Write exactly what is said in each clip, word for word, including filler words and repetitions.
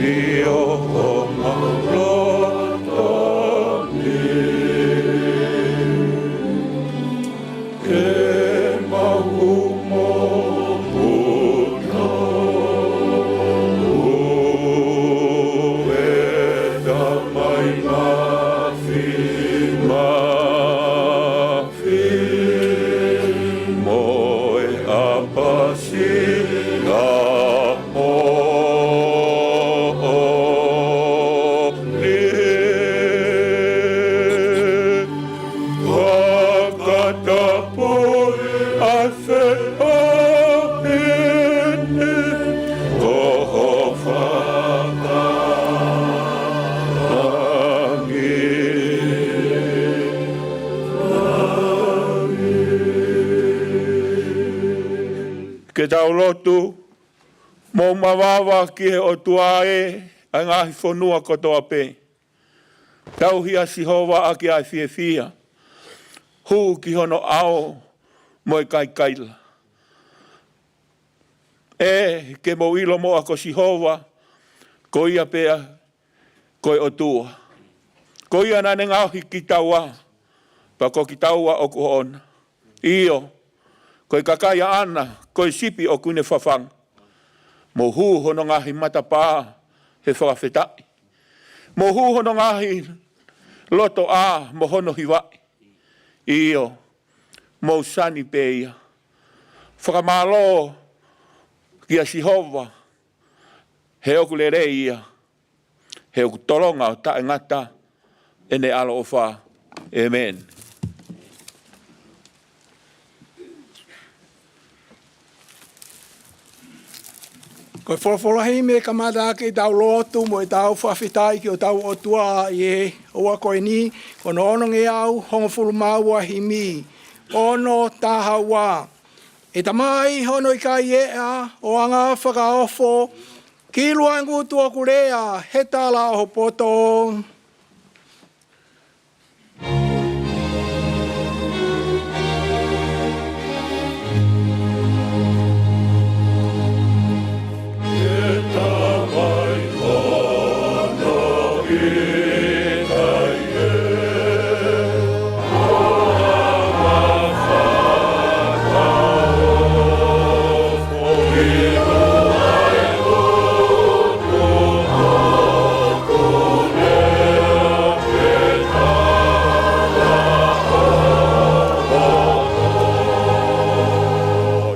ʻIo, ʻo ma loto ni, ke mau humo puno, ʻe Tamai Mafi ma fi mo e ʻapasi ʻa mo o li. Fakatapui ʻa e feʻahine ko ho fakalangi. Ke tau lotu. Mou mavava ki he ʻOtua ē, ʻa e ngaahi fonua kotoa pē. Tauhi ʻa Sihova ʻaki ʻa e fiefia. Hū ki hono ʻao mo e kaikaila. ʻE, ke mou ʻilo muʻa ko Sihova, ko ia pē ʻa ko e ʻOtua. Ko ia naʻa ne ngaohi kitaua, pea ko kitaua ʻoku hoʻona. ʻIo, ko e kakai ʻaʻana, ko e sipi ʻoku ne fafanga. Mou hū hono ngaahi matapā he fakafetaʻi. Mou hū hono ngaahi lotoʻā mo hono hivaʻi. ʻIo, mou sani pē ia. Fakamālō kia Sihova, he ʻoku lelei ia. He ʻoku tolonga ʻo taʻengata ʻene ʻaloʻofa. ʻĒmeni. Ko e folofola himi ke kamata ʻaki ʻetau lotu mo ʻetau fakafetaʻi ki hotau ʻOtua ʻi he houa ko eni, ko hono onongeau hongofulu mā ua himi, ono taha ua. ʻE Tamai, hono ʻikai ʻeʻa ʻo anga fakaofo, kilu ʻa e ngutu ʻoku lea he tala ʻo ho poto.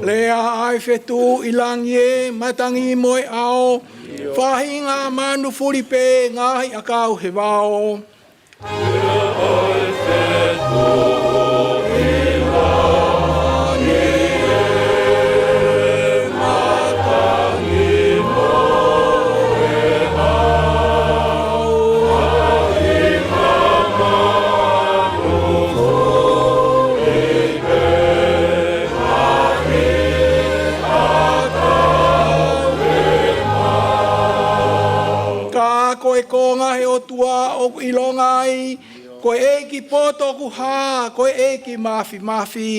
Lea ʻa e fetuʻu ʻi langi ē, matangi mo e ʻao, faʻahinga manu fuli pē ngaahi ʻakau he vao. Ka ko e konga he ʻOtua ʻoku ʻilonga ai, ko e ʻEiki poto ʻoku hā, ko e ʻEiki Māfimafi.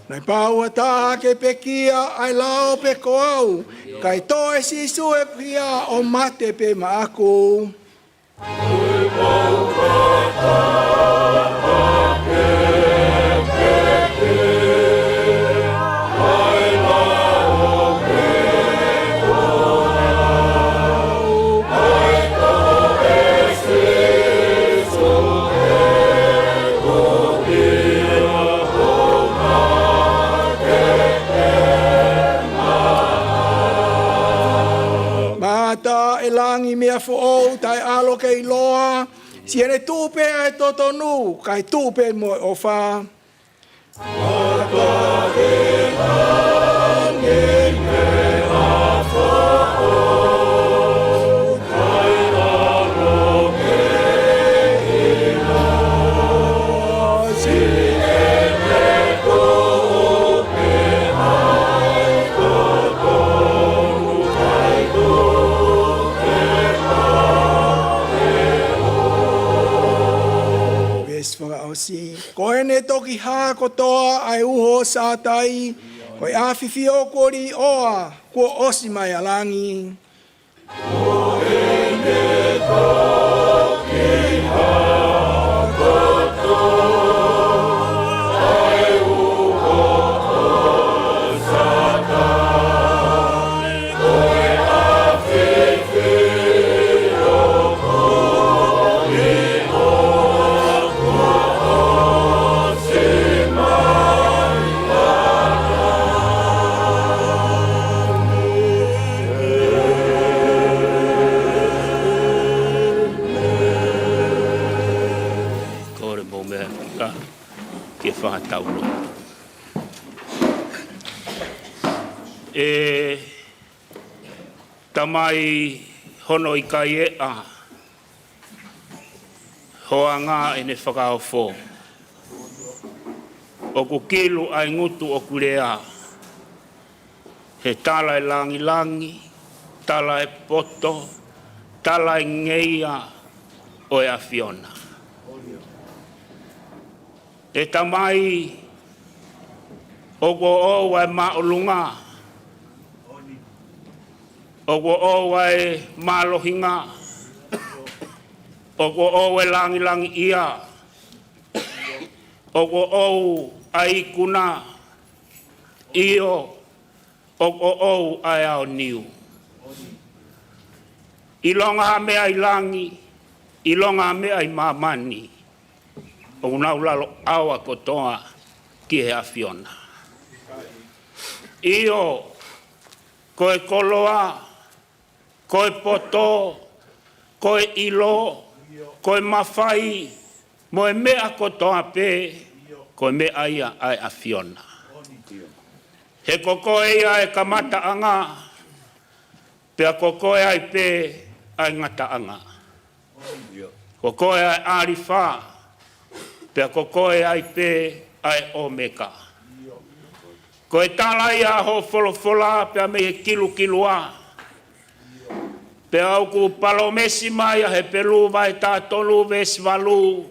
Naʻe pau ha taha ke pekia ʻa e lao pe ko au, kae toʻo ʻe Sīsū ʻeku hia ʻo mate pē maʻaku. Mata ʻe langi meʻa foʻou taʻeʻalo ke ʻiloa, siʻene tuʻu pē ʻa e totonu, kae tuʻu pē mo e ʻofa. Ko ʻene toki hā kotoa ʻa e uho ʻo Sātai, ko e ʻafifio kuo liʻoa, kuo ʻosi mai ʻa langi. Kole mo meʻa ka ke fakatau loa. ʻE Tamai hono ʻikai ʻeʻa, hoanga ʻene fakaofo. ʻOku kilu ʻa e ngutu ʻoku lea he tala ʻe langilangi, tala ʻe poto, tala ʻe ngeia ʻo e ʻAfiona. ʻE Tamai, ʻoku ʻoʻou ʻa e māʻolunga, ʻoku ʻoʻou ʻa e mālohinga, ʻoku ʻoʻou ʻa e langilangiʻia, ʻoku ʻoʻou ʻa e ikuna, ʻio, ʻoku ʻoʻou ʻa e aoniu. ʻIlonga ha meʻa ʻi langi, ʻilonga ha meʻa ʻi māmani, ʻoku nau lalo ʻaoa kotoa ki he ʻAfiona. ʻIo, ko e koloa, ko e poto, ko e ʻilo, ko e mafai, mo e meʻa kotoa pē, ko e meʻa ia ʻa e ʻAfiona. He ko koe ia ʻa e kamataʻanga, pea ko koe ai pē ʻa e ngataʻanga. Ko koe ʻa e ʻAlifa, pea ko koe ai pē ʻa e ʻOmeka. Ko e tala ia ʻa hoʻo folofola pea mei he kilukilua. Pea ʻoku palōmesi mai ʻa Hepelū vahe taha tolu veesi valu,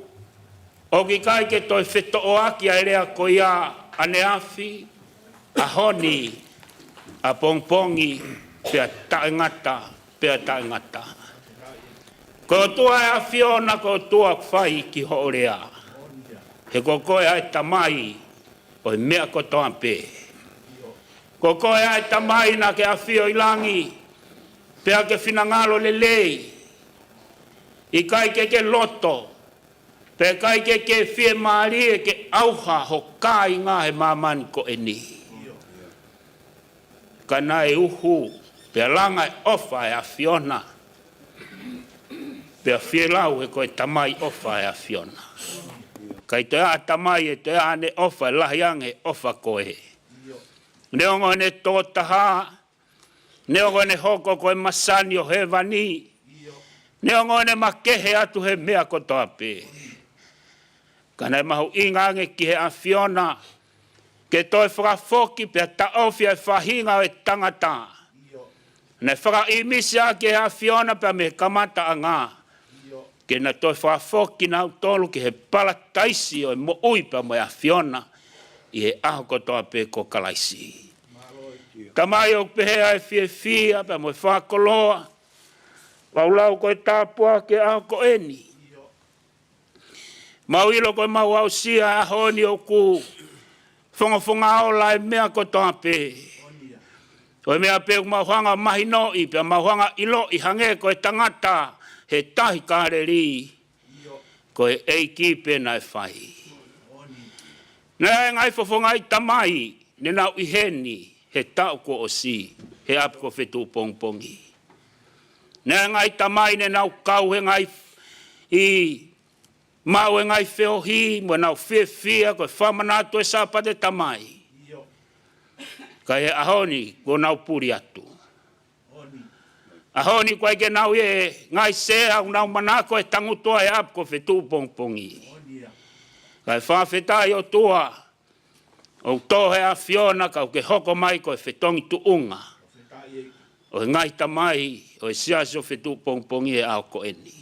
ʻoku ʻikai ke toe fetoʻoaki ʻa e lea ko ia ʻaneafi, ʻaho ni, ʻapongipongi, pea taʻengata, pea taʻengata. Ko e ʻOtua ʻa e ʻAfiona, ko e ʻOtua ʻoku fai ki hoʻo lea. He ko koe ʻa e Tamai ʻo e meʻa kotoa pē. Ko koe ʻa e Tamai naʻa ke ʻafio ʻi langi, pea ke finangalo lelei. ʻIkai ke ke loto, pea ʻikai ke ke fiemālie ke ʻauha ho kāinga he māmani ko eni. Ka naʻe uhu, pea langa e ʻofa ʻa e ʻAfiona, pea fielau he ko e Tamai ʻofa ʻa e ʻAfiona. ʻIkai toe ʻa e Tamai ʻe toe ʻa ʻene ʻofa ʻe lahi ange he ʻofa ko ē. Neongo ʻene tokotaha, neongo ʻene hoko ko e masani ʻo hēvani, neongo ʻene makehe atu he meʻa kotoa pē. Ka naʻe mahuʻinga ange ki he ʻAfiona ke toe fakafoki pea taʻofi ʻa e faʻahinga ʻo e tangata naʻe fakaʻīmisi ʻaki ʻe he ʻAfiona pea mei he kamataʻanga, ke na toe fakafoki kinautolu ki he palataisi ʻo e moʻui pea mo e ʻAfiona ʻi he ʻaho kotoa pē ko Kalaisi. Tamai, ʻoku pehē ʻa e fiefia pea mo e fakakoloa, mau lau ko e tāpuaki ʻa e ʻaho ko eni. Mau ʻilo ko e mau aʻusia ʻa e ʻaho ni ʻoku fongafonga ola e meʻa kotoa pē. Ko e meʻa pē ʻoku mau hanga mahinoʻi, pea mau hanga ʻiloʻi hangē ko e tangata he tahi Kāleli, ko e ʻEiki pē naʻe fai. Naʻe ngaahi fofonga ʻi tamai ne nau ʻi heni he taʻu kuo ʻosi, he ʻapi ko Fetuʻupongipongi. Naʻe ngaahi tamai ne nau kau he ngaahi ʻi maʻu e ngaahi feohi, mo nau fiefia ko e fakamanatu e Sāpate Tamai. Ka he ʻaho ni, kuo nau puli atu. ʻAho ni, ʻoku ʻikai ke nau ʻi he ngaahi sea ʻoku nau manako e tangutu ai ʻapi ko Fetuʻupongipongi. Ka e fakafetaʻi ʻOtua, ʻoku tō he ʻAfiona ka ʻoku ke hoko mai ko e fetongi tuʻunga ʻo e ngaahi tamai ʻo e Siasi ʻo Fetuʻupongipongi he ʻaho ko eni.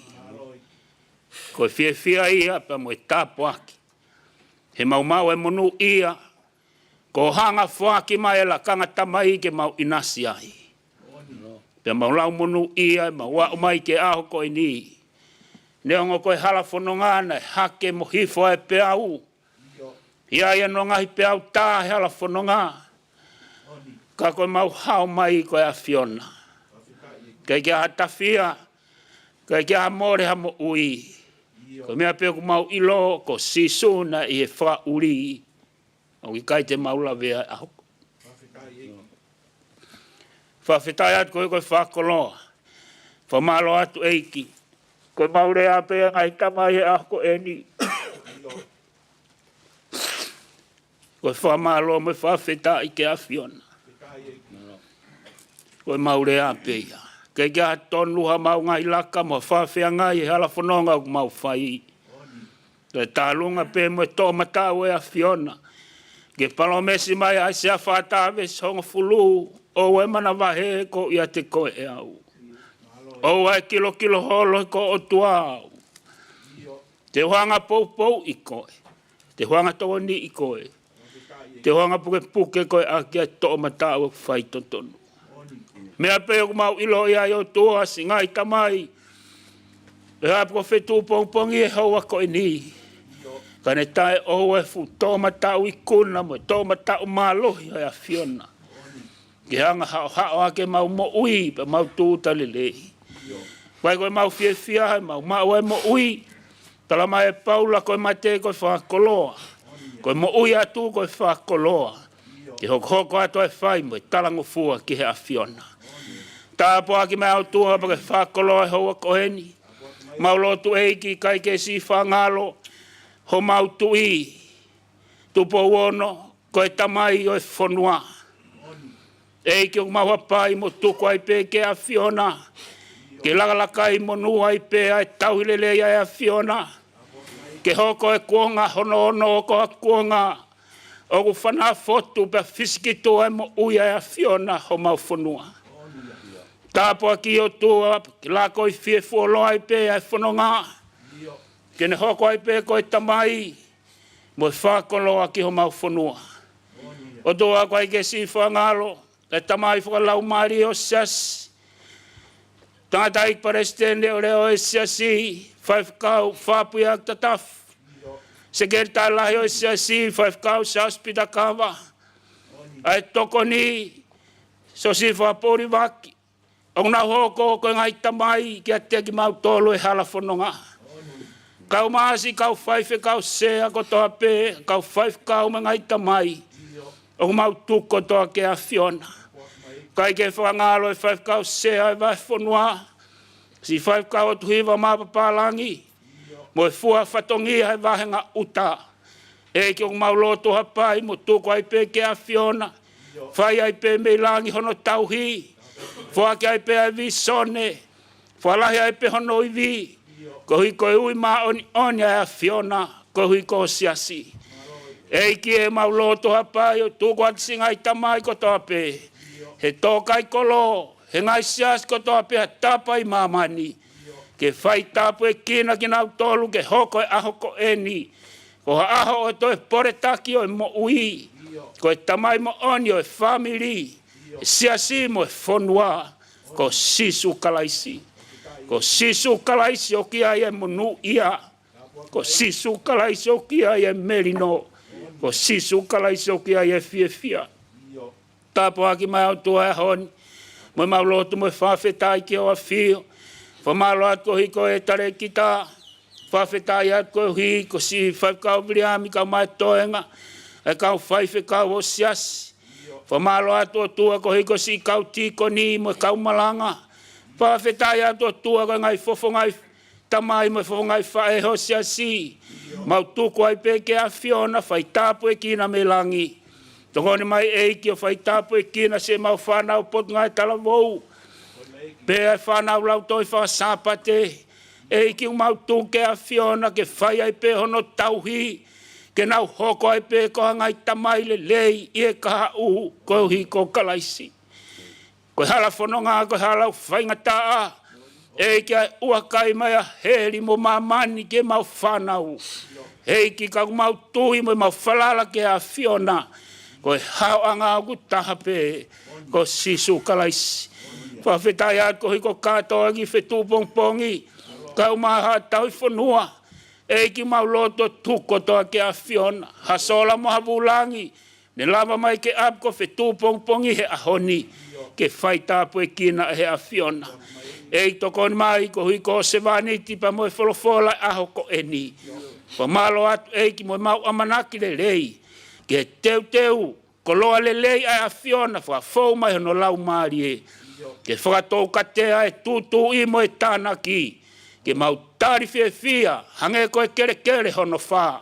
Ko e fiefia ia pea mo e tāpuaki He mau maʻu e monūʻia, ko e hanga ʻo foaki mai e lakanga tamai ke mau ʻinasi ai. Pea mau lau monūʻia, mau aʻu mai ki he ʻaho ko eni. Neongo ko e hala fononga naʻe hake mo hifo e peau. ʻI ai hono ngaahi peau tā he hala fononga. Ka ko e mau hao mai ko e ʻAfiona. ʻIkai ke ʻi ai ha tafia, ʻikai ke ʻi ai ha mole ha moʻui. Ko e meʻa pē ʻoku mau ʻilo ko Sīsū naʻe ʻi he fakaʻuli. ʻOku ʻikai te mau lavea e ʻaho. Fakafetaʻi atu ko e, ko e fakakoloa. Fakamālō atu ʻEiki. Ko e mau lea pē ia ngaahi tamai he ʻaho ko eni. Ko e fakamālō mo e fakafetaʻi ki he ʻAfiona. Ko e mau lea pē ia. ʻIkai ke ʻi ai ha tonu ha mau ngaahi laka mo fakafeangai he hala fononga ʻoku mau fai. Ko e tālunga pē mo e toʻomataʻu e ʻAfiona. Ke palōmesi mai ʻa ʻAisea fā taha veesi hongofulu, ʻoua ʻe manavahē koeʻuhi ʻiate koe ʻe au. ʻOua ʻe kilokilo holo he ko e ʻOtua au. Te u hanga ʻo poupouʻi koe. Te u hanga ʻo tokoniʻi koe. Te u hanga ʻo pukepuke koe ʻaki ʻa e toʻomataʻu ʻoku faitotonu. Meʻa pē ʻoku mau ʻiloʻi ai ʻOtua siʻi ngaahi tamai. Pea ʻalu ko e fetuʻu pongipongi he houa ko eni. Ka ne taʻeʻoua e fuʻu toʻomataʻu ikuna mo e toʻomataʻu mālohi ʻa e ʻAfiona. Ke hanga ʻo haʻohaʻo ʻaki ʻemau moʻui pea mau tūʻuta lelei. Pea ko e mau fiefia he mau maʻu e moʻui. Tala mai ʻe Paula ko e mate ko e fakakoloa. Ko e moʻui atu ko e fakakoloa. Ke hokohoko atu ʻa e fai mo e talangofua ki he ʻAfiona. Tāpuaki mai ʻOtua pea ke fakakoloa e houa ko eni. Mau lotu ʻEiki kae ke siʻi fakangalo homau tuʻi. Tupou Ono, ko e tamai ʻo e fonua. ʻEiki ʻoku mau hapai mo tuku ai pē ki he ʻAfiona. Ke lakalaka ai monū ai pē ʻa e tauhi lelei ʻa e ʻAfiona. Ke hoko e kuonga hono ono ko ha kuonga ʻoku fanafotu pea fisikitua e moʻui ʻa e ʻAfiona homau fonua. Tāpuaki ʻOtua, ke laka ʻo fie fuoloa ai pē ʻa e fononga. Ke ne hoko ai pē ko e tamai mo e fakakoloa ki homau fonua. ʻOtua kae ke siʻi fakangalo, e tamai fakalaumālie ʻo e siasi. Tangataʻeiki palesiteni leʻoleʻo ʻo e siasi, faifekau Fapuiaki Tatafu. Sekelitali lahi ʻo e siasi, faifekau Siaosi Pita Kava. ʻA e tokoni, Siosifa Polivaki. ʻOku nau hoko ko e ngaahi tamai kiate kimautolu he hala fononga. Kau masi, kau faifekau sea kotoa pē, kau faifekau mo e ngaahi tamai. ʻOku mau tuku kotoa ki he ʻAfiona. Kae ke fakangalo e faifekau sea e vahefonua. Siʻi faifekau ʻOtuhiva Mapapālangi. Mo e fua fatongia he vāhenga ʻuta. ʻEiki ʻoku mau lotu hapai mo tuku ai pē ki he ʻAfiona. Fai ai pē mei langi hono tauhi. Foaki ai pē ʻa e vīsone. Fakalahi ai pē hono ivi. Koeʻuhi ko e ui māʻoniʻoni ʻa e ʻAfiona. Koeʻuhi ko e siasi. ʻEiki ʻoku mau lotu hapai ʻo tuku atu siʻi ngaahi tamai kotoa pē. He tō kai kolo. He ngaahi siasi kotoa pē ʻa e tapa ʻi māmani. Ke fai tāpuekina kinautolu ke hoko e ʻaho ko eni. Ko ha ʻaho ʻo e toe poletaki ʻo e moʻui. Ko e tamai moʻoni ʻo e fāmili. E siasi mo e fonua. Ko Sīsū Kalaisi. Ko Sīsū Kalaisi ʻoku ʻi ai e monūʻia. Ko Sīsū Kalaisi ʻoku ʻi ai e melino. Ko Sīsū Kalaisi ʻoku ʻi ai e fiefia. Tāpuaki mai ʻOtua e ʻaho ni. Mo ʻemau lotu mo e fakafetaʻi ki hoʻo ʻAfio. Fakamālō atu koeʻuhi ko e talēkita. Fakafetaʻi atu koeʻuhi ko siʻi faifekau Viliami kae ʻumaʻā e toenga. ʻA e kau faifekau ʻo e siasi. Fakamālō atu ʻOtua koeʻuhi ko siʻi kau tīkoni mo e kau malanga. Fakafetaʻi atu ʻOtua ko e ngaahi fofonga ʻi tamai mo e fofonga ʻi faʻē hoʻo siasi. Mau tuku ai pē ki he ʻAfiona fai tāpuekina mei langi. Tokoni mai ʻEiki ʻo fai tāpuekina siʻemau fānau Potungāue Talavou. Pea ʻa e fānau lautohi fakasāpate. ʻEiki ʻoku mau tuku ki he ʻAfiona ke fai ai pē hono tauhi. Ke nau hoko ai pē ko ha ngaahi tamai lelei ʻi he kahaʻu koeʻuhi ko Kalaisi. Ko e hala fononga, ko e hala ʻoku faingataʻa. ʻEiki ʻa e ʻuakai mai ʻa heli mo māmani ki heʻemau fānau. ʻEiki, ka ʻoku mau tui mo mau falala ki he ʻAfiona, ko e haoʻanga ʻoku taha pē ko Sīsū Kalaisi. Fakafetaʻi atu koeʻuhi ko e kātoa ʻo e fetuʻu pongipongi, kau mai ha tauhi fonua, ʻEiki, mau lotu ʻo tuku kotoa ki he ʻAfiona ha sola mo ha vūlangi, ne lava mai ki he ʻapi ko e fetuʻu pongipongi he ʻaho ni, ke fai tāpuekina ʻe he ʻAfiona. ʻEiki, tokoni mai koeʻuhi ko e sevāniti pea mo e folofola ʻo e ʻaho ko eni. Fakamālō atu ʻEiki mo ʻemau ʻamanaki lelei ki he teuteu koloa lelei ʻa e ʻAfiona fakafou mai hono Laumālie, ke fakatoukatea e tūtuuʻi mo e tānaki, ke mau tali fiefia hangē ko e kelekele hono fā,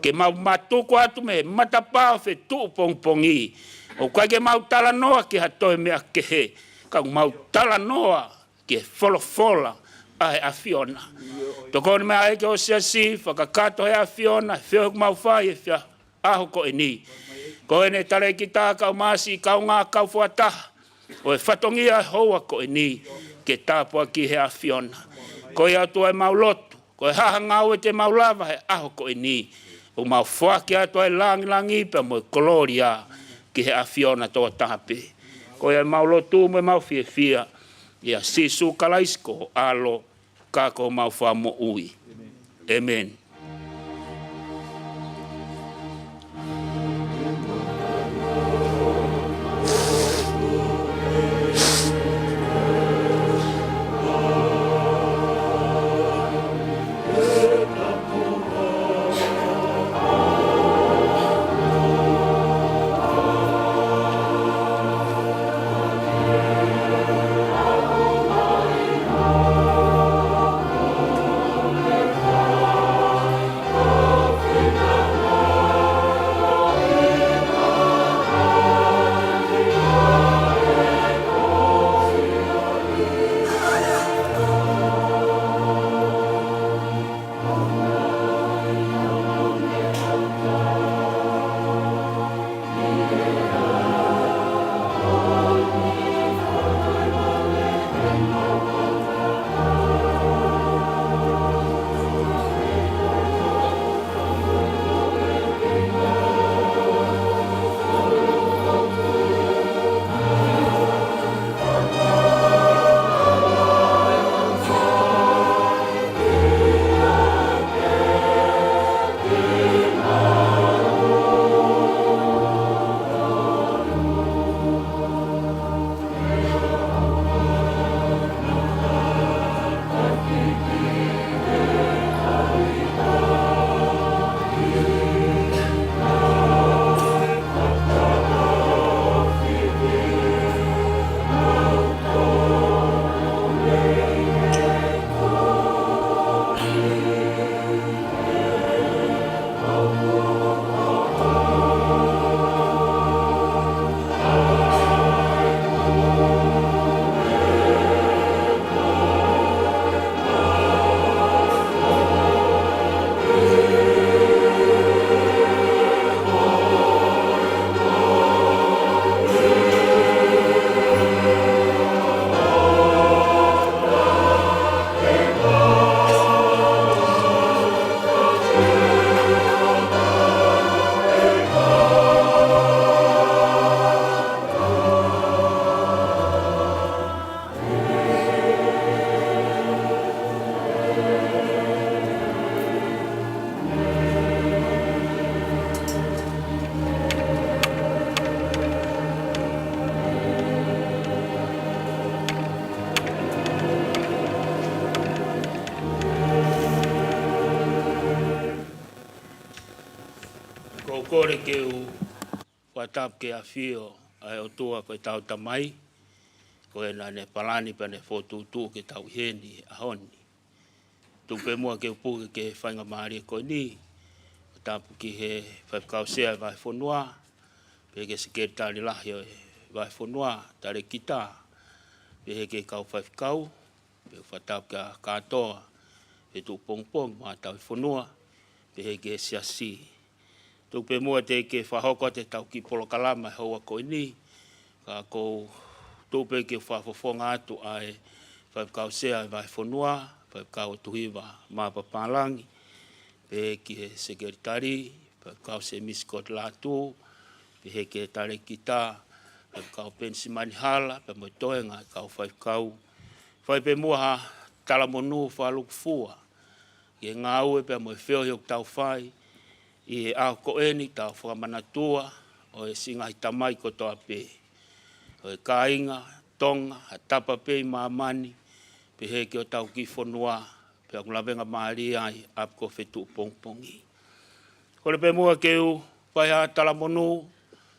ke mau matuku atu mei he matapā ʻo e fetuʻu pongipongi. ʻOku ʻikai ke mau talanoa ki ha toe meʻa kehe, ka mau talanoa ki he folofola ʻa e ʻAfiona. Tokoni mai ʻEiki ki ho siasi, fakakakato ʻe he ʻAfiona e feohi ʻoku mau fai he fia ʻaho ko eni. Ko ʻene talēkita kau mai siʻi kaungā kau fakataha ʻo e fatongia ʻo e houa ko eni, ke tāpuakiʻi ʻe he ʻAfiona. Ko ia ʻOtua ʻemau lotu, ko e hā ha ngāue te mau lava he ʻaho ko eni, ʻoku mau foaki atu ʻa e langilangi pea mo e kolōlia ki he ʻAfiona tokotaha pē. Ko ia ʻemau lotu mo ʻemau fiefia ʻia Sīsū Kalaisi ko ho ʻAlo, ka ko homau Fakamoʻui. ʻĒmeni. Ko u kole ke u fakatapu ki he ʻafio ʻa e ʻOtua ko ʻetau Tamai, ko ē naʻa ne palani pea ne fokotuʻutuʻu ke tau ʻi heni he ʻaho ni. Tuku pē muʻa ke u puke ki he faingamālie ko eni, fakatapu ki he Faifekau Sea ʻo e Vahefonua, pehē ki he Sekelitali Lahi ʻo e Vahefonua, Talēkita, pehē ki he kau faifekau, pea u fakatapu ki he kātoa fetuʻu pongipongi mo e tauhi fonua, pehē ki he siasi. Tuku pē muʻa teʻeki ke fakahoko atu ʻetau kiʻi polokalama he houa ko eni, ka ʻoku ou tuku pē ke u fakafofonga atu ʻa e Faifekau Sea ʻo e Vahefonua, Faifekau ʻOtuhiva Mapa Pālangi, pehē ki he sekelitali, Faifekau Semisi Kotilatu, pehē ki he talēkita, Faifekau Penisimani Hala, pea mo e toenga e kau faifekau. Fai pē muʻa ha talamonū fakalūkufua ki he ngāue pea mo e feohi ʻoku tau fai ʻi he ʻaho ko eni, tau fakamanatua ʻa e siʻi ngaahi tamai kotoa pē ʻo e kāinga Tonga, ha tapa pē ʻi māmani, pehē ki hotau kiʻi fonua, pea ʻoku lavengamālie ai ʻa e ʻapi ko Fetuʻu pongipongi. Kole pē muʻa ke u fai ha talamonū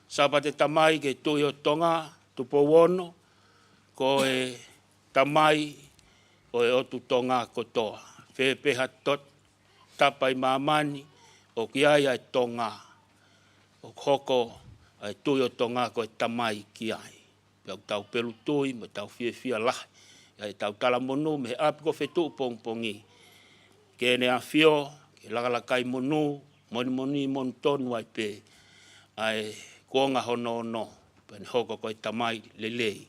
Sāpate Tamai ki he Tuʻi ʻo Tonga, Tupou Ono, ko e Tamai ʻo e ʻOtu Tonga kotoa. Fē pē ha to-, tapa ʻi māmani ʻoku ʻi ai ʻa e Tonga, ʻoku hoko ʻa e Tuʻi ʻo Tonga ko e Tamai ki ai. Pea ʻoku tau pelu tui mo tau fiefia lahi ʻi heʻetau talamonū mei he ʻapi ko Fetuʻu pongipongi, ke ne ʻafio, ke lakalaka monū, monimoni monū tonu ai pē ʻa e kuonga hono ono, pea ne hoko ko e Tamai lelei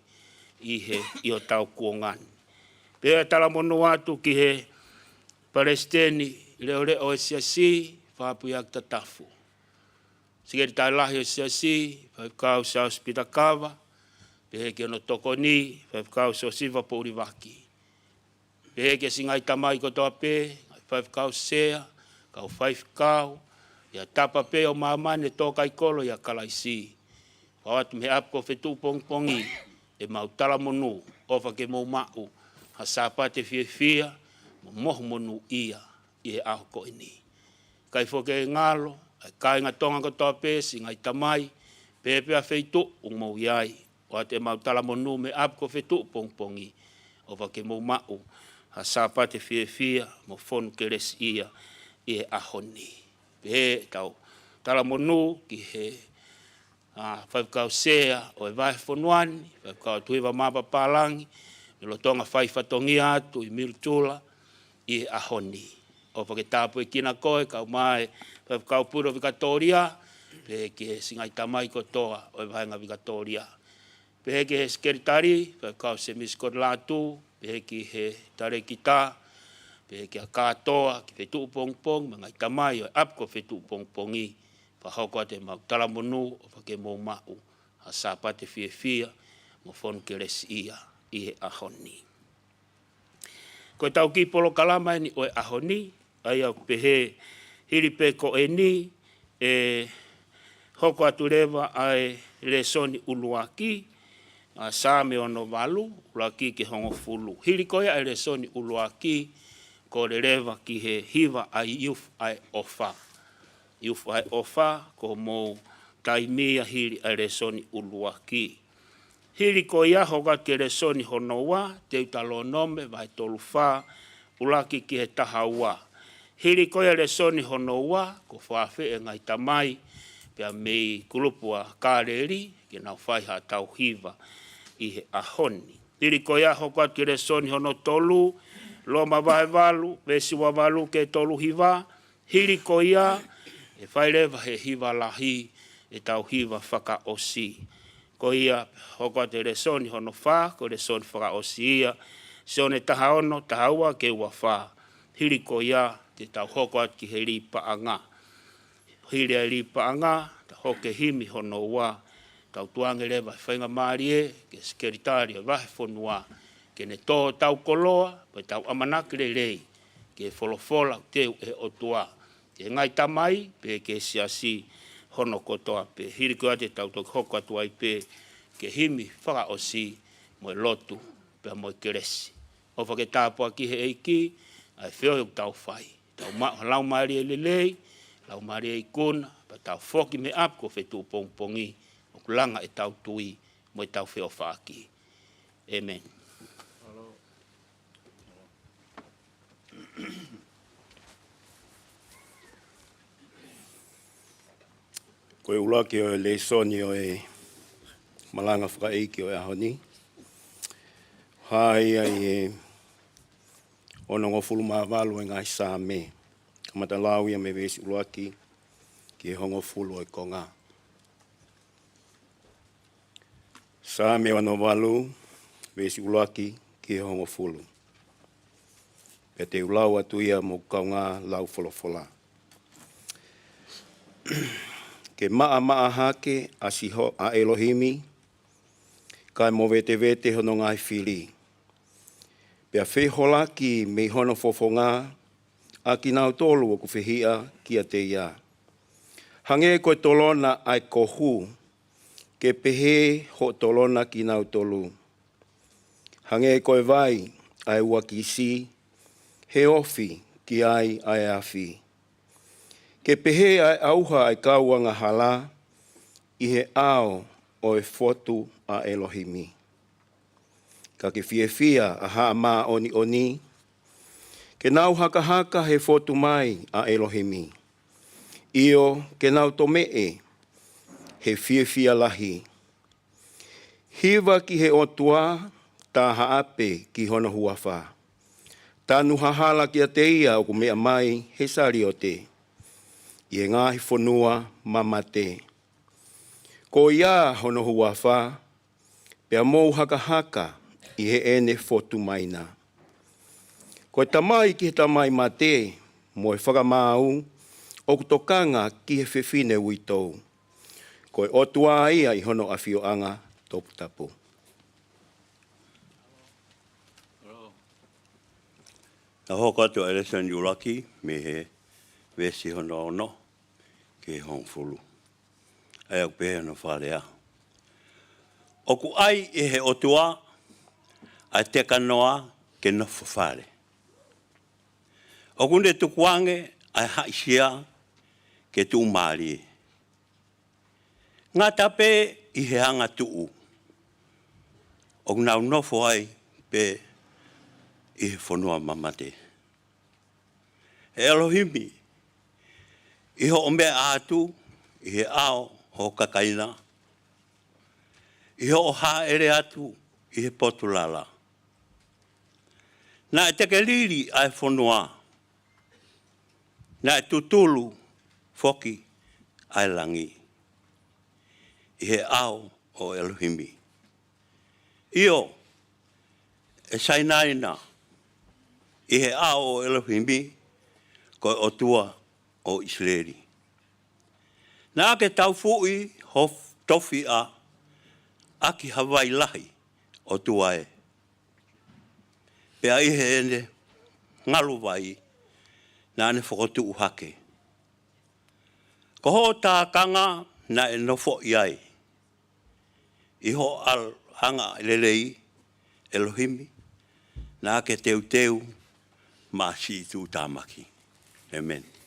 ʻi he, ʻi hotau kuonga ni. Pea talamonū atu ki he Palesiteni Leʻoleʻo ʻo e Siasi, Faʻapuiaki Tatafu. Sekelitali Lahi ʻo e Siasi, Faifekau Siaosi Pita Kava, pehē ki hono tokoni, Faifekau Siosifa Poulivaki. Pehē ki he siʻi ngaahi tamai kotoa pē, ngaahi faifekau sea, kau faifekau, ʻi ha tapa pē ʻo māmani ʻe tō kai kolo ʻia Kalaisi. Fai atu mei he ʻapi ko Fetuʻu pongipongi ʻemau talamonū, ʻofa ke mou maʻu ha Sāpate fiefia mo mohu monūʻia ʻi he ʻaho ko eni. Kae foki ke ngalo ʻa e kāinga Tonga kotoa pē, siʻi ngaahi tamai, pehē pē ha feituʻu ʻoku mou ʻi ai, ʻoatu ʻemau talamonū mei he ʻapi ko Fetuʻu pongipongi, ʻofa ke mou maʻu ha Sāpate fiefia mo fonu kelesiʻia ʻi he ʻaho ni. Pehē ʻetau talamonū ki he ʻa e faifekau sea ʻo e vahefonua ni, Faifekau ʻOtuhiva Mapa Pālangi, lolotonga fai fatongia atu ʻi Militula ʻi he ʻaho ni. ʻOfa ke tāpuekina koe, kae ʻumaʻā e Faifekau Pule ʻo Vikatōlia, pehē ki he siʻi ngaahi tamai kotoa ʻo e vahenga Vikatōlia. Pehē ki he sekelitali, Faifekau Semisi Kotilatu, pehē ki he talēkita, pehē kia Kātoa, ki Fetuʻu pongipongi, mo e ngaahi tamai ʻo e ʻapi ko Fetuʻu pongipongi, fakahoko atu ʻemau talamonū, ʻofa ke mou maʻu ha Sāpate fiefia mo fonu kelesiʻia ʻi he ʻaho ni. Ko ʻetau kiʻi polokalama eni ʻo e ʻaho ni, ʻa ia ʻoku pehē, hili pē ko eni, ʻe hoko atu leva ʻa e lēsoni ʻuluaki, ʻa Saame ono valu, ʻuluaki ki he hongofulu. Hili ko ia ʻa e lēsoni ʻuluaki, ko e leva ki he hiva ʻa e Youth ʻa e ʻOfa. Youth ʻa e ʻOfa, ko homou taimi ia hili ʻa e lēsoni ʻuluaki. Hili ko ia hoko atu ki he lēsoni hono ua, Teutalōnome vahe tolu fā, ʻuluaki ki he taha ua. Hili ko ia lēsoni hono ua, ko e fakaafeʻi e ngaahi tamai, pea mei he kulupu ʻa Kāleli, ke nau fai haʻatau hiva ʻi he ʻaho ni. Hili ko ia hoko atu ki he lēsoni hono tolu, Loma vahe valu, veesi ua valu ki he tolu hiva, hili ko ia, ʻe fai leva he hiva lahi ʻetau hiva fakaʻosi. Ko ia, hoko atu e lēsoni hono fā, ko e lēsoni fakaʻosi ia, Sione taha ono, taha ua ki he ua fā. Hili ko ia, te tau hoko atu ki he lī paʻanga. Hili ʻa e lī paʻanga, tau hoko ki he himi hono ua, tau tukuange leva e faingamālie ki he sekelitali ʻo e vahefonua, ke ne tō hotau koloa, mo ʻetau ʻamanaki lelei ki he folofola ʻoku teu ʻe he ʻOtua ki he ngaahi tamai, pea ki he siasi hono kotoa pē. Hili ko ia te tau toki hoko atu ai pē ki he himi fakaʻosi mo e lotu, pea mo e kelesi. ʻOfa ke tāpuakiʻi ʻe he ʻEiki ʻa e feohi ʻoku tau fai. Tau maʻu ha laumālie lelei, laumālie ikuna, pea tau foki mei he ʻapi ko Fetuʻu pongipongi, ʻoku langa ʻetau tui mo ʻetau feʻofaʻaki. ʻĒmeni. Ko e ʻuluaki ʻo e lēsoni ʻo e malanga fakaʻeiki ʻo e ʻaho ni, hā ia ʻi he onongofulu mā valu ʻo e ngaahi Saame. Kamata lau ia mei he veesi ʻuluaki ki he hongofulu ʻo e konga. Saame ono valu, veesi ʻuluaki ki he hongofulu. Pea te u lau atu ia mo e kaungā lau folofola. Ke maʻamaʻa hake ʻa Siho-, ʻa ʻElohimi, kae movetevete hono ngaahi fili. Pea feholaki mei hono fofonga ʻa kinautolu ʻoku fehiʻa kiate ia. Hangē ko e tolona ʻa e kohu, ke pehē hoʻo tolona kinautolu. Hangē ko e vai ʻa e uakisi, he ofi ki ai ʻa e afi. Ke pehē ʻa e ʻauha ʻa e kau angahala ʻi he ʻao ʻo e fotu ʻa ʻElohimi. Ka ke fiefia ʻa haʻa māʻoniʻoni, ke nau hakahaka he fotu mai ʻa ʻElohimi. ʻIo, ke nau tomeʻe he fiefia lahi. Hiva ki he ʻOtua, tā haʻape ki hono huafa. Tanu ha hala kiate ia ʻoku meʻa mai he saliote ʻi he ngaahi fonua mamate. Ko ia hono huafa, pea mou hakahaka ʻi heʻene fotu mai na. Ko e tamai ki he tamai mate, mo e fakamaau ʻoku tokanga ki he fefine uitou. Ko e ʻOtua ia ʻi hono ʻafioʻanga toputapu. ʻOku hoko atu ʻa e lēsoni ʻuluaki mei he veesi hono ono ki he hongofulu. ʻA ia ʻoku pehē hono fakalea: ʻOku ʻai ʻe he ʻOtua ʻa e tekanoa ke nofo fale. ʻOku ne tukuange ʻa e haʻisia ke tuʻumālie. Ngata pē ʻi he angatuʻu, ʻoku nau nofo ai pē ʻi he fonua mamate. ʻE ʻElohimi, ʻi hoʻo meʻa atu ʻi he ʻao ʻo ho kakai na, ʻi hoʻo hāʻele atu ʻi he potu lala. Naʻe tekelili ʻa e fonua, naʻe tutulu foki ʻa e langi ʻi he ʻao ʻo ʻElohimi. ʻIo, ʻe Sainaina ʻi he ʻao ʻo ʻElohimi, ko e ʻOtua ʻo ʻIsileli. Naʻa ke taufuʻi ho tofiʻa ʻaki ha vai lahi, ʻOtua ē. Pea ʻi heʻene ngalu vai, naʻa ne fokotuʻu hake. Ko hoʻo tākanga naʻe nofoʻi ai. ʻI hoʻo ʻal-, anga lelei, ʻElohimi, naʻa ke teuteu maʻa siʻi tuʻutāmaki. ʻĒmeni.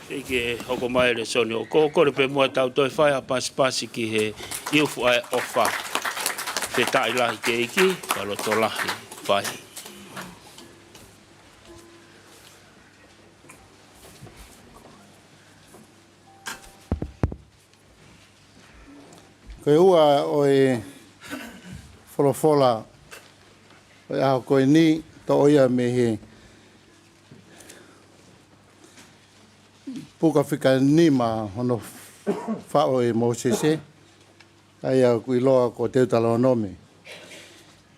ʻEiki, hoko mai e lēsoni ʻo kō, kole pē muʻa tau toe fai ha pasipasi ki he ʻiufu ʻa e ʻofa. Fakafetaʻi lahi ki he ʻEiki, fakalotolahi fai. Ko e ua ʻo e folofola ʻo e ʻaho ko eni, toʻo ia mei he puka fika nima hono faʻu ʻe Mōsese, ʻa ia ʻoku ʻiloa ko Teutalōnome.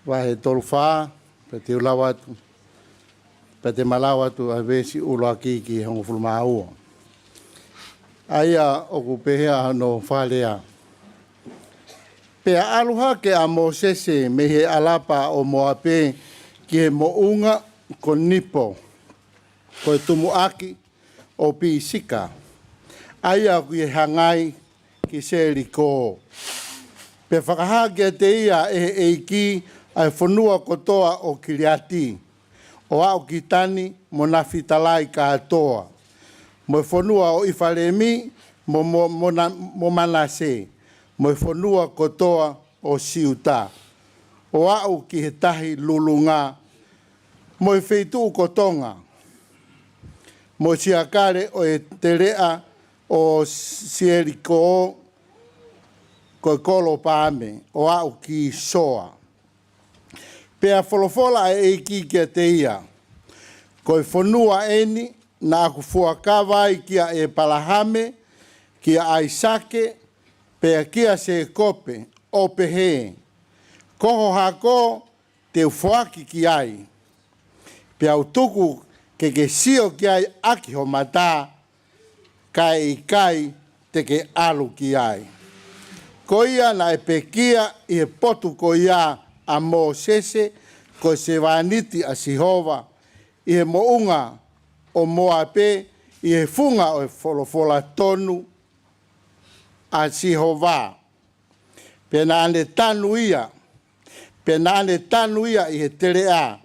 Vahe tolu fā, pea te u lau atu, pea te ma lau atu ʻa e veesi ʻuluaki ki he hongofulu mā ua. ʻA ia ʻoku pehē hono fakalea. Pea ʻalu hake ʻa Mōsese mei he ʻalapa ʻo Moape ki he moʻunga ko Nipo, ko e tumuʻaki ʻo Pisika, ʻa ia ʻoku ʻi he hangai ki Selikō. Pea fakahā kiate ia ʻe he ʻEiki ʻa e fonua kotoa ʻo Kiliati, ʻo aʻu ki Tani mo Nafitalai kātoa, mo e fonua ʻo ʻIfalemi mo, mo, mo Na-, mo Manase, mo e fonua kotoa ʻo Siuta, ʻo aʻu ki he Tahi Lulunga, mo e feituʻu ko Tonga, mo e siakale ʻo e teleʻa ʻo Selikō, ko e kolo Paame, ʻo aʻu ki Soa. Pea folofola ʻa e ʻEiki kiate ia, Ko e fonua eni naʻa ku fuakava ai kia ʻEpalahame, kia ʻAisake, pea kia Sēkope, ʻo pehē, Ko ho hako te u foaki ki ai. Pea u tuku ke ke sio ki ai ʻaki ho mata, kae ʻikai te ke ʻalu ki ai. Ko ia naʻe pekia ʻi he potu ko ia ʻa Mōsese, ko e sevāniti ʻa Sihova, ʻi he moʻunga ʻo Moape, ʻi he funga ʻo e folofola tonu ʻa Sihova. Pea naʻa ne tanu ia, pea naʻa ne tanu ia ʻi he teleʻa,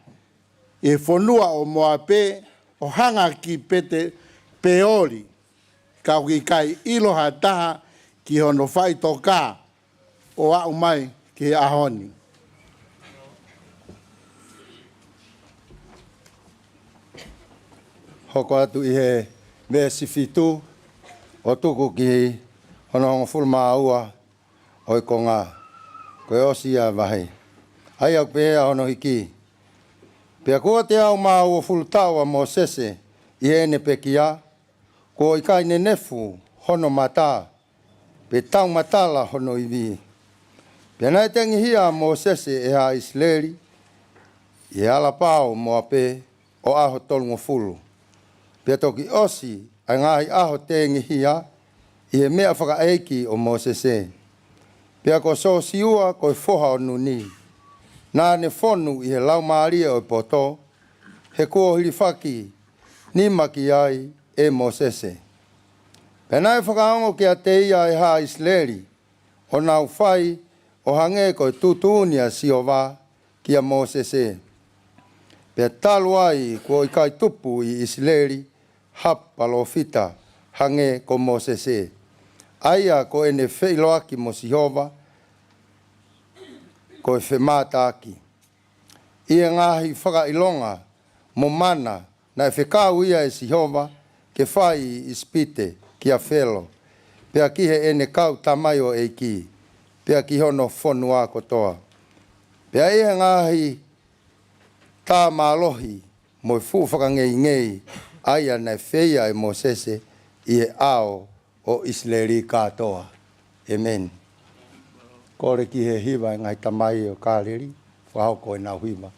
ʻi he fonua ʻo Moape, ʻo hanga ki Pete Peoli, ka ʻoku ʻikai ʻilo ha taha ki hono faʻitoka, ʻo aʻu mai ki he ʻaho ni. Hoko atu ʻi he veesi fitu, ʻo tuku ki hono hongofulu mā ua ʻo e konga, ko e ʻosi ia vahe. ʻA ia ʻoku pehē hono hiki. Pea kuo teau mā uofulu taʻu ʻa Mōsese ʻi heʻene pekia, kuo ʻikai nenefu hono mata, pe taumatala hono ivi. Pea naʻe tengihia ʻa Mōsese ʻe haʻa ʻIsileli, ʻi he ʻalapa ʻo Moape, ʻo ʻaho tolungofulu. Pea toki ʻosi ʻa e ngaahi ʻaho tengihia ʻi he meʻa fakaʻeiki ʻo Mōsese. Pea ko Sosiua ko e foha ʻo Nuni, naʻa ne fonu ʻi he laumālie ʻo e poto, he kuo hilifaki nima ki ai ʻe Mōsese. Pea naʻe fakaongo kiate ia ʻe haʻa ʻIsileli, ʻo nau fai ʻo hangē ko e tuʻutuʻuni ʻa Sihova kia Mōsese. Pea talu ai kuo ʻikai tupu ʻi ʻIsileli ha palōfita hangē ko Mōsese, ʻa ia ko ʻene feʻiloaki mo Sihova ko e femātaaki, ʻi he ngaahi fakaʻilonga mo mana naʻe fekau ia ʻe Sihova ke fai ʻi ʻIsipite kia Felo, pea ki heʻene kau tamaioʻeiki, pea ki hono fonua kotoa. Pea ʻi he ngaahi tā mālohi mo e fuʻu fakangeingei, ʻa ia naʻe feia ʻe Mōsese ʻi he ʻao ʻo ʻIsileli kātoa. ʻĒmeni. Kole ki he hiva ʻa e ngaahi tamai ʻo Kāleli, fakahoko ʻenau hiva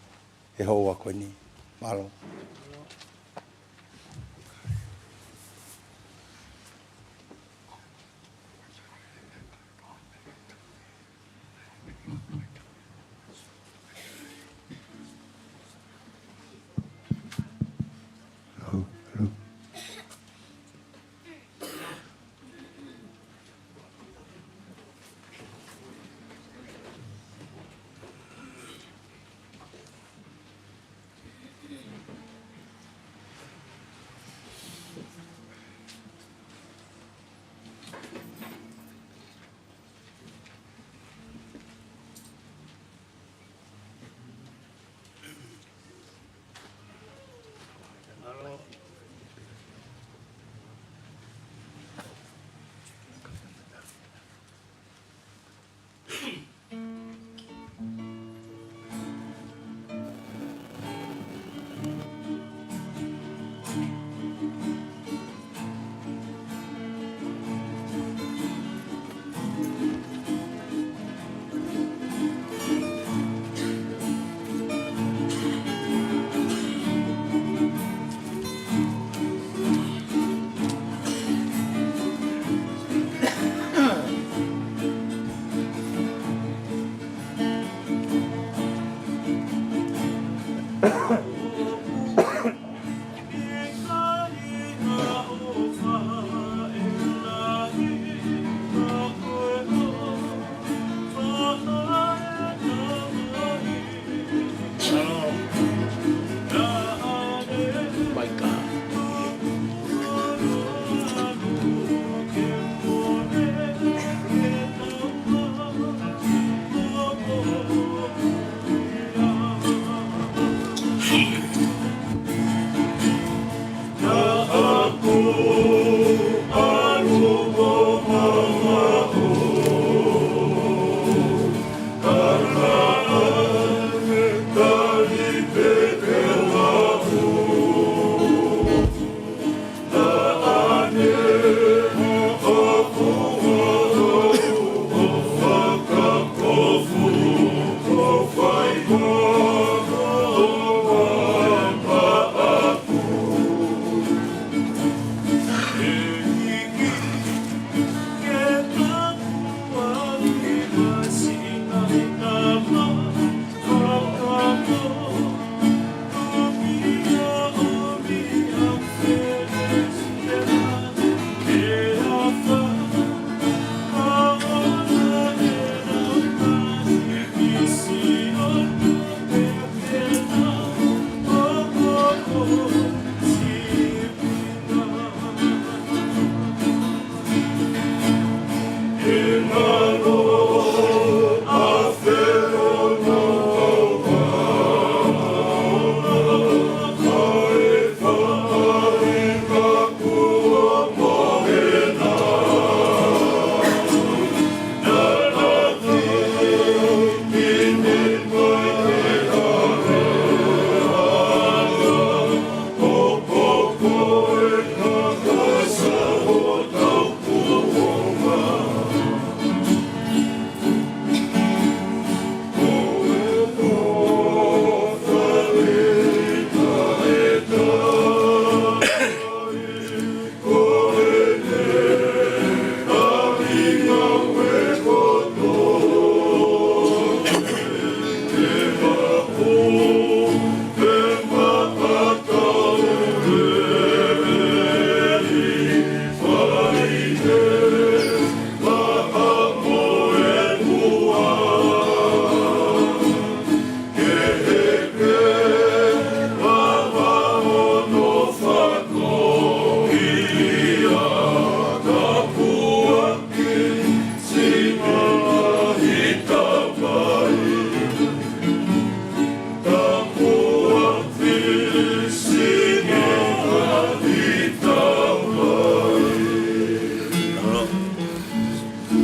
he houa ko eni. Mālō. My God.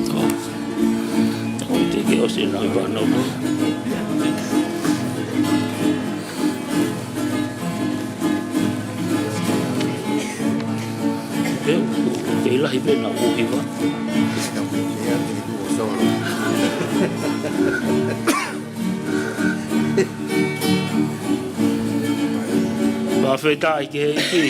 ʻO, ʻo, te ke ʻosi ʻena ʻi vano mo. Pea, ʻoku kei lahi pē ʻena ʻuhiva. Fakafetaʻi ki he ʻEiki.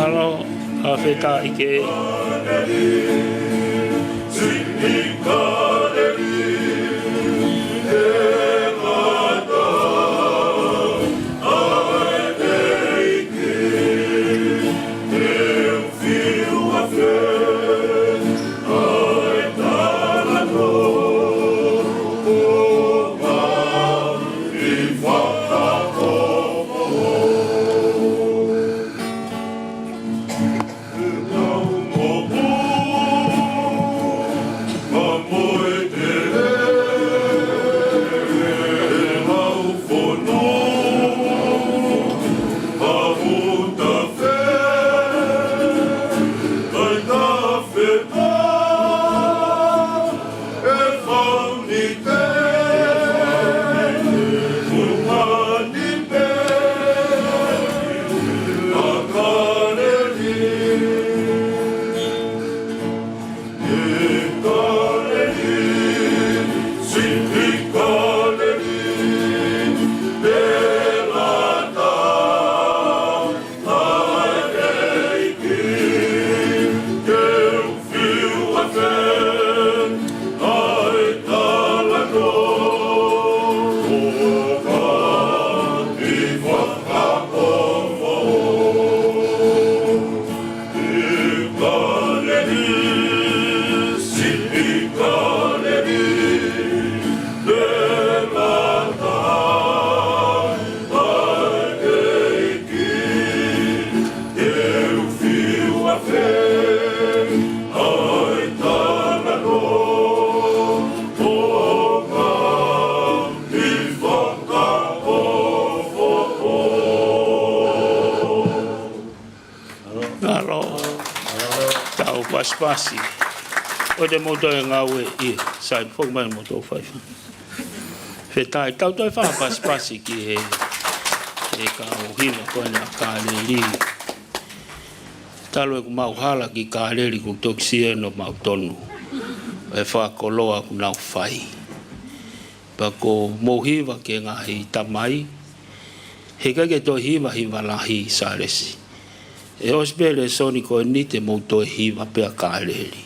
ʻAlo, fakafetaʻi ki he. Pasipasi. ʻOua te mou toe ngāueʻi. Sai, foki mai mo toe fai. Fakafetaʻi, tau toe fakapasipasi ki he, he kau hiva ko ena ʻa Kaleli. Talu ʻeku maʻu hala ki Kaleli kuo toki sio ʻene maʻu tonu e fakakoloa kuo nau fai. Pea ko hoʻomou hiva ki he ngaahi tamai, heʻikai ke toe hiva hiva lahi, Sālesi. ʻE ʻosi pē lēsoni ko eni te mou toe hiva pē ʻa Kaleli.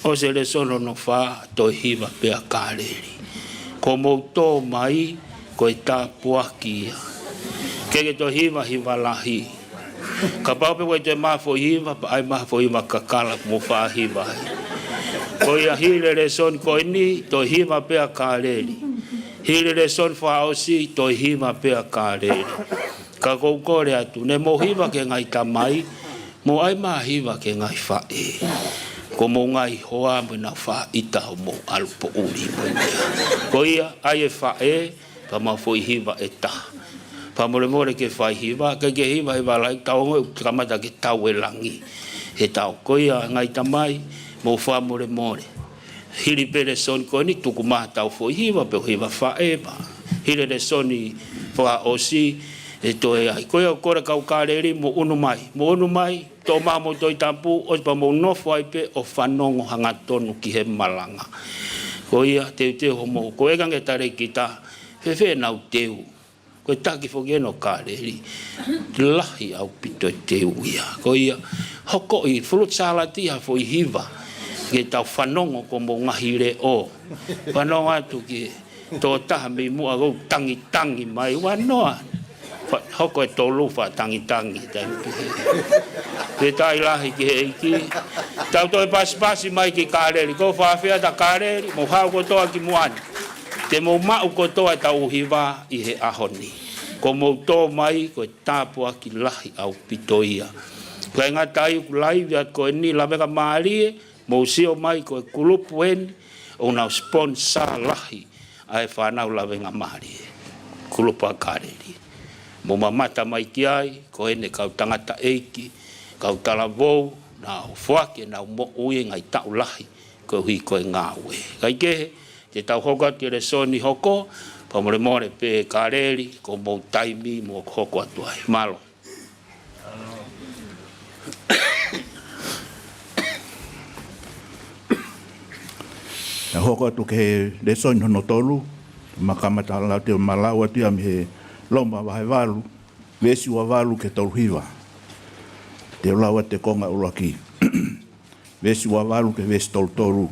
ʻOsi e lēsoni hono fā, toe hiva pē ʻa Kaleli. Ko hoʻomou tō mai, ko e tāpuaki ia. ʻIkai ke toe hiva hiva lahi. Kapau pē ʻoku ʻi ai ha toe mafoihiva, pea ʻai mafoihiva kakala mo faʻahiva. Ko ia, hili e lēsoni ko eni, toe hiva pē ʻa Kaleli. Hili e lēsoni fakaʻosi, toe hiva pē ʻa Kaleli. Ka ʻoku ou kole atu, ne mou hiva ki he ngaahi tamai, mou ʻai mai ha hiva ki he ngaahi faʻē. Ko hoʻomou ngaahi hoa mo ʻenau faʻahitaʻu mo ʻalu poʻuli mo ia. Ko ia, ʻai e faʻē, pea mafoihiva ʻe taha. Fakamolemole ke fai hiva, ʻikai ke hiva hiva lahi, tau ongoʻi ʻoku kamata ke tau e langi. He tau, ko ia ngaahi tamai, mou fakamolemole. Hili pē lēsoni ko eni tuku mai ha foʻi hiva pe ko e hiva faʻē pē. Hili lēsoni fakaʻosi ʻe toe ʻai. Ko ia ʻoku ou kole kau Kaleli mou ʻunu mai. Mou ʻunu mai, toʻo mai hoʻomou Tohi Tapu, ʻosi pea mou nofo ai pē ʻo fanongo hangatonu ki he malanga. Ko ia teuteu hoʻomou, ko e ʻikai ke tali kita, fēfē ʻenau teu. Ko e taki foki ena ʻo Kaleli. Lahi ʻaupito e teu ia. Ko ia, hoko ʻi he fuluta sālati ha foʻi hiva. Ke tau fanongo ki hoʻomou ngaahi leʻo. Fanongo atu ki he tokotaha mei muʻa ʻoku tangitangi mai. Ua noa. Fa-, hoko e tolu fakatangitangi. Taimi pē. Fakafetaʻi lahi ki he ʻEiki. Tau toe pasipasi mai ki Kaleli. Ko fē ʻa Kaleli, mou haʻu kotoa ki muʻa ni. Te mou maʻu kotoa ʻetau hiva ʻi he ʻaho ni. Ko hoʻomou tō mai, ko e tāpuaki lahi ʻaupito ia. Kae ngata ai ʻoku laivi atu ko eni, lavengamālie, mou sio mai ko e kulupu eni ʻoku nau sponsor lahi ʻa e fānau lavengamālie. Kulupu ʻa Kaleli. Mou mamata mai ki ai, ko ʻene kau tangataʻeiki, kau talavou, nau foaki ʻenau moʻui ngaahi taʻu lahi, koeʻuhi ko e ngāue. Kae kehe, te tau hoko atu ki he lēsoni hoko, fakamolemole pē Kaleli, ko hoʻomou taimi mou hoko atu ai. Mālō. Tau hoko atu ki he lēsoni hono tolu, ma kamata lau te ma lau atu ia mei he Loma vahe valu, veesi ua valu ki he tolu hiva. Te u lau atu e konga ʻuluaki. Veesi ua valu ki he veesi tolu tolu.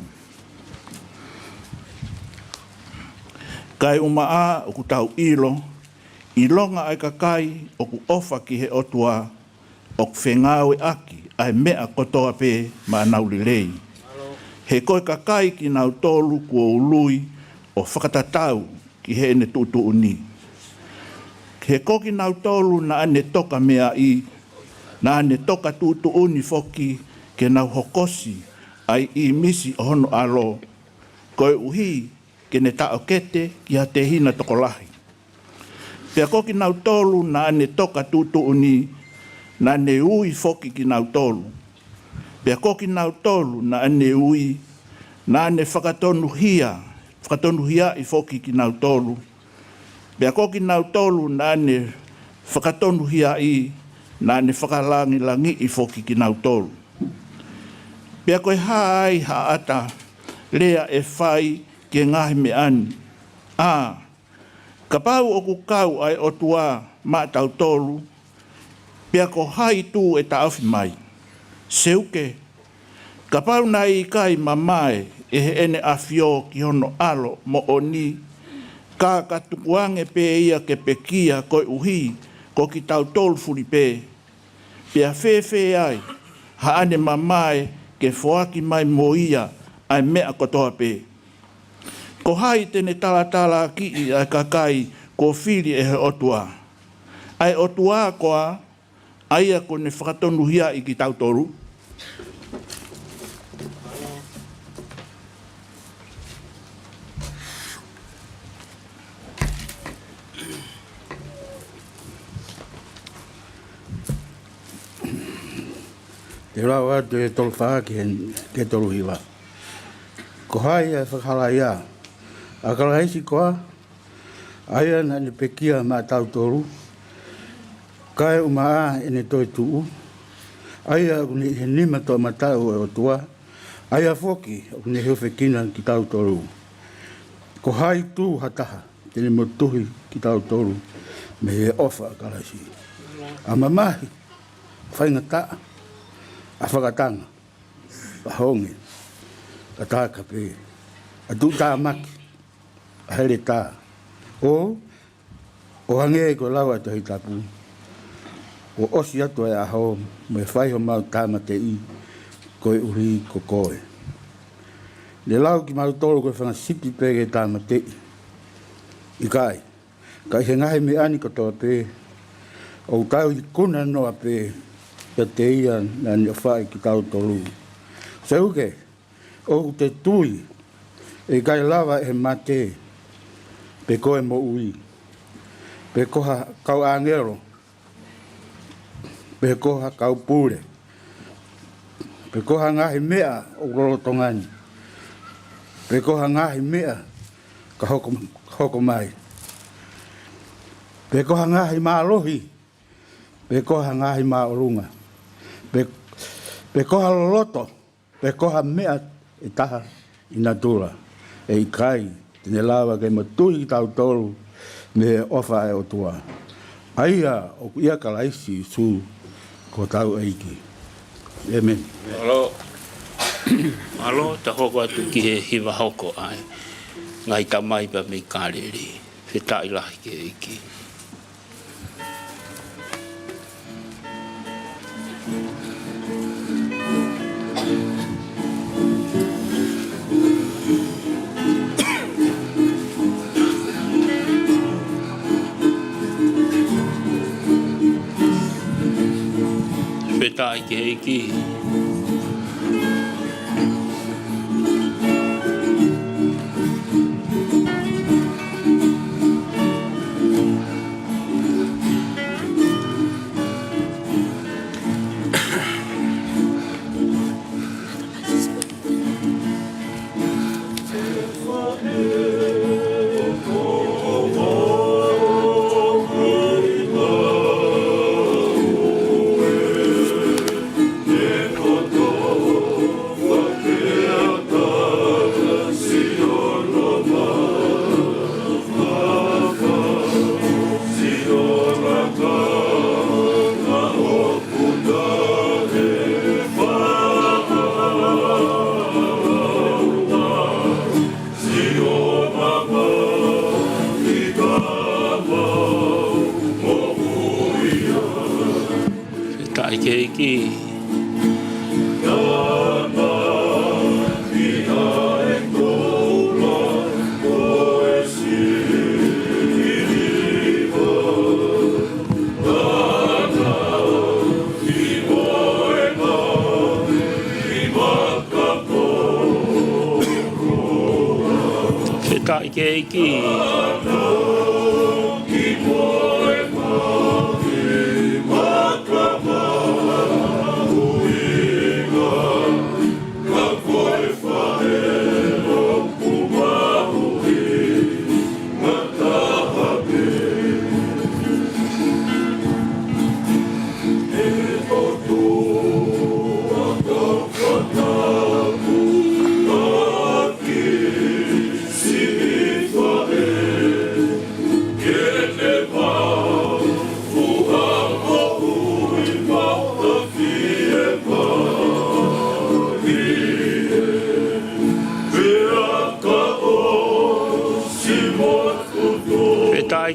Kaeʻumaʻā ʻoku tau ʻilo, ʻilonga ʻa e kakai ʻoku ʻofa ki he ʻOtua, ʻoku fengāueʻaki ʻa e meʻa kotoa pē maʻa ʻenau lelei. He ko e kakai kinautolu kuo ului ʻo fakatatau ki heʻene tuʻutuʻuni. He ko kinautolu naʻa ne toka meaʻi, naʻa ne toka tuʻutuʻuni foki ke nau hokosi ʻa e ʻīmisi ʻo hono ʻAlo, koeʻuhi ke ne taʻokete ki ha tehina tokolahi. Pea ko kinautolu naʻa ne toka tuʻutuʻuni, naʻa ne ui foki kinautolu. Pea ko kinautolu naʻa ne ui, naʻa ne fakatonuhia, fakatonuhiaʻi foki kinautolu. Pea ko kinautolu naʻa ne fakatonuhiaʻi, naʻa ne fakalangilangiʻi foki kinautolu. Pea ko e hā ai ha ʻata lea ʻe fai ki he ngaahi meʻa ni? ʻA, kapau ʻoku kau ʻa e ʻOtua maʻatautolu, pea ko hai tū ʻe taʻofi mai? Seuke, kapau naʻe ʻikai mamae ʻe Heʻene ʻAfio ki hono ʻAlo moʻoni, ka ka tukuange pē ia ke pekia koeʻuhi ko kitautolu fuli pē, pea fēfē ai haʻane mamae ke foaki mai mo ia ʻa e meʻa kotoa pē? Ko hai te ne talatalaakiʻi ʻa e kakai kuo fili ʻe he ʻOtua? ʻA e ʻOtua koā, ʻa ia kuo ne fakatonuhiaʻi kitautolu? Te u lau atu e tolu fā ki he, ki he tolu hiva. Ko hai ʻa e fakahalaia ʻa Kalaisi koā, ʻa ia naʻa ne pekia maʻatautolu, kae ʻumaʻā ʻene toetuʻu, ʻa ia ʻoku ne ʻi he nima toʻomataʻu ʻo e ʻOtua, ʻa ia foki ʻoku ne hūfekina kitautolu? Ko hai tū ha taha te ne motuhi kitautolu mei he ʻofa ʻa Kalaisi? ʻA mamahi, faingataʻa, ʻa fakatanga, ʻa honge, ʻa tākapē, ʻa tuʻutāmaki, ʻa heletā, ʻo, ʻo hangē ko e lau ʻa e Tohi Tapu, kuo ʻosi atu e ʻaho mo e fai homau tāmateʻi, koeʻuhi ko koe. Ne lau kimautolu ko e fanga sipi pē ke tāmateʻi? ʻIkai, ka ʻi he ngaahi meʻa ni kotoa pē, ʻoku tau ikuna noa pē kiate ia naʻa ne ʻofaʻi kitautolu. Seuke, ʻoku te tui ʻe ʻikai lava ʻe he mate, pe ko e moʻui, pe ko ha kau ʻāngelo, pe ko ha kau pule, pe ko ha ngaahi meʻa ʻoku lolotonga ni, pe ko ha ngaahi meʻa ka hoko, hoko mai, pe ko ha ngaahi mālohi, pe ko ha ngaahi māʻolunga, pe, pe ko ha loloto, pe ko ha meʻa ʻe taha ʻi natula, ʻe ʻikai te ne lava ke motuhi kitautolu mei he ʻofa ʻa e ʻOtua, ʻa ia ʻoku ʻia Kalaisi Sīsū ko hotau ʻEiki. ʻĒmeni. Mālō. Mālō, ta hoko atu ki he hiva hoko ʻa e ngaahi tamai pea mei Kāleli. Fakafetaʻi lahi ki he ʻEiki. Fakafetaʻi ki he ʻEiki. Fakafetaʻi ki he ʻEiki. Fakafetaʻi ki he ʻEiki. Fakafetaʻi ki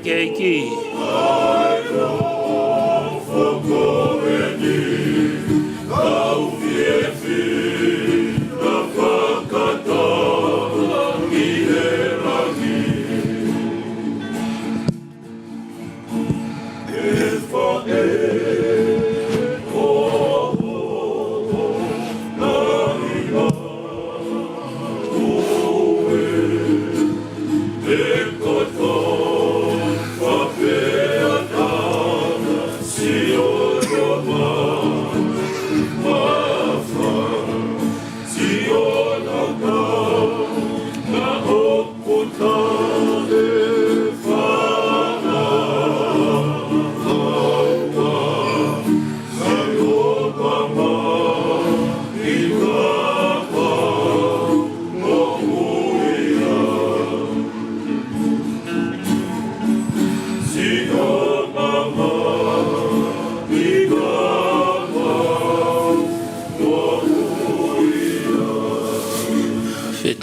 he ʻEiki.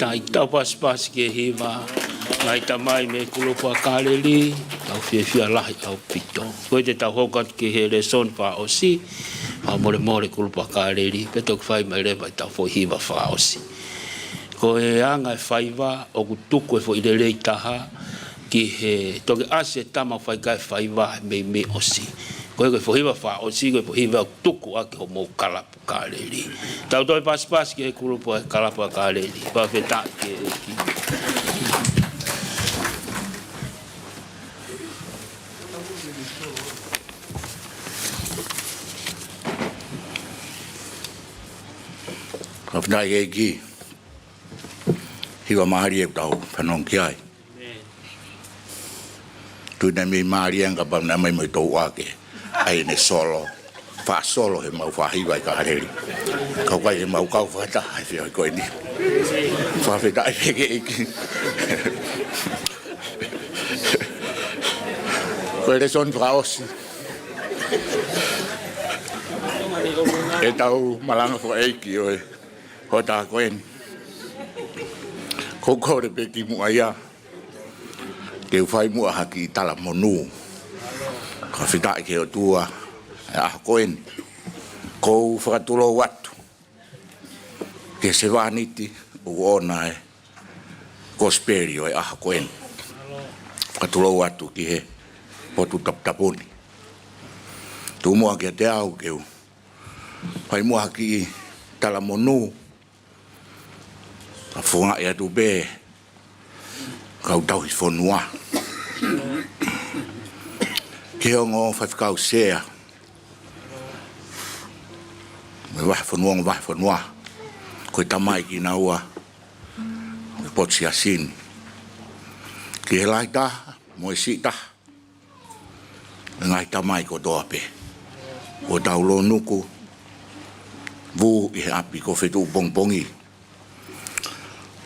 Tau pasipasi ki he hiva, ngaahi tamai mei he kulupu ʻa Kāleli, tau fiefia lahi ʻaupito. Ko ia te tau hoko atu ki he lēsoni fakaʻosi, fakamolemole kulupu ʻa Kāleli, pea toki fai mai leva ʻetau foʻi hiva fakaʻosi. Ko e anga e faiva, ʻoku tuku e foʻi lelei taha, ki he toki ʻasi e tama faikai faiva mei mei ʻosi. Ko e foʻi hiva fakaʻosi, ko e foʻi hiva ʻoku tuku ʻaki hoʻomou kalapu Kāleli. Tau toe pasipasi ki he kulupu ʻa e kalapu ʻa Kāleli. Fakafetaʻi ki he ʻEiki. Fakafetaʻi ki he ʻEiki. Hiva mālie ʻoku tau fanongo ki ai. Tui naʻe mei mālie ange kapau naʻe ʻomai mo e touʻa ke ʻai ʻene solo. Faʻa solo he mau faʻa hiva ʻi Kāleli. Kau kai ke mau kau fakataha he feohi ko eni. Fakafetaʻi ki he ʻEiki. Ko e lēsoni fakaʻosi ʻetau malanga fakaʻeiki ʻo e hoʻatā ko eni. Ko u kole pē kimuʻa ia ke u fai muʻa ha kiʻi talamonū. Fakafetaʻi ki he ʻOtua he ʻaho ko eni. Ko u fakatulou atu ki he sevāniti ʻoku ʻoʻona e kosipeli ʻo e ʻaho ko eni. Fakatulou atu ki he potu taputapu ni. Tuku muʻa kiate au ke u fai muʻa ha kiʻi talamonū, kae fakafofongaʻi atu pē kau tauhi fonua ki he ongo faifekau sea mo e vahefonua, ongo vahefonua, ko e tamai kinaua ʻo e potu siasi ni, ki he lahi taha mo e siʻi taha, e ngaahi tamai kotoa pē ʻoku tau lōnuku vū ʻi he ʻapi ko Fetuʻupongipongi.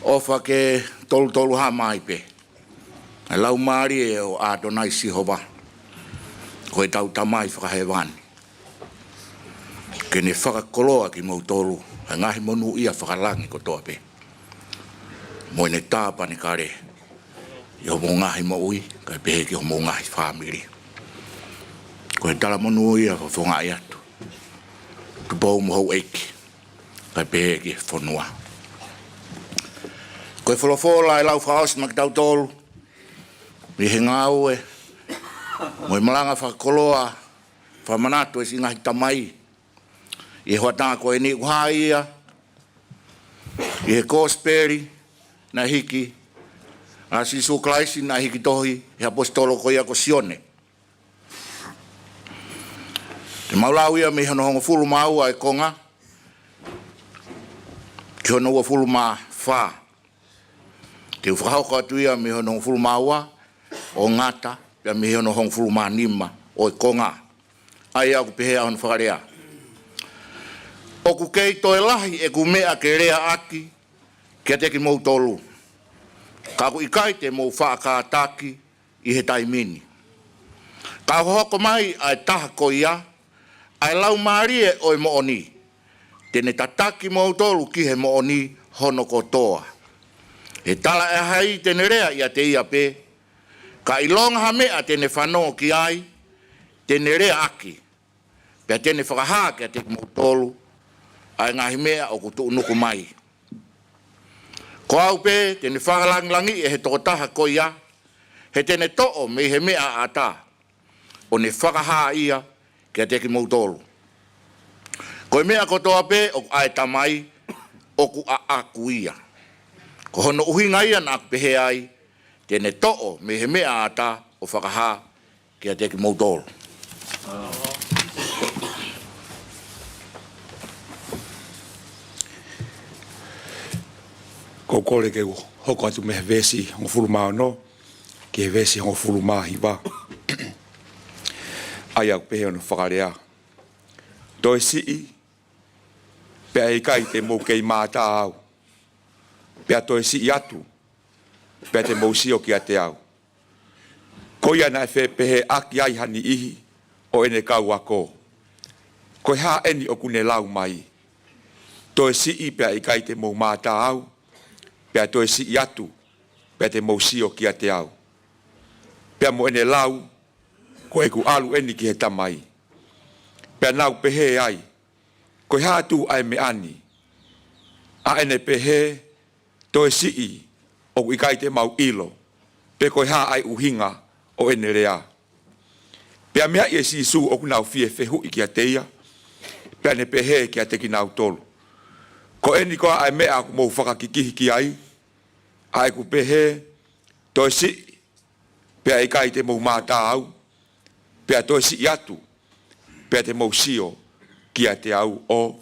ʻOfa ke tolutolu hā mai pē ʻa e Laumālie ʻo ʻAtonai Sihova, ko ʻetau Tamai fakahēvani, ke ne fakakoloa kimoutolu he ngaahi monūʻia fakalangi kotoa pē, mo ʻene tāpanekale ʻi homou ngaahi moʻui, kae pehē ki homou ngaahi fāmili. Ko e talamonū ia fakafofongaʻi atu. Tupou mo houʻeiki, kae pehē ki he fonua. Ko e folofola ʻe lau fakaʻosi maʻa kitautolu ʻi he ngāue mo e malanga fakakoloa, fakamanatu e siʻi ngaahi tamai ʻi he hoʻatā ko eni, ʻoku hā ia ʻi he kosipeli naʻe hiki ʻa Sīsū Kalaisi, naʻe hiki tohi ʻe he ʻaposetolo ko ia ko Sione. Te mau lau ia mei hono hongofulu mā ua e konga ki hono uofulu mā fā. Te u fakahoko atu ia mei hono hongofulu mā ua ʻo ngata, pea mei hono hongofulu mā nima ʻo e konga. ʻA ia ʻoku pehē ʻa hono fakalea: ʻOku kei toe lahi ʻeku meʻa ke leaʻaki kiate kimoutolu, ka ʻoku ʻikai te mou faʻa kātaki ʻi he taimi ni. Ka ʻoku hoko mai ʻa e taha ko ia, ʻa e Laumālie ʻo e moʻoni, te ne tataki kimoutolu ki he moʻoni hono kotoa. He talaʻehai te ne lea ʻiate ia pē, ka ʻilonga ha meʻa te ne fanongo ki ai, te ne leaʻaki, pea te ne fakahā kiate kimoutolu ʻa e ngaahi meʻa ʻoku tuʻunuku mai. Ko au pē te ne fakalangilangiʻi ʻe he tokotaha ko ia, he te ne toʻo mei he meʻa ʻaʻata, ʻo ne fakahā ia kiate kimoutolu. Ko e meʻa kotoa pē ʻoku ʻa e Tamai, ʻoku ʻaʻaku ia. Ko hono ʻuhinga ia naʻaku pehē ai, te ne toʻo mei he meʻa ʻaʻata ʻo fakahā kiate kimoutolu. Ko u kole ke u hoko atu mei he veesi hongofulu mā ono ki he veesi hongofulu mā hiva. ʻA ia ʻoku pehē hono fakalea: Toe siʻi, pea ʻe ʻikai te mou kei mātā au; pea toe siʻi atu, pea te mou sio kiate au. Ko ia naʻe fepehēʻaki ai ha niʻihi ʻo ʻene kau ako: Ko e hā eni ʻoku ne lau mai, toe siʻi pea ʻe ʻikai te mou mātā au, pea toe siʻi atu, pea te mou sio kiate au. Pea mo ʻene lau, ko ʻeku ʻalu eni ki he Tamai. Pea nau pehē ai, ko e hā atu ʻa e meʻa ni, ʻa ʻene pehē, toe siʻi, ʻoku ʻikai te mau ʻilo, pe ko e hā ʻa e ʻuhinga ʻo ʻene lea. Pea meaʻi ʻe Sīsū ʻoku nau fie fehuʻi kiate ia, pea ne pehē kiate kinautolu, ko eni koā ʻa e meʻa ʻoku mou fakakikihi ki ai, ʻa ʻeku pehē, toe siʻi, pea ʻikai te mou mātā au, pea toe siʻi atu, pea te mou sio kiate au ʻo.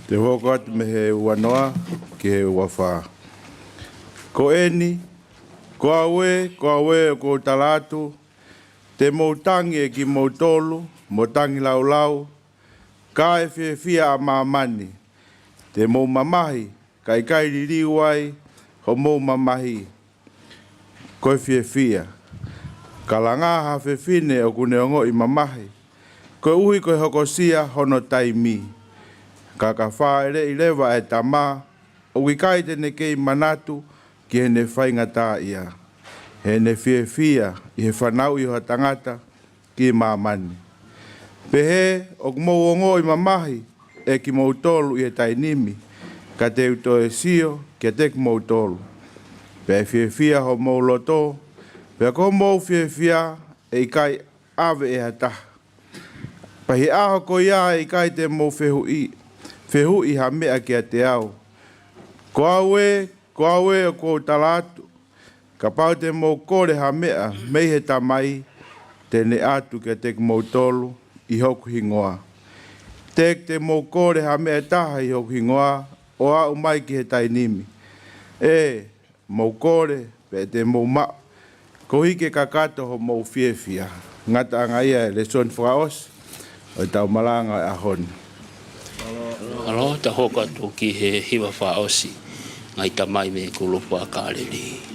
Te u hoko atu mei he uanoa ki he uafā. Ko eni, ko au ē, ko au ē, ʻoku ou tala atu, te mou tangi ʻe kimoutolu mo tangilāulau, ka ʻe fiefia ʻa māmani. Te mou mamahi, ka ʻikai liliu ai hoʻomou mamahi. Ko e fiefia. Ka langā ha fefine ʻoku ne ongoʻi mamahi, koeʻuhi ko e hokosia hono taimi. Ka ka fāʻeleʻi leva ʻa e tama, ʻoku ʻikai te ne kei manatu ki heʻene faingataʻaʻia, heʻene fiefia ʻi he fanauʻi ʻo ha tangata ki māmani. Pehē, ʻoku mou ongoʻi mamahi ʻe kimoutolu ʻi he taimi ni, ka te u toe sio kiate kimoutolu, pea ʻe fiefia homou loto, pea ko hoʻomou fiefia ʻe ʻikai ʻave ʻe ha taha. Pea ʻi he ʻaho ko ia ʻe ʻikai te mou fehuʻi, fehuʻi ha meʻa kiate au. Ko au ē, ko au ē, ʻoku ou tala atu, kapau te mou kole ha meʻa mei he Tamai, te ne ʻatu kiate kimoutolu ʻi hoku hingoa. Teʻeki te mou kole ha meʻa ʻe taha ʻi hoku hingoa, ʻo aʻu mai ki he taimi ni. ʻE, mou kole, pea te mou maʻu, koeʻuhi ke kakato hoʻomou fiefia. Ngataʻanga ia e lēsoni fakaʻosi ʻo ʻetau malanga ʻo e ʻaho ni. Mālō, ta hoko atu ki he hiva fakaʻosi, Ngaahi Tamai mei he Kulupu ʻa Kāleli.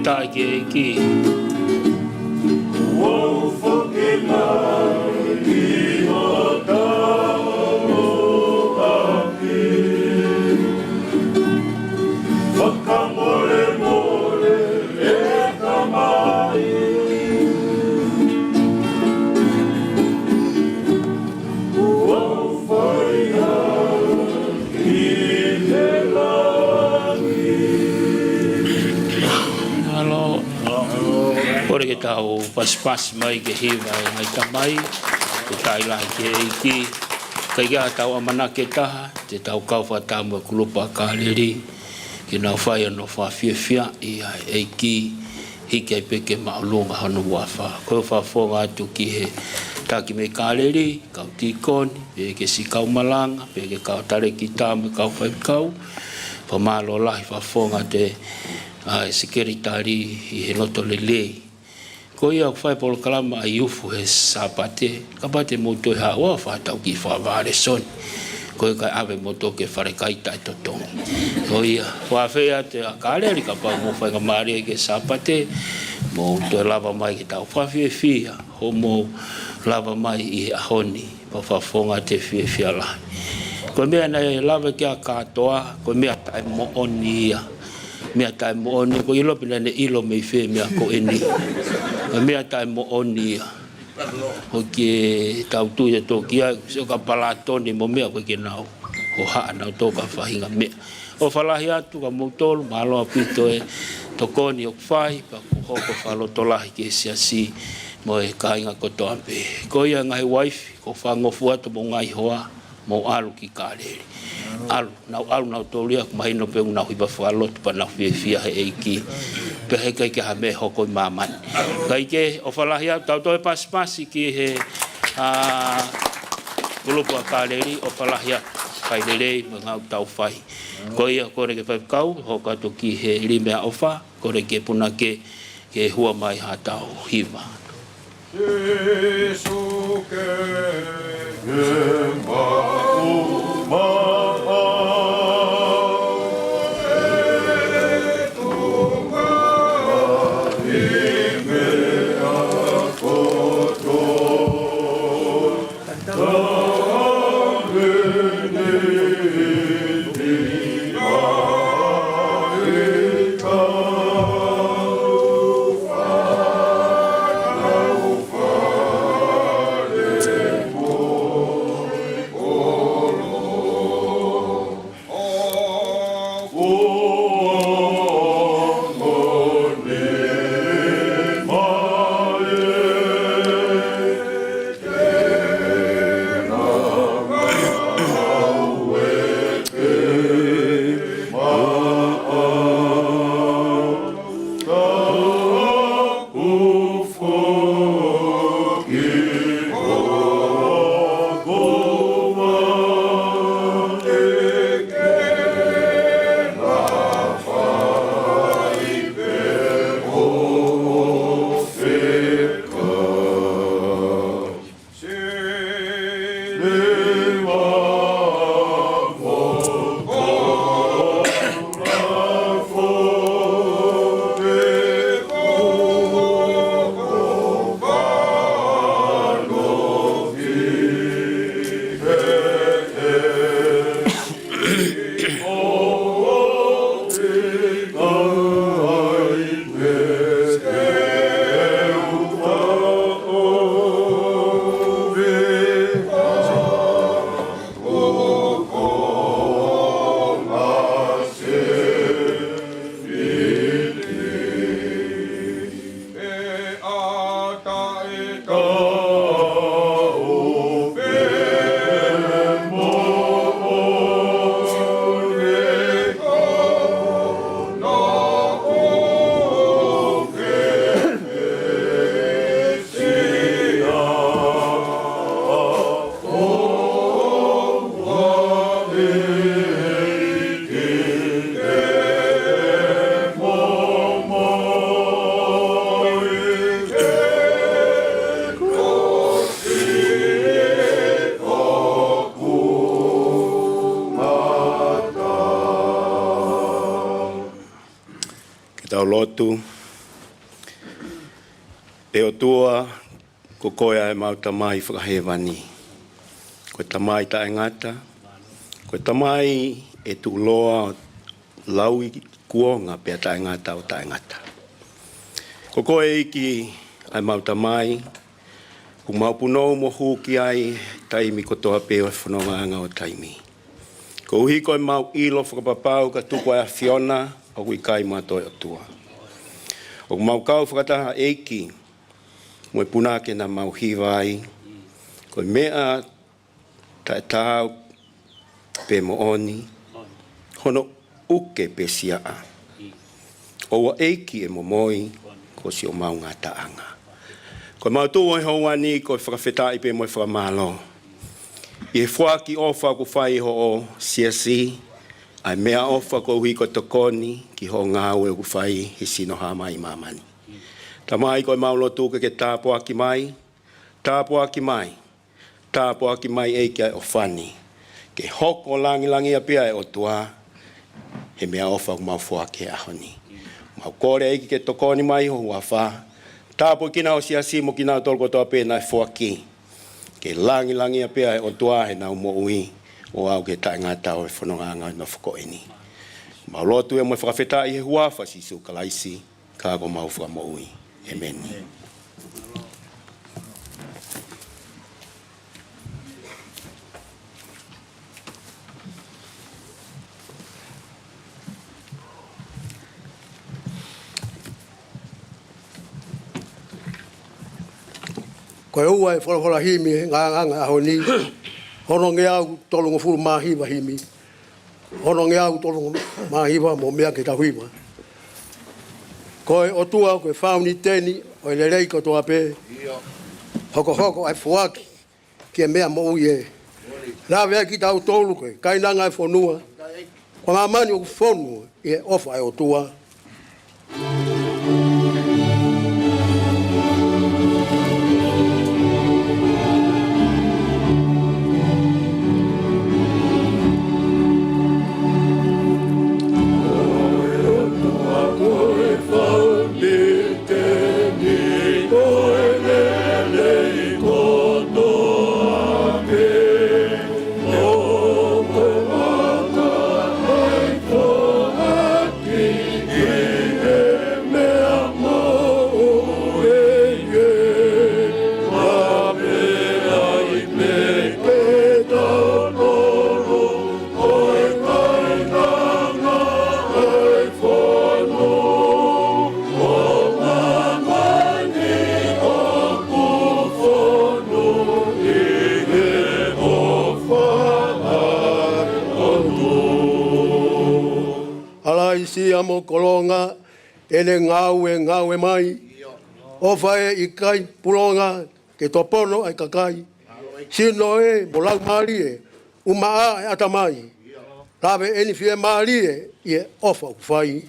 Fakafetaʻi ki he ʻEiki. Kuo u foki mai ki hotau ʻapi. Fakamolemole ʻe Tamai. Kuo u foki mai ki he langi. Mālō. Kole ke tau pasipasi mai ki he hiva ʻa e ngaahi tamai. Fakafetaʻi lahi ki he ʻEiki. Kae kehe, tau ʻamanaki ʻe taha, te tau kau fakataha mo e kulupu ʻa Kāleli ke nau fai hono fakafiefiaʻi ʻa e ʻEiki, hiki ai pē ke māʻolunga hono huafa. Ko e fakafofonga atu ki he taki mei Kāleli, kau tīkoni, pehē ki he siʻi kau malanga, pehē ki he kau talēkita mo e kau faifekau. Fakamālō lahi, fakafofonga atu ʻa e sekelitali ʻi he loto lelei. Ko ia ʻoku fai polokalama ʻa e youth he Sāpate, kapau te mou toe haʻu ʻo fai ʻetau kiʻi fakavālesoni. Ko ia kae ʻave moutolu ki he fale kai taʻetotongi. Ko ia, fakafetaʻi atu ʻa Kāleli, kapau mou faingamālie ki he Sāpate, mou toe lava mai ke tau fakafiefia, hoʻomou lava mai ʻi he ʻaho ni, pea fakafofonga atu e fiefia lahi. Ko e meʻa naʻe lave ki ai ʻa Kātoa, ko e meʻa taʻemoʻoni ia. Meʻa taʻemoʻoni, ʻoku ʻilo pē naʻa ne ʻilo mei fē meʻa ko eni. Ko e meʻa taʻemoʻoni ia. ʻOku ʻikai ke tau tui ʻe tō ki ai, sio ka palatoni mo meʻa ko ē ke nau hohaʻa nautolu ki ha faʻahinga meʻa. ʻOfa lahi atu kia moutolu, mālō ʻaupito e tokoni ʻoku fai, pea ʻoku hoko fakalotolahi ki he siasi mo e kāinga kotoa pē. Ko ia ngaahi uaifi, ʻoku ou fakangofua atu mo e ngaahi hoa, mou ʻalu ki Kāleli. ʻAlu, nau ʻalu nautolu ia, ʻoku mahino pē ʻoku nau hiva fakalotu pea nau fiefia he ʻEiki. Pea heʻikai ke ʻi ai ha meʻa ʻe hoko ʻi māmani. Kae kehe, ʻofa lahi atu, tau toe pasipasi ki he, ā, kulupu ʻa Kāleli, ʻofa lahi atu, fai lelei mo e ngāue ʻoku tau fai. Ko ia, kole ki he faifekau, hoko atu ki he lime ʻa ʻofa, kole ki he punake, ke hua mai haʻatau hiva. Sīsū ke ke maʻu maʻa e tuʻunga ʻi he meʻa kotoa. Ke tau lotu. ʻE ʻOtua, ko koe ʻa ʻemau Tamai fakahēvani. Ko e Tamai taʻengata, ko e Tamai ʻe tuʻuloa ʻo lauikuonga pea taʻengata ʻo taʻengata. Ko koe ʻEiki ʻa ʻemau Tamai, ʻoku mau punou mo hū ki ai taimi kotoa pē ʻo e fonongaʻanga ʻo taimi. Koeʻuhi ko ʻemau ʻilo fakapapau ka tuku ʻa e ʻAfiona ʻoku ʻikai mo ha toe ʻOtua. ʻOku mau kau fakataha ʻEiki mo e punake naʻa mau hiva ai, ko e meʻa taʻetaau pē moʻoni, hono ʻuke pē siaʻa. ʻOua ʻEiki ʻe momoi, kuo ʻosi ʻomai ʻa e ngataʻanga. Ko ʻemau tuʻu ʻi he houa ni ko e fakafetaʻi pē mo e fakamālō ʻi he foaki ʻofa ʻoku fai ʻe hoʻo siasi, ʻa e meʻaʻofa koeʻuhi ko e tokoni ki hoʻo ngāue ʻoku fai he sino hā mai ʻi māmani. Tamai, ko ʻemau lotu ke ke tāpuaki mai, tāpuaki mai, tāpuaki mai ʻEiki ʻa e ʻofa ni, ke hoko ʻo langilangiʻia pē ʻa e ʻOtua he meʻaʻofa ʻoku mau foaki he ʻaho ni. Mau kole ʻEiki ke tokoni mai ho huafa, tāpuekina ho siasi mo kinautolu kotoa pē naʻe foaki, ke langilangiʻia pē ʻa e ʻOtua heʻenau moʻui ʻo aʻu ki he taʻengata ʻo e fonongaʻanga ʻo e nofo ko eni. Mau lotu ia mo e fakafetaʻi he huafa ʻo Sīsū Kalaisi, ka ko homau Fakamoʻui. ʻĒmeni. Ko e ua ʻo e folofola himi he ngaahi ʻaho ni, hono ngeau tolungofulu mā hiva himi. Hono ngeau tolungofulu mā hiva mo meʻa ke tau hiva. Ko e ʻOtua ko e fauniteni ʻo e lelei kotoa pē. Hokohoko ʻa e foaki ki he meʻa moʻui ē. Lave ai kitautolu ko e kainanga ʻo e fonua, ko māmani ʻoku fonu ʻi he ʻofa ʻa e ʻOtua. ʻAlaisia mo Kolonga, ʻene ngāue ngāue mai. ʻOfa ē ʻikai pulonga, ke topono ʻa e kakai. Sino ē mo laumālie, ʻumaʻā ʻa e ʻatamai. Lave ʻeni fiemālie ʻi he ʻofa ʻoku fai.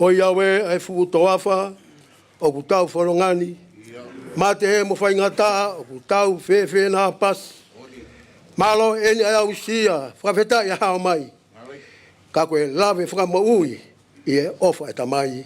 ʻOiauē ʻa e fuʻu toafa ʻoku tau fononga ni. Mate mo faingataʻa ʻoku tau fēfē na pasi. Mālō ʻeni ʻa e aʻusia, fakafetaʻi ʻa e hao mai. Ka ko e lave fakamoʻui ʻi he ʻofa ʻa e Tamai.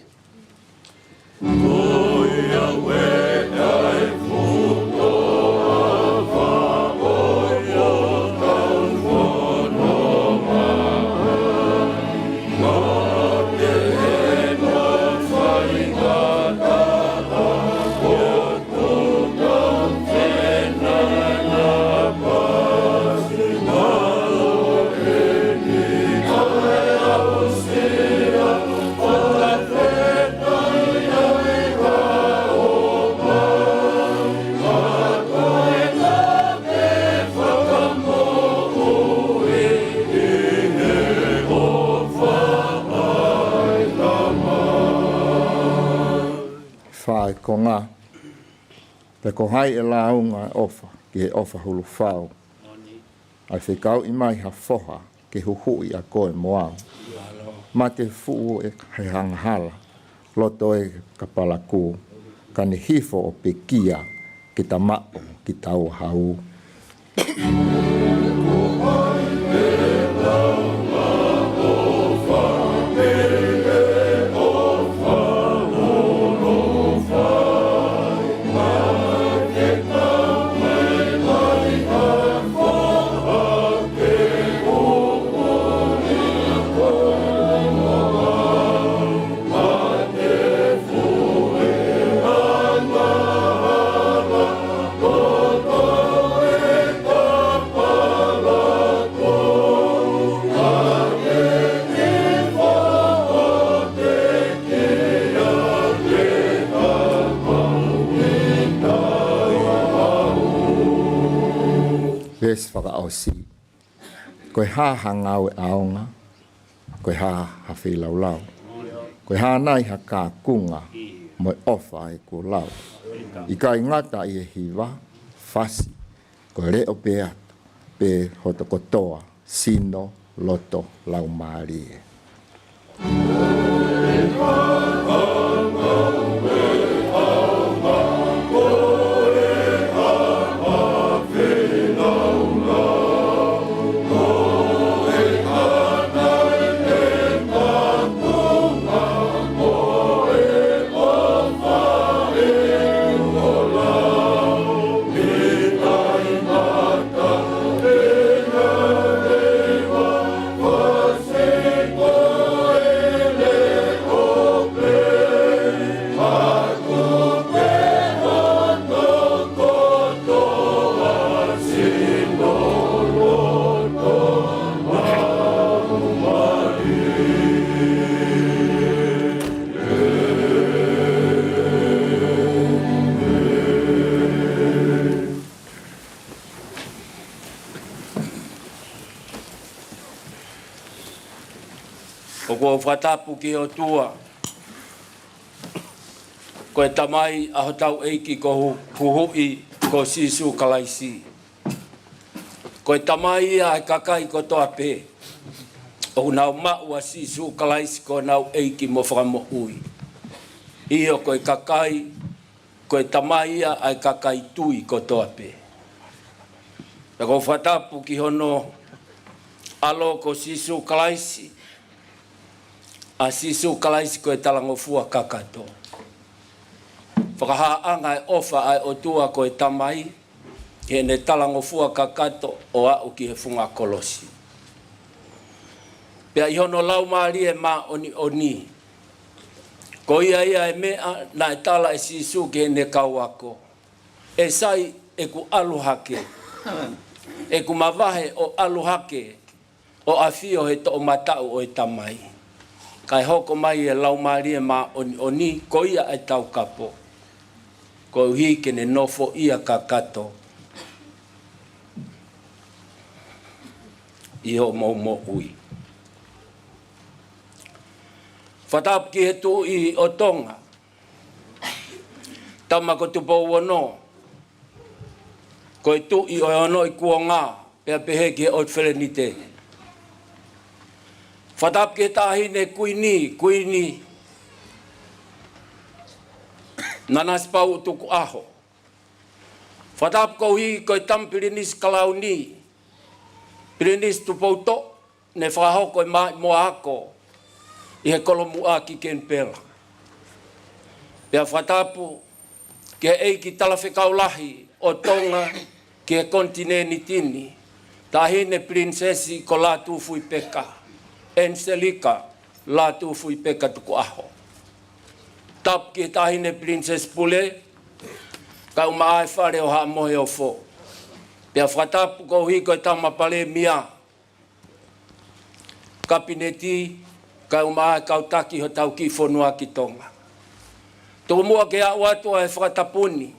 Ko ngā, pe ko hai ʻe lāunga ʻofa ki he ʻofa hulu fau, ʻa e fekauʻi mai ha foha ke huhuʻi ʻa koe mo au. Mate fuʻu ʻe he angahala, loto ʻe ka palakū, ka ne hifo ʻo pekia ke ta maʻu kitaua hau. Veesi fakaʻosi. Ko e hā ha ngāue ʻaonga, ko e hā ha feilaulau, ko e hā nai ha kākunga mo e ʻofa ʻeku lau. ʻIkai ngata ʻi he hiva, fasi, ko e leʻo pē atu, pē hoto kotoa, sino, loto, laumālie. ʻOku ou fakatapu ki he ʻOtua, ko e Tamai ʻa hotau ʻEiki ko hu-, Huhuʻi ko Sīsū Kalaisi. Ko e Tamai ia ʻa e kakai kotoa pē ʻoku nau maʻu ʻa Sīsū Kalaisi ko honau ʻEiki mo Fakamoʻui. ʻIo, ko e kakai, ko e Tamai ia ʻa e kakai tui kotoa pē. Pea ʻoku ou fakatapu ki hono ʻAlo ko Sīsū Kalaisi, ʻa Sīsū Kalaisi ko e talangofua kakato. Fakahāʻanga e ʻofa ʻa e ʻOtua ko e Tamai, heʻene talangofua kakato ʻo aʻu ki he funga kolosi. Pea ʻi hono Laumālie Māʻoniʻoni, ko ia ia e meʻa naʻe tala ʻe Sīsū ki heʻene kau ako. ʻE sai ʻeku ʻalu hake, ʻeku mavahe ʻo ʻalu hake, ʻo ʻafio he toʻomataʻu ʻo e Tamai. Kae hoko mai e Laumālie Māʻoniʻoni, ko ia e taukapo, koeʻuhi ke ne nofoʻia kakato ʻi hoʻomou moʻui. Fakatapu ki he Tuʻi ʻo Tonga, Tama ko Tupou Ono, ko e Tuʻi ʻo e Ono ʻi Kuonga, pea pehē ki he ʻOtu Felenite. Fakatapu ki he Taʻahine Kuini, Kuini Nanasipauʻu Tukuʻaho. Fakatapu koeʻuhi ko e Tama Pilinisi Kalauni, Pilinisi Tupoutoʻa, ne fakahoko e maʻimoa ako ʻi he Kolomuʻa ki Kenipela. Pea fakatapu ki he ʻEiki Talafekau Lahi ʻo Tonga ki he konitinēniti ni, Taʻahine Pilinisesi ko Lātūfuipeka, ʻEniselika Lātūfuipeka Tukuʻaho. Tapu ki he Taʻahine Pilinisesi Pule, kaeʻumaʻā e Fale ʻo Haʻa Moheofo. Pea fakatapu koeʻuhi ko e Tama Palēmia, Kapineti, kaeʻumaʻā e kau taki hotau kiʻi fonua ki Tonga. Tuku muʻa ke aʻu atu ʻa e fakatapu ni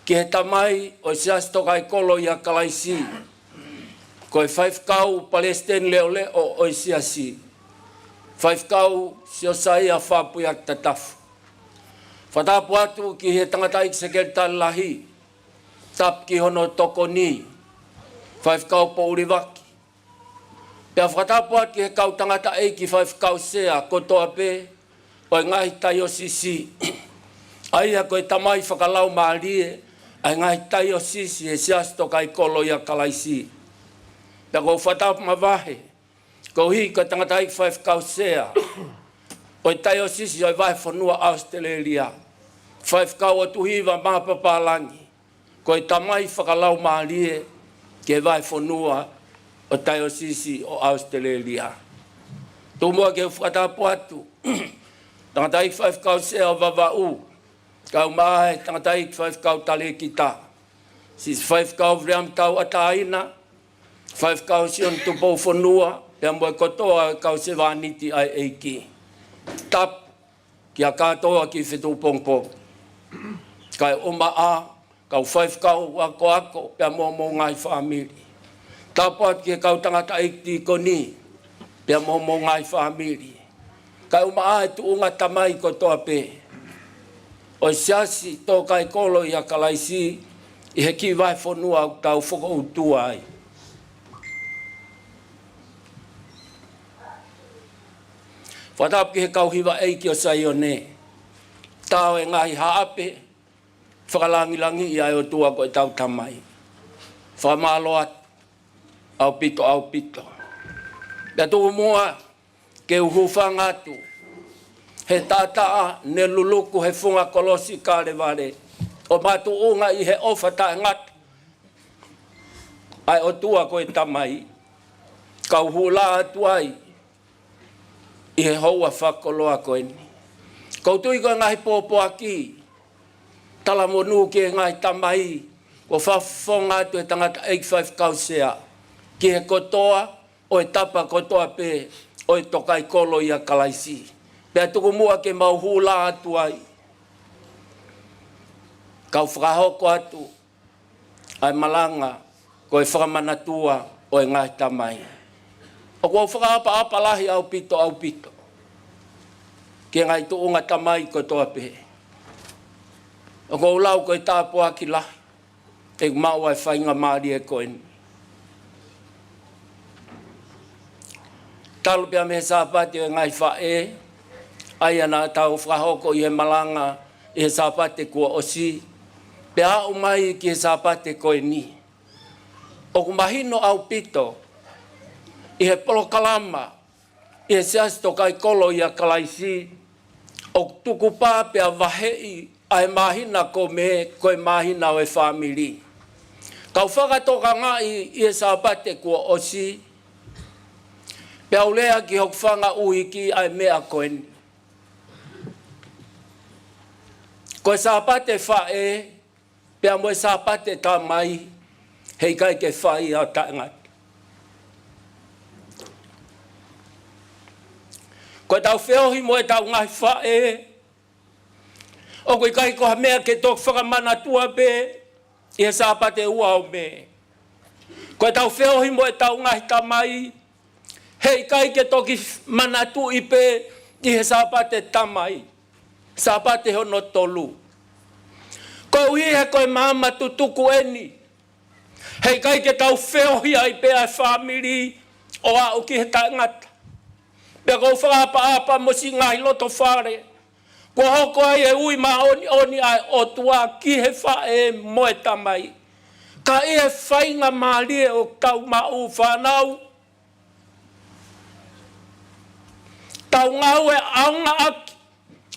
ki he Tamai ʻo e Siasi Tokaikoloi ʻa Kalaisi, ko e Faifekau Palesiteni Leʻoleʻo ʻo e Siasi, Faifekau Siosaia Fapuiaki Tatafu. Fakatapu atu ki he tangataʻeiki sekelitali lahi, tapu ki hono tokoni, Faifekau Poʻuli Vaki. Pea fakatapu atu ki he kau tangataʻeiki faifekau sea kotoa pē ʻo e ngaahi taiosisi, ʻa ia ko e tamai fakalaumālie ʻa e ngaahi taiosisi he Siasi Tōkaikolo ʻia Kalaisi. Pea ʻoku ou fakatapu mavahe koeʻuhi ko e tangataʻeiki faifekau sea ʻo e taiosisi ʻo e Vahefonua ʻAositelēlia, Faifekau ʻOtuhiva Mapapālangi, ko e tamai fakalaumālie ki he Vahefonua ʻo e taiosisi ʻo ʻAositelēlia. Tuku muʻa ke u fakatapu atu tangataʻeiki faifekau sea ʻo Vavaʻu, kae ʻumaʻā e tangataʻeiki faifekau talēkita, Siʻi Faifekau Viliami Tauʻatāina, Faifekau Sione Tupoufonua, pea mo e kotoa e kau sevāniti ʻa e ʻEiki. Tapu kia kātoa ki Fetuʻupongipongi. Kae ʻumaʻā kau faifekau akoako pea mo homou ngaahi fāmili. Tapu atu ki he kau tangataʻeiki tīkoni pea mo homou ngaahi fāmili. Kae ʻumaʻā e tuʻunga tamai kotoa pē ʻo e Siasi Tōkaikolo ʻia Kalaisi ʻi he kiʻi vahefonua ʻoku tau fokoutua ai. Fakatapu ki he kau hiva ʻeiki ʻo Saione, tā ʻo e ngaahi haʻape, fakalangilangiʻi ʻa e ʻOtua ko ʻetau Tamai. Fakamālō atu ʻaupito, ʻaupito. Pea tuku muʻa ke u hūfanga atu he taʻataʻa ne luluku he funga kolosi Kalevale ʻo makatuʻunga ʻi he ʻofa taʻengata ʻa e ʻOtua ko e Tamai, kau hū lā atu ai ʻi he houa fakakoloa ko eni. ʻOku ou tui ko e ngaahi pōpoaki talamonū ki he ngaahi tamai, ʻoku fakafofonga atu he tangataʻeiki faifekau sea ki he kotoa ʻo e tapa kotoa pē ʻo e Tōkaikolo ʻia Kalaisi. Pea tuku muʻa ke mau hū lā atu ai, kau fakahoko atu ʻa e malanga ko e Fakamanatua ʻo e Ngaahi Tamai. ʻOku ou fakaʻapaʻapa lahi ʻaupito, ʻaupito ki he ngaahi tuʻunga tamai kotoa pē. ʻOku ou lau ko e tāpuaki lahi ʻeku maʻu ʻa e faingamālie ko eni. Talu pea mei he Sāpate ʻo e Ngaahi Faʻē, ʻa ia naʻa tau fakahoko ʻi he malanga ʻi he Sāpate kuo ʻosi, pea aʻu mai ki he Sāpate ko eni, ʻoku mahino ʻaupito ʻi he polokalama ʻi he Siasi Tōkaikolo ʻia Kalaisi, ʻoku tukupā pea vaheʻi ʻa e māhina ko Mē ko e māhina ʻo e fāmili. Kau fakatokangaʻi ʻi he Sāpate kuo ʻosi, pea u lea ki hoku fanga ʻuhiki ʻa e meʻa ko eni. Ko e Sāpate Faʻē pea mo e Sāpate Tamai, heʻikai ke fai ʻo taʻengata. Ko ʻetau feohi mo ʻetau ngaahi faʻē, ʻoku ʻikai ko ha meʻa ke toki fakamanatua pē ʻi he Sāpate ua ʻo Mē. Ko ʻetau feohi mo ʻetau ngaahi tamai, heʻikai ke toki manatuʻi pē ʻi he Sāpate Tamai, Sāpate hono tolu. Koeʻuhi he ko e maama tutuku eni, heʻikai ke tau feohi ai pē ʻa e fāmili ʻo aʻu ki he taʻengata. Pea ʻoku ou fakaʻapaʻapa mo siʻi ngaahi loto fale kuo hoko ai e ui māʻoniʻoni ʻa e ʻOtua ki he faʻē mo e tamai. Ka ʻi he faingamālie ʻoku tau maʻu, fānau, tau ngāue ʻaongaʻaki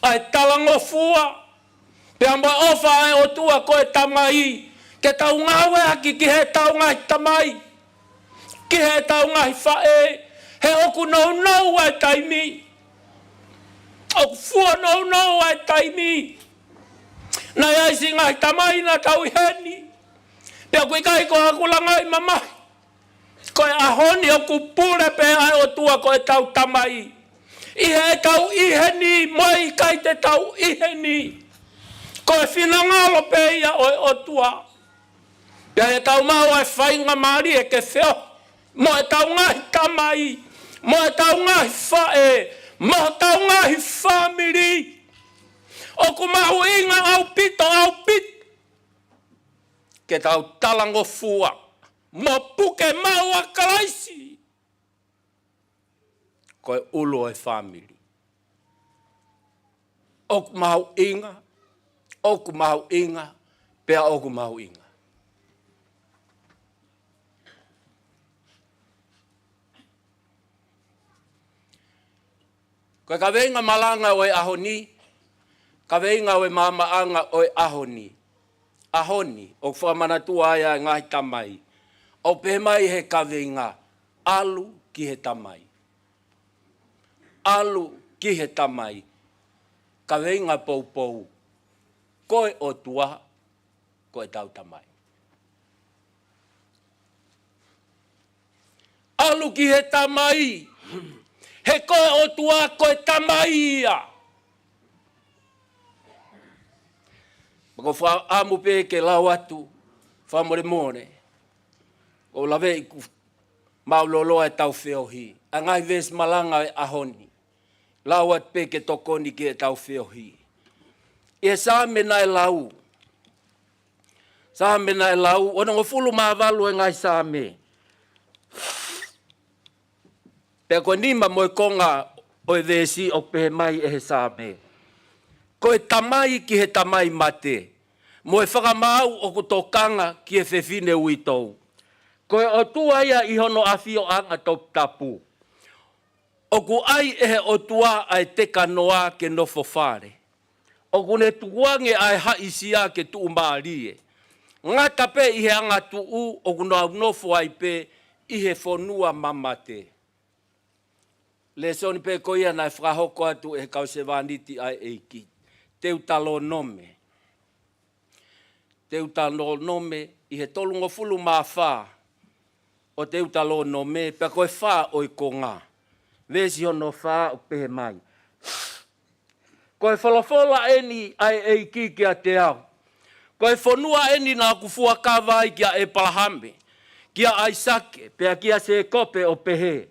ʻa e talangofua pea mo e ʻofa ʻa e ʻOtua ko e Tamai, ke tau ngāueʻaki ki heʻetau ngaahi tamai, ki heʻetau ngaahi faʻē, he ʻoku nounou ʻa e taimi. ʻOku fua nounou ʻa e taimi. Naʻe ʻi ai siʻi ngaahi tamai naʻa tau ʻi heni, pea ʻoku ʻikai ko haku langaʻi mamahi. Ko e ʻaho ni ʻoku pule pē ʻa e ʻOtua ko ʻetau Tamai ʻi heʻetau ʻi heni mo e ʻikai te tau ʻi heni. Ko e finangalo pē ia ʻo e ʻOtua. Pea ʻi heʻetau maʻu ʻa e faingamālie ke feohi mo ʻetau ngaahi tamai, mo ʻetau ngaahi faʻē, mo ʻetau ngaahi fāmili, ʻOku mahuʻinga ʻaupito, ʻaupito ke tau talangofua mo puke maʻu ʻa Kalaisi ko e ʻulu ʻo e fāmili. ʻOku mahuʻinga, ʻoku mahuʻinga, pea ʻoku mahuʻinga. Ko e kaveinga malanga ʻo e ʻaho ni, kaveinga ʻo e maamaʻanga ʻo e ʻaho ni. ʻAho ni, ʻoku fakamanatua ai ʻa e ngaahi tamai. ʻOku pehē mai he kaveinga, ʻalu ki he Tamai. ʻAlu ki he Tamai. Kaveinga poupou, ko e ʻOtua ko ʻetau Tamai. ʻAlu ki he Tamai, he ko e ʻOtua ko e Tamai ia. Pea ʻoku ou fakaʻamu pē ke lau atu, fakamolemole, ʻo laveʻi kuo māʻuloloa ʻetau feohi. ʻA e ngaahi veesi malanga ʻo e ʻaho ni, lau atu pē ke tokoni ki heʻetau feohi. ʻI he Saame naʻe lau, Saame naʻe lau, onongofulu mā valu ʻo e ngaahi Saame. Pea ko e nima mo e konga ʻo e veesi ʻoku pehē mai ʻe he Saame, ko e tamai ki he tamai mate, mo e fakamaau ʻoku tokanga ki he fefine uitou. Ko e ʻOtua ia ʻi hono ʻafioʻanga toputapu. ʻOku ʻai ʻe he ʻOtua ʻa e tekanoa ke nofo fale. ʻOku ne tukuange ʻa e haʻisia ke tuʻumālie. Ngata pē ʻi he angatuʻu ʻoku nau nofo ai pē ʻi he fonua mamate. Lēsoni pē ko ia naʻe fakahoko atu ʻe he kau sevāniti ʻa e ʻEiki. Teutalōnome. Teutalōnome ʻi he tolungofulu mā fā ʻo Teutalōnome, pea ko e fā ʻo e konga. Veesi hono fā ʻoku pehē mai, ko e folofola eni ʻa e ʻEiki kiate au. Ko e fonua eni naʻa ku fuakava ai kia ʻEpalahame, kia ʻAisake, pea kia Sēkope ʻo pehē,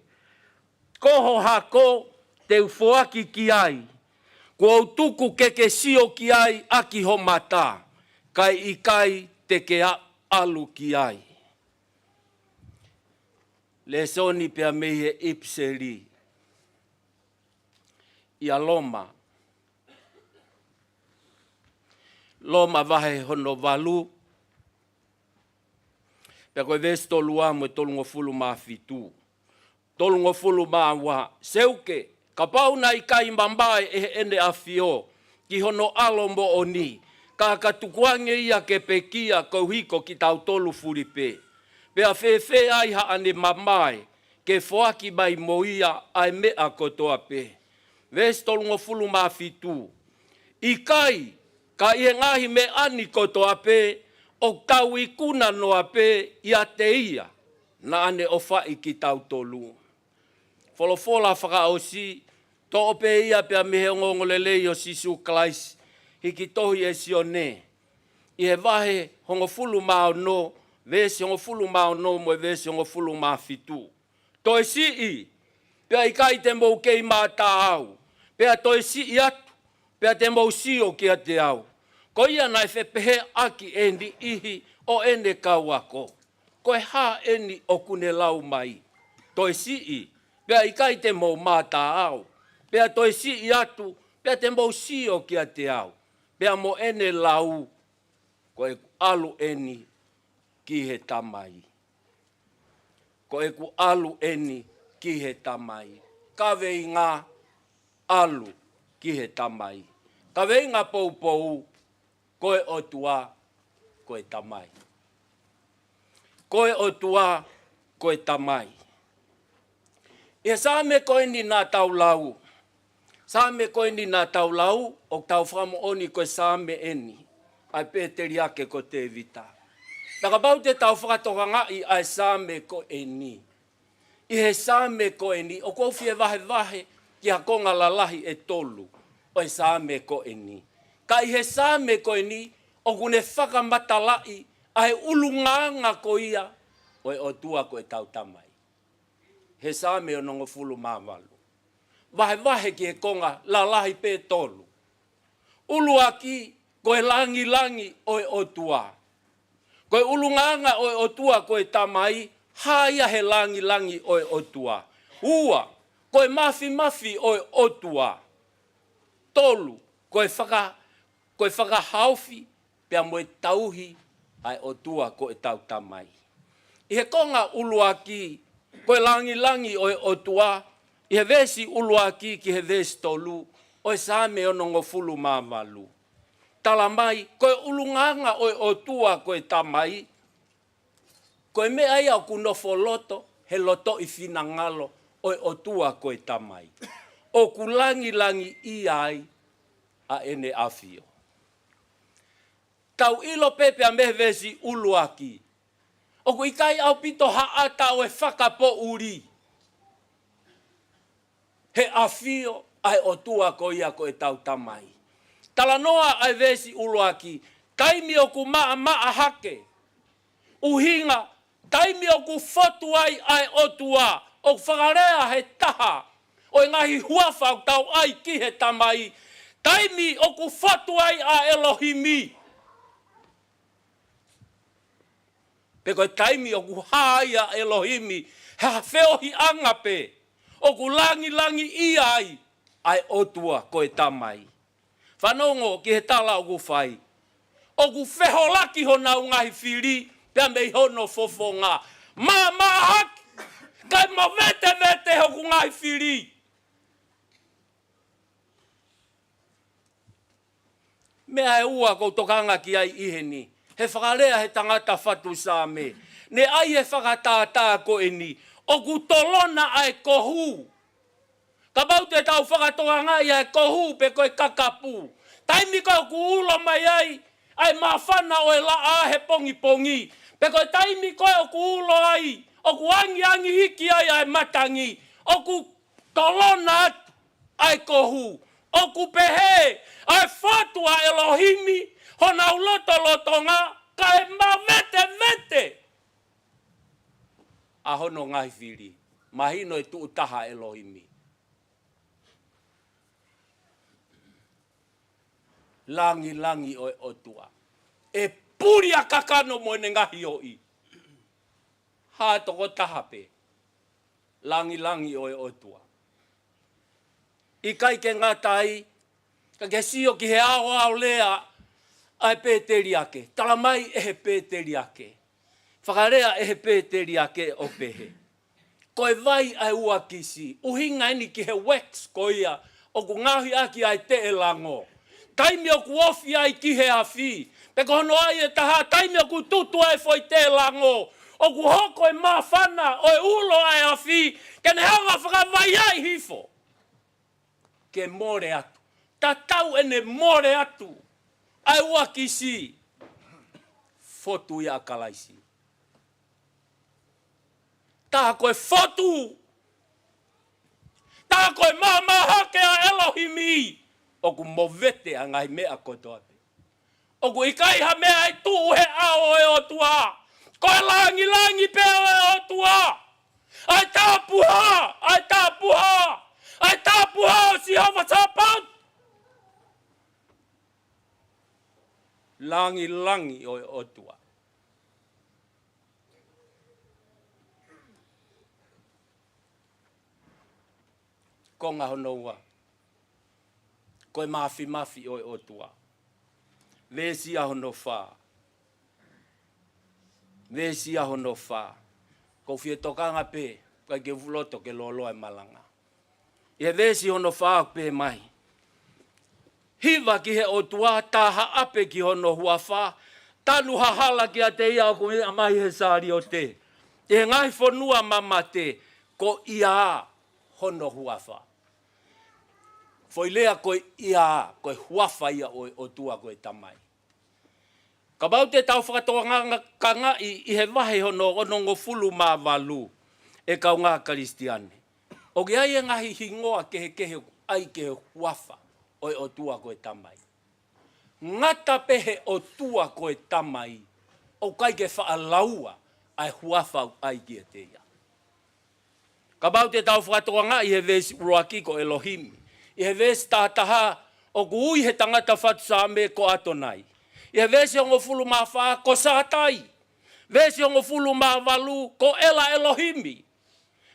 ko ho hako te u foaki ki ai. Kuo u tuku ke ke sio ki ai ʻaki ho mata, kae ʻikai te ke a-, ʻalu ki ai. Lēsoni pea mei he ʻipiseli ʻia Loma. Loma vahe hono valu, pea ko e veesi tolu ua mo e tolungofulu mā fitu. Tolungofulu mā ua, seuke, kapau naʻe ʻikai mamae ʻe heʻene ʻafio ki hono ʻAlo moʻoni, ka ka tukuange ia ke pekia koeʻuhi ko kitautolu fulipē. Pea fēfē ai haʻane mamae ke foaki mai mo ia ʻa e meʻa kotoa pē. Veesi tolungofulu mā fitu. ʻIkai, ka ʻi he ngaahi meʻa ni kotoa pē, ʻoku tau ikuna noa pē ʻiate ia naʻa ne ʻofaʻi kitautolu. Folofola fakaʻosi, toʻo pē ia pea mei he ongoongolelei ʻo Sīsū Kalaisi, hiki tohi ʻe Sione, ʻi he vahe hongofulu mā ono, veesi hongofulu mā ono mo e veesi hongofulu mā fitu. Toe siʻi, pea ʻikai te mou kei mātā au, pea toe siʻi atu, pea te mou sio kiate au. Ko ia naʻe fepehēʻaki ʻe he niʻihi ʻo ʻene kau ako. Ko e hā eni ʻoku ne lau mai? Toe siʻi, pea ʻikai te mou mātā au, pea toe siʻi atu, pea te mou sio kiate au. Pea mo ʻene lau, ko ʻeku ʻalu eni ki he Tamai. Ko ʻeku ʻalu eni ki he Tamai. Kaveinga, ʻalu ki he Tamai. Kaveinga poupou, ko e ʻOtua ko e Tamai. Ko e ʻOtua ko e Tamai. ʻI he Saame ko eni naʻa tau lau, Saame ko eni naʻa tau lau, ʻoku tau fakamoʻoni ko e Saame eni ʻa e pēteliake ko Tēvita. Pea kapau te tau fakatokangaʻi ʻa e Saame ko eni, ʻi he Saame ko eni, ʻoku ou fie vahevahe ki ha konga lalahi ʻe tolu ʻo e Saame ko eni. Ka ʻi he Saame ko eni, ʻoku ne fakamatalaʻi ʻa e ʻulungaanga ko ia ʻo e ʻOtua ko ʻetau Tamai. He Saame onongofulu mā valu. Vahevahe ki he konga lalahi pē tolu. ʻUluaki, ko e langilangi ʻo e ʻOtua. Ko e ʻulungaanga ʻo e ʻOtua ko e Tamai, hā ia he langilangi ʻo e ʻOtua. Ua, ko e mafimafi ʻo e ʻOtua. Tolu, ko e faka-, ko e fakahaofi pea mo e tauhi ʻa e ʻOtua ko ʻetau Tamai. ʻI he konga ʻuluaki, ko e langilangi ʻo e ʻOtua, ʻi he veesi ʻuluaki ki he veesi tolu ʻo e Saame onongofulu mā valu. Tala mai, ko e ʻulungaanga ʻo e ʻOtua ko e Tamai, ko e meʻa ia ʻoku nofo loto he lotoʻi finangalo ʻo e ʻOtua ko e Tamai. ʻOku langilangiʻia ai ʻa ʻEne ʻAfio. Tau ʻilo pē pea mei he veesi ʻuluaki, ʻoku ʻikai ʻaupito haʻata ʻo e fakapoʻuli he ʻafio ʻa e ʻOtua ko ia ko ʻetau Tamai. Talanoa ʻa e veesi ʻuluaki, taimi ʻoku maʻamaʻa hake. ʻUhinga, taimi ʻoku fotu ai ʻa e ʻOtua, ʻoku fakalea he taha ʻo e ngaahi huafa ʻoku tau ʻai ki he Tamai. Taimi ʻoku fotu ai ʻa ʻElohimi. Pe ko e taimi ʻoku hā ai ʻa ʻElohimi, ha feohiʻanga pē, ʻoku langilangiʻia ai ʻa e ʻOtua ko e Tamai. Fanongo ki he tala ʻoku fai. ʻOku feholaki honau ngaahi fili pea mei hono fofonga. Maʻamaʻa hake, kae mavetevete hoku ngaahi fili. Meʻa ʻe ua ʻoku ou tokanga ki ai ʻi heni. He fakalea he tangata fatu Saame, ne ʻai e fakatātā ko eni, ʻoku tolona ʻa e kohu. Kapau te tau fakatokangaʻi ʻa e kohu pe ko e kakapu, taimi ko ē ʻoku ulo mai ai ʻa e māfana ʻo e laʻā he pongipongi, pe ko e taimi ko ē ʻoku ulo ai, ʻoku angiangi hiki ai ʻa e matangi, ʻoku tolona atu ʻa e kohu. ʻOku pehē ʻa e fotu ʻa ʻElohimi honau lotolotonga, kae mavetevete ʻa hono ngaahi fili. Mahino e tuʻu taha ʻElohimi. Langilangi ʻo e ʻOtua. ʻE puli ʻa kakano mo ʻene ngaahi ʻoʻi. Hā toko taha pē. Langilangi ʻo e ʻOtua. ʻIkai ke ngata ai, ka ke sio ki he aoao lea ʻa e pēteliake. Tala mai ʻe he pēteliake. Fakalea ʻe he pēteliake ʻo pehē, ko e vai ʻa e uakisi, ʻuhinga eni ki he wax ko ia ʻoku ngaohi ʻaki ʻa e teʻelango. Taimi ʻoku ofi ai ki he afi, pe ko hono ʻai e taha, taimi ʻoku tutu ai e foʻi teʻelango, ʻoku hoko e māfana ʻo e ulo ʻa e afi ke ne hanga ʻo fakavaiʻi hifo ke mole atu. Tatau ʻene mole atu ʻa e uakisi, fotu ia ʻa Kalaisi. Tā ko e fotu, tā ko e maʻamaʻa hake ʻa ʻElohimi, ʻoku movete ʻa e ngaahi meʻa kotoa pē. ʻOku ʻikai ha meʻa ʻe tuʻu he ʻao ʻo e ʻOtua. Ko e langilangi pē ʻo e ʻOtua. ʻA e tapuhā, ʻa e tapuhā, ʻa e tapuhā ʻo Sihova Sāpaoti. Langilangi ʻo e ʻOtua. Konga hono ua, ko e mafimafi ʻo e ʻOtua. Veesi ʻa hono fā. Veesi ʻa hono fā. ʻOku ou fie tokanga pē, kae ke fuloto ke loloa e malanga. ʻI he veesi hono fā ʻoku pehē mai, hiva ki he ʻOtua, tā haʻape ki hono huafa, tanu ha hala kiate ia ʻoku meʻa mai he saliote, ʻi he ngaahi fonua mamate, ko ia hono huafa. Foʻi lea ko ia, ko e huafa ia ʻo e ʻOtua ko e Tamai. Kapau te tau fakatokangaʻi ʻi he vahe hono onongofulu mā valu, ʻe kaungā Kalisitiane, ʻoku ʻi ai e ngaahi hingoa kehekehe ʻoku ʻai ki he huafa ʻo e ʻOtua ko e Tamai. Ngata pē he ʻOtua ko e Tamai, ʻoku ʻikai ke faʻa laua ʻa e huafa ʻoku ʻai kiate ia. Kapau te tau fakatokangaʻi he veesi ʻuluaki ko ʻElohimi, ʻi he veesi taha taha ʻOku ui he tangata fatu Saame ko ʻAtonai. ʻI he veesi hongofulu mā fā ko Sātai. Veesi hongofulu mā valu ko ʻEla ʻElohimi.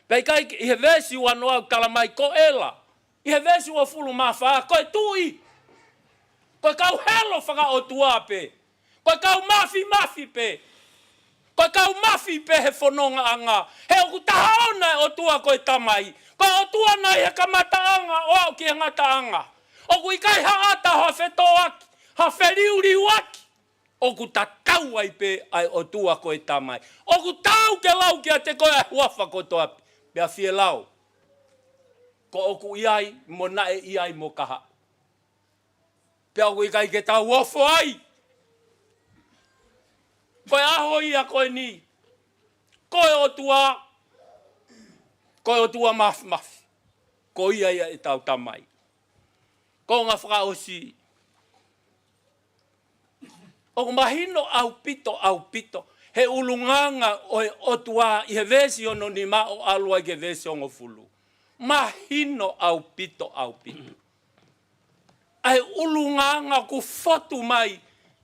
Pea ʻikai ke, ʻi he veesi uanoa ʻoku tala mai ko ʻEla. ʻI he veesi uofulu mā fā ko e tuʻi. Ko e kau helo fakaʻotua pē. Ko e kau mafimafi pē. Ko e kau mafi pē he fonongaʻanga. He ʻoku taha ʻona e ʻOtua ko e Tamai. Ko e ʻOtua naʻe ʻi he kamataʻanga ʻo aʻu ki he ngataʻanga. ʻOku ʻikai ha ʻata, ha fetōʻaki, ha feliuliuaki. ʻOku tatau ai pē ʻa e ʻOtua ko e Tamai. ʻOku tau ke lau kiate koe ʻa e huafa kotoa pē. Pea fie lau. Ko ʻoku ʻi ai, mo naʻe ʻi ai, mo kahaʻu. Pea ʻoku ʻikai ke tau ofo ai. Ko e ʻaho ia ko eni. Ko e ʻOtua. Ko e ʻOtua mafimafi. Ko ia ia ʻetau Tamai. Konga fakaʻosi. ʻOku mahino ʻaupito, ʻaupito. He ʻulungaanga ʻo e ʻOtua ʻi he veesi hono nima ʻo ʻalu ai ki he veesi hongofulu. Mahino ʻaupito, ʻaupito. ʻA e ʻulungaanga ʻoku fotu mai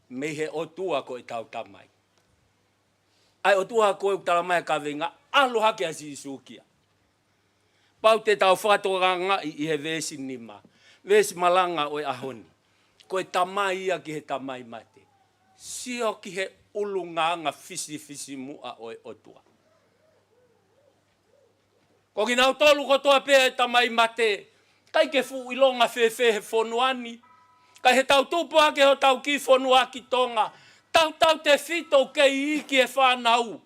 mei he ʻOtua ko ʻetau Tamai. ʻA e ʻOtua ko ē ʻoku tala mai ʻa e kaveinga, ʻalu hake ʻa Sīsū kia. Pau te tau fakatokangaʻi ʻi he veesi nima. Veesi malanga ʻo e ʻaho ni. Ko e tamai ia ki he tamai mate. Sio ki he ʻulungaanga fisifisimuʻa ʻo e ʻOtua. Ko kinautolu kotoa pē ʻa e tamai mate, ʻikai ke fuʻu ʻilonga fēfē he fonua ni. Ka ʻi heʻetau tupu hake hotau kiʻi fonua ki Tonga, tautautefito kei iiki e fānau.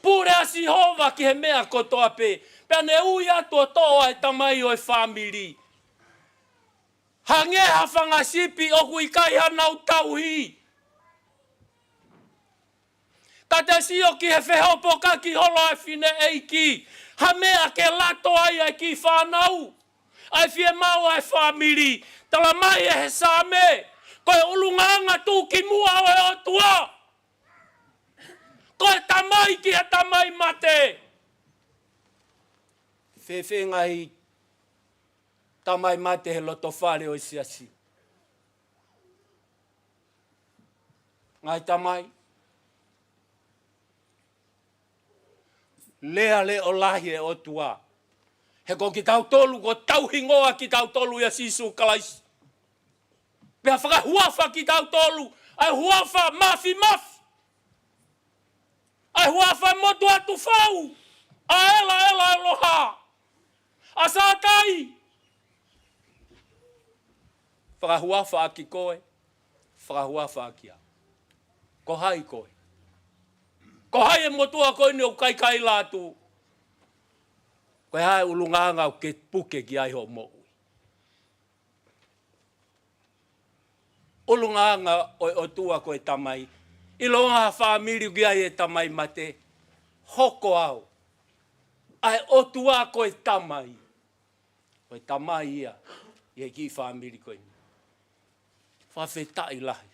Pule ʻa Sihova ki he meʻa kotoa pē. Pea ne ui atu ʻo toʻo ʻa e tamai ʻo e fāmili. Hangē ha fanga sipi ʻoku ʻikai hanau tauhi. Ka te sio ki he fehopokaki holo ʻa e fineʻeiki, ha meʻa ke lato ai ʻa e kiʻi fānau, ʻa e fiemaʻu ʻa e fāmili. Tala mai ʻe he Saame, ko e ʻulungaanga tuʻukimuʻa ʻo e ʻOtua. Ko e tamai ki he tamai mate. Fēfē ngaahi tamai mate he loto fale ʻo e siasi? Ngaahi tamai, lea leʻo lahi e ʻOtua. He ko kitautolu, ko e tauhi hingoa kitautolu ʻia Sīsū Kalaisi. Pea fakahuafa kitautolu, ʻa e huafa mafimafi. ʻA e huafa motuʻa tufau, ʻa ʻEla ʻEla ʻEloha. ʻA Sātai. Fakahuafa ʻaki koe, fakahuafa ʻaki au. Ko hai koe? Ko hai e motuʻa ko eni ʻoku kaikaila atu? Ko e hā e ʻulungaanga ʻoku ke puke ki ai hoʻo moʻui? ʻUlungaanga ʻo e ʻOtua ko e Tamai. ʻIlonga ha fāmili ʻoku ʻi ai e tamai mate, hoko au ʻa e ʻOtua ko e Tamai. Ko e tamai ia ʻi he kiʻi fāmili ko eni. Fakafetaʻi lahi.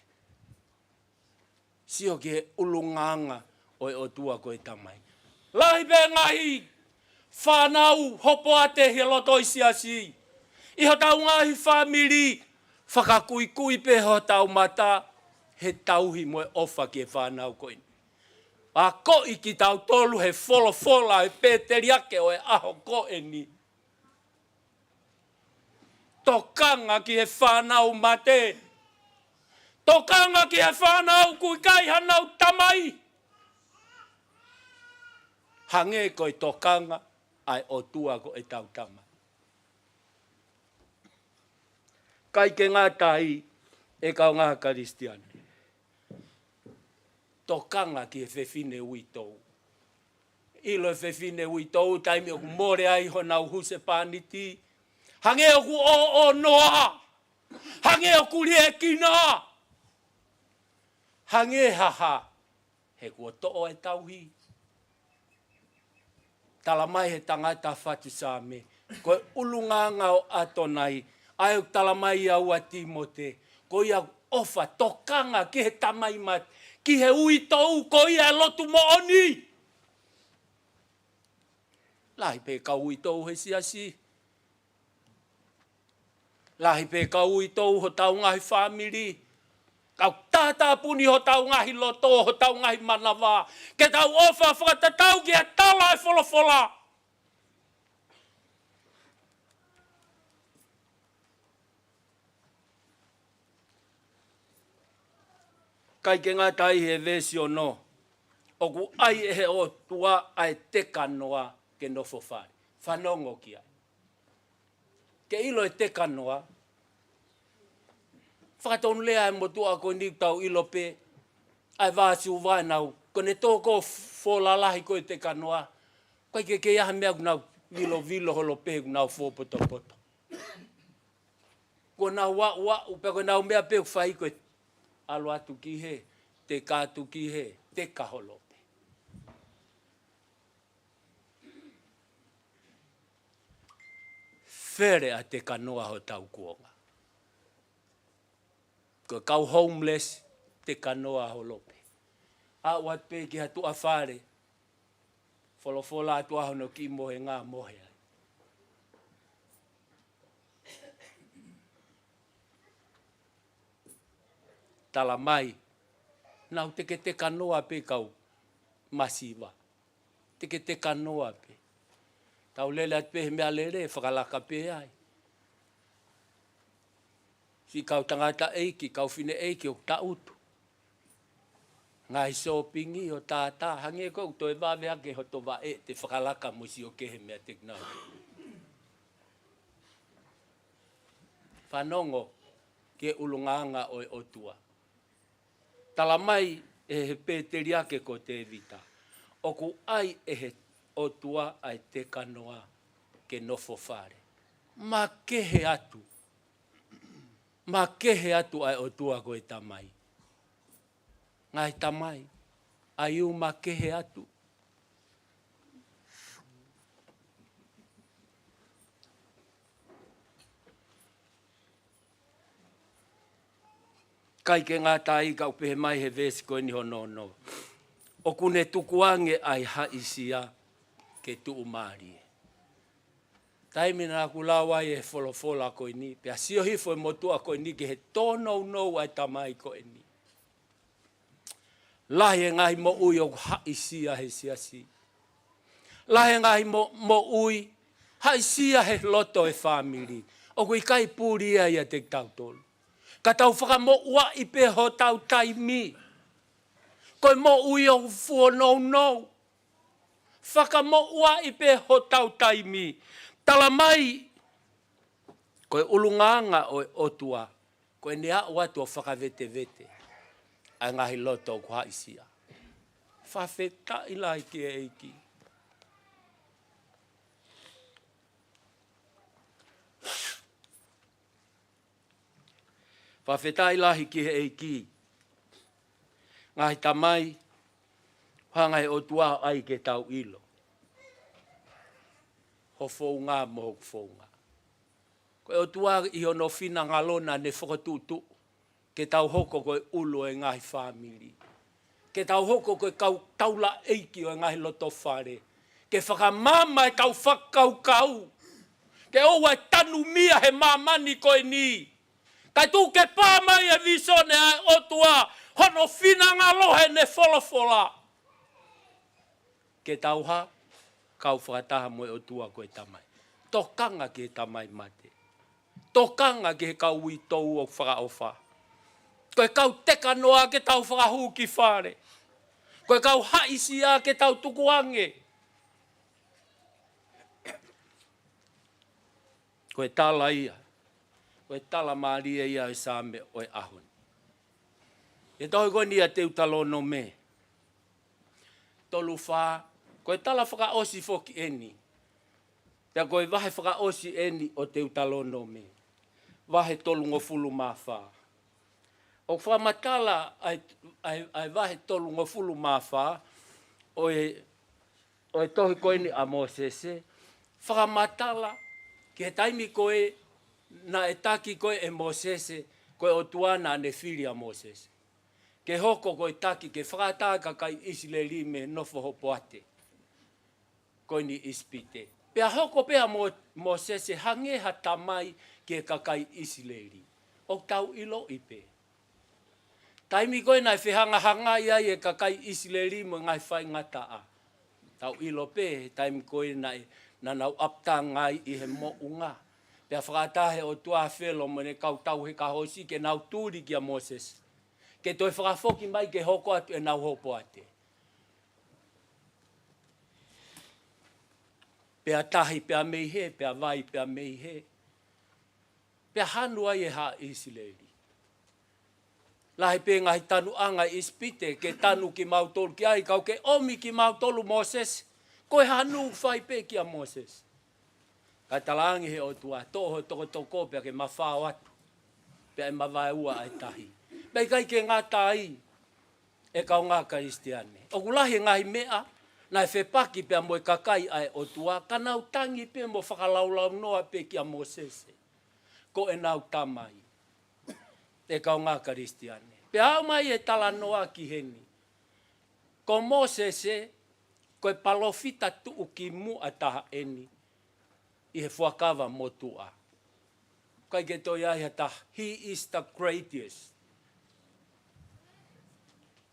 Sio ki he ʻulungaanga ʻo e ʻOtua ko e Tamai. Lahi pē ngaahi fānau hopoate he loto ʻi siasi. ʻI hotau ngaahi fāmili, fakakuikui pē hotau mata he tauhi mo e ʻofa ki he fānau ko eni. Akoʻi kitautolu he folofola ʻa e pēteliake ʻo e ʻaho ko eni. Tokanga ki he fānau mate. Tokanga ki he fānau ʻoku ʻikai hanau tamai. Hangē ko e tokanga ʻa e ʻOtua ko ʻetau Tamai. ʻIkai ke ngata ai, ʻe kaungā Kalisitiane, tokanga ki he fefine uitou. ʻIlo e fefine uitou, taimi ʻoku mole ai honau husepāniti, hangē ʻoku ʻoʻonoa, hangē ʻoku liʻekina, hangē ha hā, he kuo toʻo e tauhi. Tala mai he tangata fatu Saame, ko e ʻulungaanga ʻo ʻAtonai, ʻa ē ʻoku tala mai ʻia ua Tīmote, ko ia ʻofa, tokanga ki he tamai mate, ki he uitou, ko ia e lotu moʻoni. Lahi pē kau uitou he siasi. Lahi pē kau uitou hotau ngaahi fāmili. Kau tātāpuni hotau ngaahi loto, hotau ngaahi manava. Ke tau ʻofa fakatatau ki he tala ʻa e folofola. ʻIkai ke ngata ai he veesi ono. ʻOku ʻai ʻe he ʻOtua ʻa e tekanoa ke nofo fale. Fanongo ki ai. Ke ʻilo e tekanoa. Fakatonulea e motuʻa ko eni tau ʻilo pē. ʻA e vāsiuva ʻenau. Ko ʻene tō ko e fō lalahi ko e tekanoa. ʻIkai ke kei ʻi ai ha meʻa ʻoku nau vilovilo holo pē ʻoku nau fō potopoto. Ko ʻenau aʻu, aʻu, pea ko ʻenau meʻa pē ʻoku fai ko e ʻalu atu ki he, teka atu ki he, teka holo pē. Fele ʻa e tekanoa hotau kuonga. Ko e kau homeless, tekanoa holo pē. Aʻu atu pē ki ha tuʻa fale. Folofola atu ʻa hono kiʻi mohenga mohe ai. Tala mai, nau teke tekanoa pē kau masiva. Teke tekanoa pē. Tau lele atu pē he meʻalele, fakalaka pē ai. Siʻi kau tangataʻeiki, kau fineʻeiki ʻoku taʻutu. Ngaahi sōpingi ʻo tātā, hangē ko ʻeku toe vave ake hoto vaʻe te fakalaka mo sio ki he meʻa te nau. Fanongo ki he ʻulungaanga ʻo e ʻOtua. Tala mai ʻe he pēteliake ko Tēvita. ʻOku ʻai ʻe he ʻOtua ʻa e tekanoa ke nofo fale. Makehe atu. Makehe atu ʻa e ʻOtua ko e Tamai. Ngaahi tamai, ʻai ʻo makehe atu. ʻIkai ke ngata ai kau pehē mai he veesi ko eni hono ono. ʻOku ne tukuange ʻa e haʻisia ke tuʻumālie. Taimi naʻa ku lau ai e folofola ko eni, pea sio hifo e motuʻa ko eni ki he tōnounou ʻa e tamai ko eni. Lahi e ngaahi moʻui ʻoku haʻisia he siasi. Lahi e ngaahi mo-, moʻui haʻisia he loto e fāmili. ʻOku ʻikai puli ia ʻiate kitautolu. Ka tau fakamoʻuaʻi pē hotau taimi. Ko e moʻui ʻoku fuonounou. Fakamoʻuaʻi pē hotau taimi. Tala mai, ko e ʻulungaanga ʻo e ʻOtua, ko ʻene aʻu atu ʻo fakavetevete ʻa e ngaahi loto ʻoku haʻisia. Fakafetaʻi lahi ki he ʻEiki. Fakafetaʻi lahi ki he ʻEiki. Ngaahi tamai, hanga he ʻOtua ʻo ʻai ke tau ʻilo ho founga mo hoku founga. Ko e ʻOtua ʻi hono finangalo naʻa ne fokotuʻutuʻu ke tau hoko ko e ʻulu e ngaahi fāmili. Ke tau hoko ko e kau taulaʻeiki ʻo e ngaahi loto fale. Ke fakamaama e kau fakakaukau. Ke ʻoua ʻe tanumia he māmani ko eni. Kae tuku ke pā mai e visone ʻa e ʻOtua, hono finangalo heʻene folofola. Ke tau hā, kau fakataha mo e ʻOtua ko e Tamai. Tokanga ki he tamai mate. Tokanga ki he kau uitou ʻoku fakaʻofa. Ko e kau tekanoa ke tau fakahū ki fale. Ko e kau haʻisia ke tau tukuange. Ko e tala ia. Ko e tala mālie ia ʻo e Saame ʻo e ʻaho ni. ʻI he tohi ko eni ʻa Teutalōnome. Tolu fā, ko e tala fakaʻosi foki eni. Pea ko e vahe fakaʻosi eni ʻo Teutalōnome. Vahe tolungofulu mā fā. ʻOku fakamatala ʻa e, ʻa e, ʻa e vahe tolungofulu mā fā ʻo e, ʻo e tohi ko eni ʻa Mōsese, fakamatala ki he taimi ko ē naʻe taki ko ē ʻe Mōsese, ko e ʻOtua naʻa ne fili ʻa Mōsese ke hoko ko e taki ke fakaʻatā e kakai ʻIsileli mei he nofo hopoate ko eni ʻi ʻIsipite. Pea hoko pē ʻa Mō-, Mōsese hangē ha tamai ki he kakai ʻIsileli. ʻOku tau ʻiloʻi pē. Taimi ko ē naʻe fehangahangai ai e kakai ʻIsileli mo e ngaahi faingataʻa. Tau ʻilo pē, he taimi ko ē naʻe, naʻa nau ʻapitanga ai ʻi he moʻunga. Pea fakaʻatā ʻe he ʻOtua ʻa Felo mo ʻene kau tauhi kahosi ke nau tuli kia Mōsese. Ke toe fakafoki mai ke hoko atu ʻenau hopoate. Pea tahi pea mei hē, pea vai pea mei hē. Pea hanu ai e haʻa ʻIsileli. Lahi pē ngaahi tanuʻanga ʻi ʻIsipite, ke tanu kimautolu ki ai, kau ke ʻomi kimautolu Mōsese, ko e hanu fai pē kia Mōsese. Kae talaange ʻe he ʻOtua, toʻo ho tokotoko pea ke mafao atu, pea ʻe mavaeua ʻa e tahi. Pea ʻikai ke ngata ai, ʻe kaungā Kalisitiane. ʻOku lahi e ngaahi meʻa, naʻe fepaki pea mo e kakai ʻa e ʻOtua, ka nau tangi pē mo fakalaulaunoa pē kia Mōsese. Ko ʻenau tamai. ʻE kaungā Kalisitiane. Pea aʻu mai e talanoa ki heni. Ko Mōsese, ko e palōfita tuʻukimuʻa taha eni ʻi he fuakava motuʻa. ʻIkai ke toe ʻi ai ha taha, he is the greatest.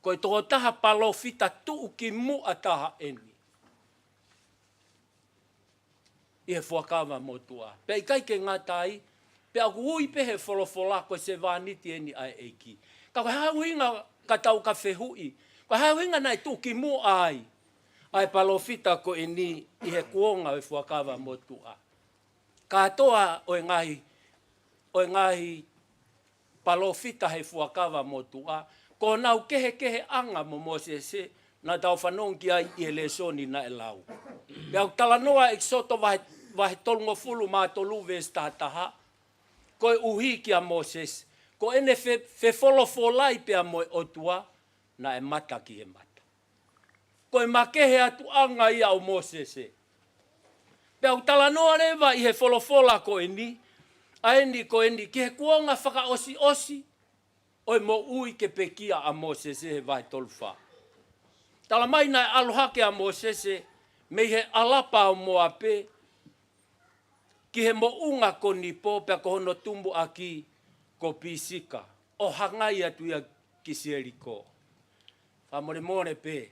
Ko e tokotaha palōfita tuʻukimuʻa taha eni ʻi he fuakava motuʻa. Pea ʻikai ke ngata ai, pea ʻoku ui pē ʻe he folofola ko e sevāniti eni ʻa e ʻEiki. Ka ko e hā e ʻuhinga ka tau ka fehuʻi, ko e hā e ʻuhinga naʻe tuʻukimuʻa ai ʻa e palōfita ko eni ʻi he kuonga ʻo e fuakava motuʻa. Kātoa ʻo e ngaahi, ʻo e ngaahi palōfita he fuakava motuʻa, ko honau kehekeheʻanga mo Mōsese, naʻa tau fanongo ki ai ʻi he lēsoni naʻe lau. Pea ʻoku talanoa ʻEkisoto vahe, vahe tolungofulu mā tolu veesi taha taha, koeʻuhi kia Mōsese, ko ʻene fe, fefolofolai pea mo e ʻOtua, naʻe mata ki he mata. Ko e makehe atu ʻanga ia ʻo Mōsese. Pea ʻoku talanoa leva ʻi he folofola ko eni, ʻa eni ko eni ki he kuonga fakaʻosiʻosi ʻo e moʻui ke pekia ʻa Mōsese he vahe tolu fā. Talamai naʻe ʻalu hake ʻa Mōsese mei he ʻalapa ʻo Moape, ki he moʻunga ko Nipo pea ko hono tumuʻaki ko Pisika, ʻo hangai atu ia ki Seliko. Fakamolemole pē,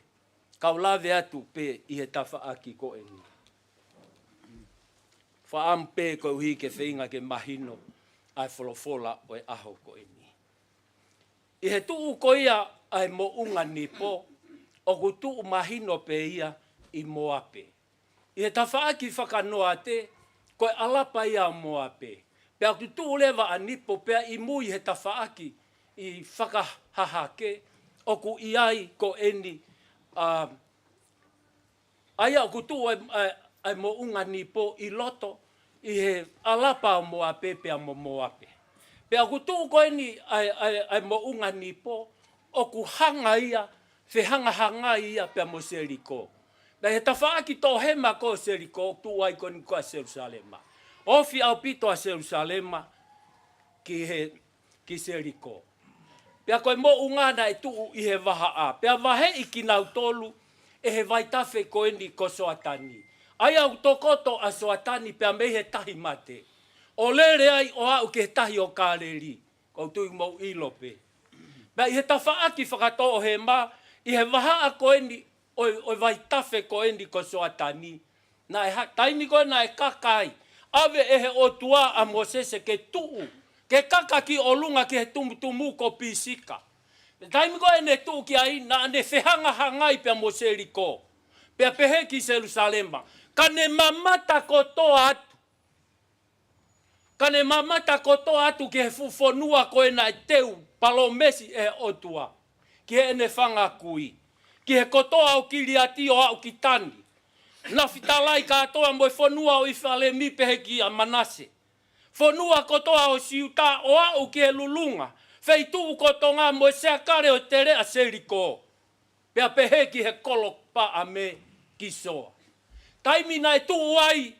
kau lave atu pē ʻi he tafaʻaki ko eni. Fakaʻamu pē koeʻuhi ke feinga ke mahino ʻa e folofola ʻo e ʻaho ko eni. ʻI he tuʻu ko ia ʻa e moʻunga Nipo, ʻoku tuʻu mahino pē ia ʻi Moape. ʻI he tafaʻaki fakanoate, ko e ʻalapa ia ʻo Moape. Pea ʻoku tuʻu leva ʻa Nipo, pea ʻi mui he tafaʻaki ʻi Fakahahake, ʻoku ʻi ai ko eni, ʻa, ʻa ia ʻoku tuʻu ʻa e, ʻa e, ʻa e moʻunga Nipo ʻi loto, ʻi he ʻalapa ʻo Moape pea mo Moape. Pea ʻoku tuʻu ko eni ʻa e, ʻa e, ʻa e moʻunga Nipo, ʻoku hanga ia, fehangahangai ia pea mo Seliko. Pea ʻi he tafaʻaki toʻohema ko Seliko, tuʻu ai ko eni ko ʻa Selusalema. Ofi ʻaupito ʻa Selusalema ki he, ki Seliko. Pea ko e moʻunga naʻe tuʻu ʻi he vahaʻa. Pea vaheʻi kinautolu ʻe he vaitafe ko eni ko Soatani. ʻA ia ʻoku tokoto ʻa Soatani pea mei he Tahi Mate, ʻo lele ai ʻo aʻu ki he Tahi ʻo Kāleli. ʻOku ou tui mou ʻilo pē. Pea ʻi he tafaʻaki fakatoʻohema, ʻi he vahaʻa ko eni ʻo e, ʻo e vaitafe ko eni ko Soatani, naʻe ha, taimi ko ē naʻe kaka ai, ʻave ʻe he ʻOtua ʻa Mōsese ke tuʻu, ke kaka ki ʻolunga ki he tumutumu ko Pisika. Taimi ko ē ʻene tuʻu ki ai, naʻa ne fehangahangai pea mo Seliko. Pea pehē ki Selusalema, ka ne mamata kotoa atu. Ka ne mamata kotoa atu ki he fuʻu fonua ko ē naʻe teu palōmesi ʻe he ʻOtua ki heʻene fanga kui, ki he kotoa ʻo Kiliati ʻo aʻu ki Tani, Nafitalai kātoa mo e fonua ʻo ʻIfalemi pehē kia Manase, fonua kotoa ʻo Siuta ʻo aʻu ki he lulunga feituʻu ko Tonga mo e seakale ʻo e teleʻa Seliko. Pea pehē ki he kolo paʻame ki Soa. Taimi naʻe tuʻu ai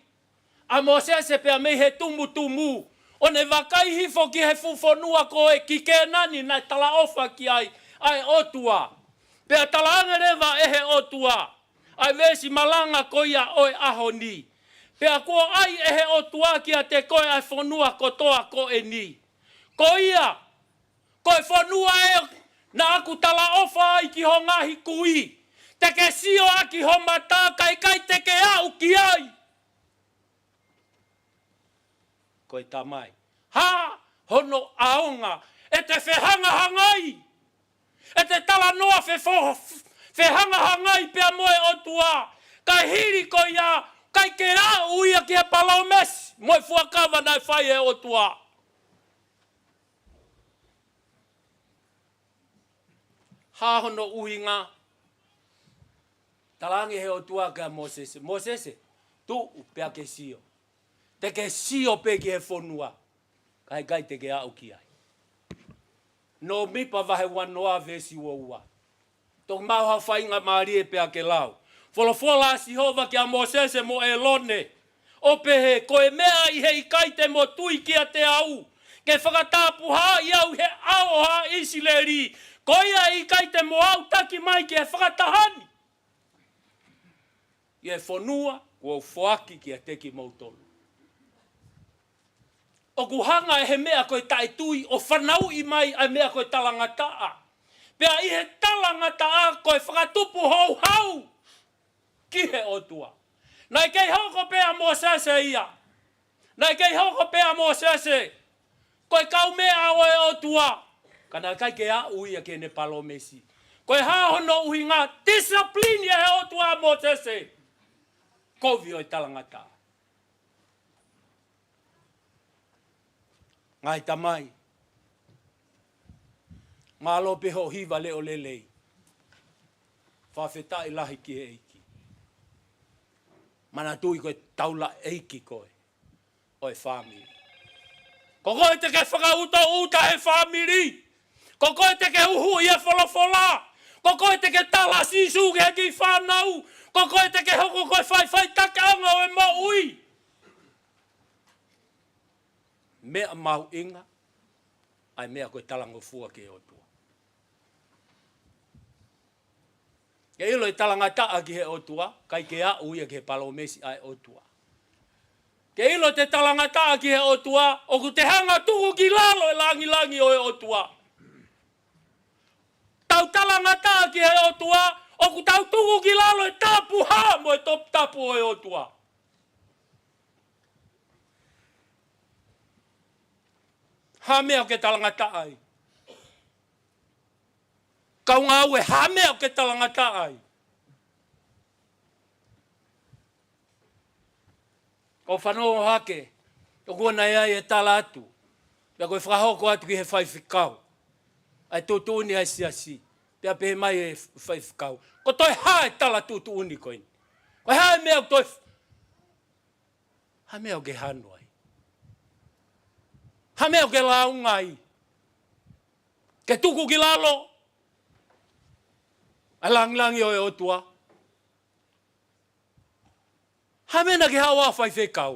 ʻa Mōsese pea mei he tumutumu, ʻo ne vakai hifo ki he fuʻu fonua ko ē ki Kēnani naʻe talaʻofa ki ai ʻa e ʻOtua. Pea talaange leva ʻe he ʻOtua ʻa e veesi malanga ko ia ʻo e ʻaho ni, Pea kuo ʻai ʻe he ʻOtua kiate koe ʻa e fonua kotoa ko eni. Ko ia, ko e fonua ē naʻa ku talaʻofa ai ki ho ngaahi kui. Te ke sio ʻaki ho mata, kae ʻikai te ke aʻu ki ai. Ko e Tamai. Hā hono ʻaonga ʻete fehangahangai, ʻete talanoa fefo-, fehangahangai pea mo e ʻOtua. Kae hili ko ia, ʻikai ke aʻu ia ki he palōmesi mo e fuakava naʻe fai ʻe he ʻOtua. Hā hono ʻuhinga? Talaange he ʻOtua kia Mōsese, Mōsese, tuʻu pea ke sio. Te ke sio pē ki he fonua, kae ʻikai te ke aʻu ki ai. Nōmipa vahe uanoa veesi uaua. Toki maʻu ha faingamālie pea ke lau. Folofola ʻa Sihova kia Mōsese mo ʻĒlone, ʻo pehē, ko e meʻa ʻi he ʻikai te mo tui kiate au, ke fakatapuhaaʻi au he ʻao ʻo haʻa ʻIsileli, ko ia ʻikai te mo aʻutaki mai ki he fakataha ni ʻi he fonua kuo u foaki kiate kimoutolu. ʻOku hanga ʻe he meʻa ko e taʻetui ʻo fanauʻi mai ʻa e meʻa ko e talangataʻa. Pea ʻi he talangataʻa ko e fakatupu houhau ki he ʻOtua. Naʻe kei hoko pē ʻa Mōsese ia. Naʻe kei hoko pē ʻa Mōsese ko e kaumeʻa ʻo e ʻOtua, ka naʻe ʻikai ke aʻu ia ki heʻene palōmesi. Ko e hā hono ʻuhinga? Discipline ʻe he ʻOtua ʻa Mōsese. Kovi ʻo e talangataʻa. Ngaahi tamai, mālō pē hoʻo hiva leʻo lelei. Fakafetaʻi lahi ki he ʻEiki. Manatuʻi ko e taulaʻeiki koe ʻo e fāmili. Ko koe te ke fakaʻutaʻuta he fāmili. Ko koe te ke huhuʻi e folofola. Ko koe te ke tala Sīsū ki he kiʻi fānau. Ko koe te ke hoko ko e faʻifaʻitakiʻanga ʻo e moʻui. Meʻa mahuʻinga ʻa e meʻa ko e talangofua ki he ʻOtua. Ke ʻilo e talangataʻa ki he ʻOtua, ʻikai ke aʻu ia ki he palōmesi ʻa e ʻOtua. Ke ʻilo te talangataʻa ki he ʻOtua, ʻoku te hanga tuku ki lalo e langilangi ʻo e ʻOtua. Tau talangataʻa ki he ʻOtua, ʻoku tau tuku ki lalo e tapuhā mo e toputapu ʻo e ʻOtua. Hā meʻa ʻoku ke talangataʻa ai? Kau ngāue, hā meʻa ʻoku ke talangataʻa ai? ʻOku fanongo hake, ʻoku ʻi ai e tala atu, pea ko e fakahoko atu ki he faifekau ʻa e tuʻutuʻuni ʻa e siasi, pea pehē mai e faifekau, ko e toe hā e tala tuʻutuʻuni ko eni? Ko e hā e meʻa ʻoku toe, hā meʻa ʻoku ke hanu ai? Hā meʻa ʻoku ke lāunga ai? Ke tuku ki lalo ʻa e langilangi ʻo e ʻOtua? Hā meʻa naʻa ke haʻu ʻo faifekau?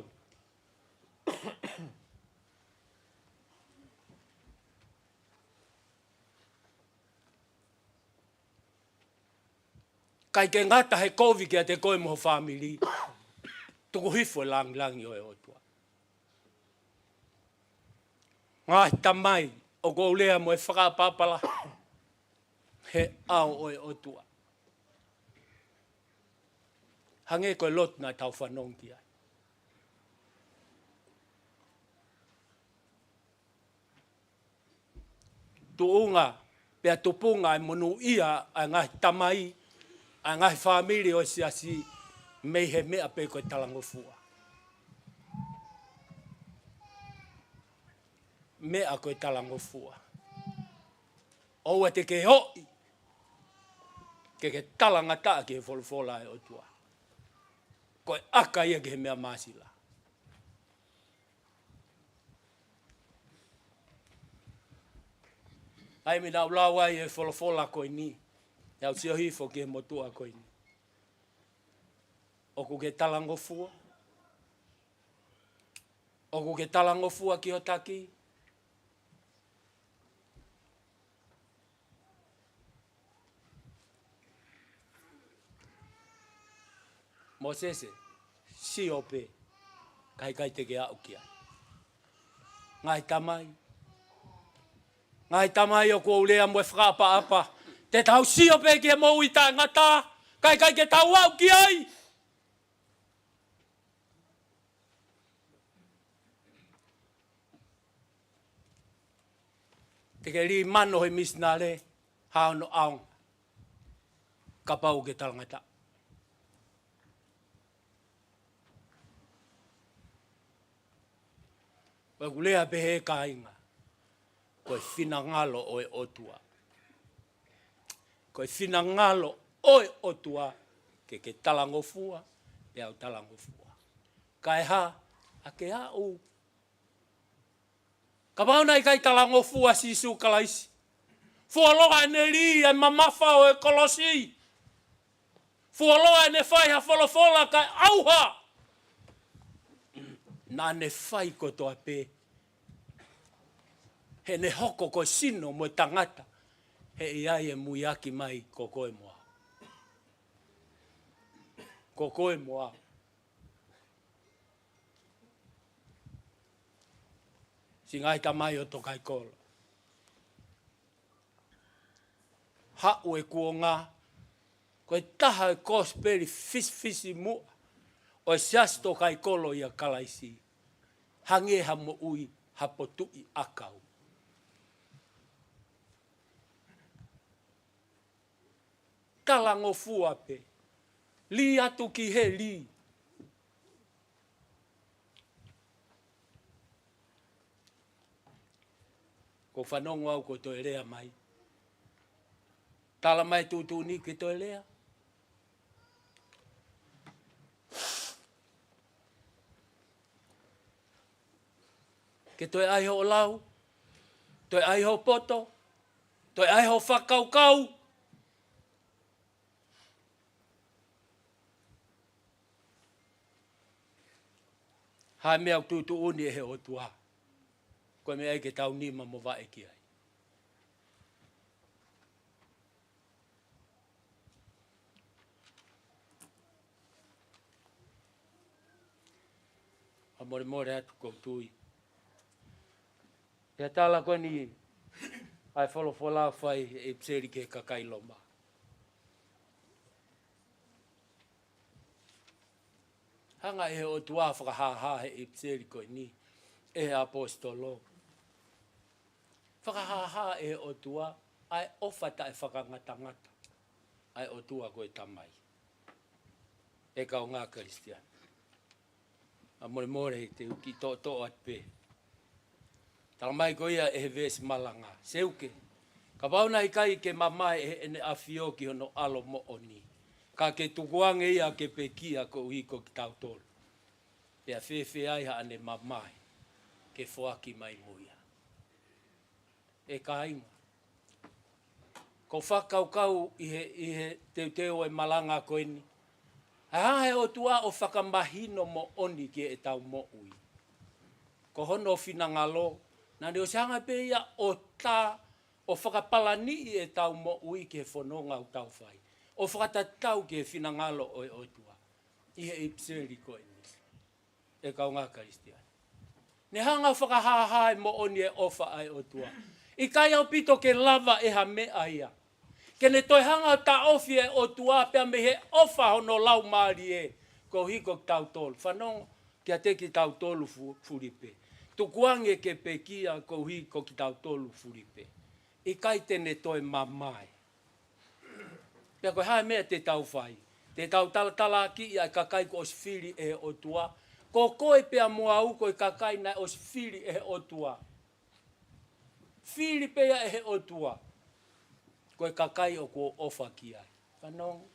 ʻIkai ke ngata he kovi kiate koe mo ho fāmili, tuku hifo e langilangi ʻo e ʻOtua. Ngaahi tamai, ʻoku ou lea mo e fakaʻapaʻapa lahi he ʻao ʻo e ʻOtua. Hangē ko e lotu naʻa tau fanongo ki ai. Tuʻunga, pea tupunga e monūʻia ʻa e ngaahi tamai, ʻa e ngaahi fāmili ʻo e siasi, mei he meʻa pē ko e talangofua. Meʻa ko e talangofua. ʻOua te ke ʻoʻi ke ke talangataʻa ki he folofola ʻa e ʻOtua. Ko e ʻaka ia ki he meʻa māsila. ʻAi mei naʻa u lau ai e folofola ko eni, naʻa u sio hifo ki he motuʻa ko eni. ʻOku ke talangofua? ʻOku ke talangofua ki ho taki? Mōsese, sio pē. Ka ʻikai te ke aʻu ki ai. Ngaahi tamai. Ngaahi tamai ʻoku ou lea mo e fakaʻapaʻapa. Te tau sio pē ki he moʻui taʻengata. Ka ʻikai ke tau aʻu ki ai. Te ke lī mano he misinale, hā hono ʻaonga. Kapau ʻoku ke talangataʻa. Ko ʻeku lea pē he kāinga. Ko e finangalo ʻo e ʻOtua. Ko e finangalo ʻo e ʻOtua. Ke ke talangofua, pea u talangofua. Kae hā, ʻa ke aʻu. Kapau naʻe ʻikai talangofua Sīsū Kalaisi. Fuoloa ʻene lī ʻa e mamafa ʻo e kolosi. Fuoloa ʻene fai ha folofola kae ʻauha. Naʻa ne fai kotoa pē. Heʻene hoko ko e sino mo e tangata. He ʻe ʻi ai e muiaki mai ko koe mo au. Ko koe mo au. Siʻi ngaahi tamai ʻo Tokaikolo. Haʻu e kuonga, ko e taha e kosipeli fisifisimuʻa ʻo e Siasi Tokaikolo ʻia Kalaisi. Hangē ha moʻui, ha potuʻi ʻakau. Talangofua pē. Lī atu ki heli. Ko e fanongo au ko e toe lea mai. Tala mai tuʻutuʻuni ke toe lea. Ke toe ʻai hoʻo lau, toe ʻai hoʻo poto, toe ʻai hoʻo fakakaukau. Hā e meʻa ʻoku tuʻutuʻuni ʻe he ʻOtua. Ko e meʻa ia ke tau nima mo vaʻe ki ai. ʻA molemole atu ʻoku ou tui. Pea tala ko eni ʻa e folofola fai ʻe he ʻipiseli ki he kakai Loma. Hanga ʻe he ʻOtua fakahāhā he ʻipiseli ko eni ʻe he ʻaposetolo. Fakahāhā ʻe he ʻOtua ʻa e ʻofa taʻefakangatangata ʻa e ʻOtua ko e Tamai. ʻE kaungā Kalisitiane. ʻA molemole te u kiʻi toʻotoʻo atu pē. Tala mai ko ia ʻe he veesi malanga. Seuke. Kapau naʻe ʻikai ke mamae ʻe heʻene ʻAfio ki hono ʻAlo moʻoni. Ka ke tukuange ia ke pekia koeʻuhi ko kitautolu. Pea fēfē ai haʻane mamae ke foaki mai mo ia. ʻE kāinga. Ko e fakakaukau ʻi he, ʻi he teuteu ʻo e malanga ko eni. ʻA e hanga ʻe he ʻOtua ʻo fakamahino moʻoni ki heʻetau moʻui. Ko hono finangalo, naʻa ne ʻosi hanga pē ia ʻo tā, ʻo fakapalaniʻi ʻetau moʻui ki he fononga ʻoku tau fai. ʻO fakatatau ki he finangalo ʻo e ʻOtua. ʻI he ʻipiseli ko eni. ʻE kaungā Kalisitiane. Ne hanga ʻo fakahāhā e moʻoni e ʻofa ʻa e ʻOtua. ʻIkai ʻaupito ke lava ʻe ha meʻa ia. Ke ne toe hanga ʻo taʻofi e ʻOtua pea mei he ʻofa hono laumālie. Koeʻuhi ko kitautolu. Fanongo kiate kitautolu fu-, fulipē. Tukuange ke pekia koeʻuhi ko kitautolu fulipē. ʻIkai te ne toe mamae. Pea ko e hā e meʻa te tau fai. Te tau talatalakiʻi ʻa e kakai kuo ʻosi fili ʻe he ʻOtua. Ko koe pea mo au ko e kakai naʻe ʻosi fili ʻe he ʻOtua. Fili pē ia ʻe he ʻOtua. Ko e kakai ʻoku ou ʻofa ki ai. Fanongo.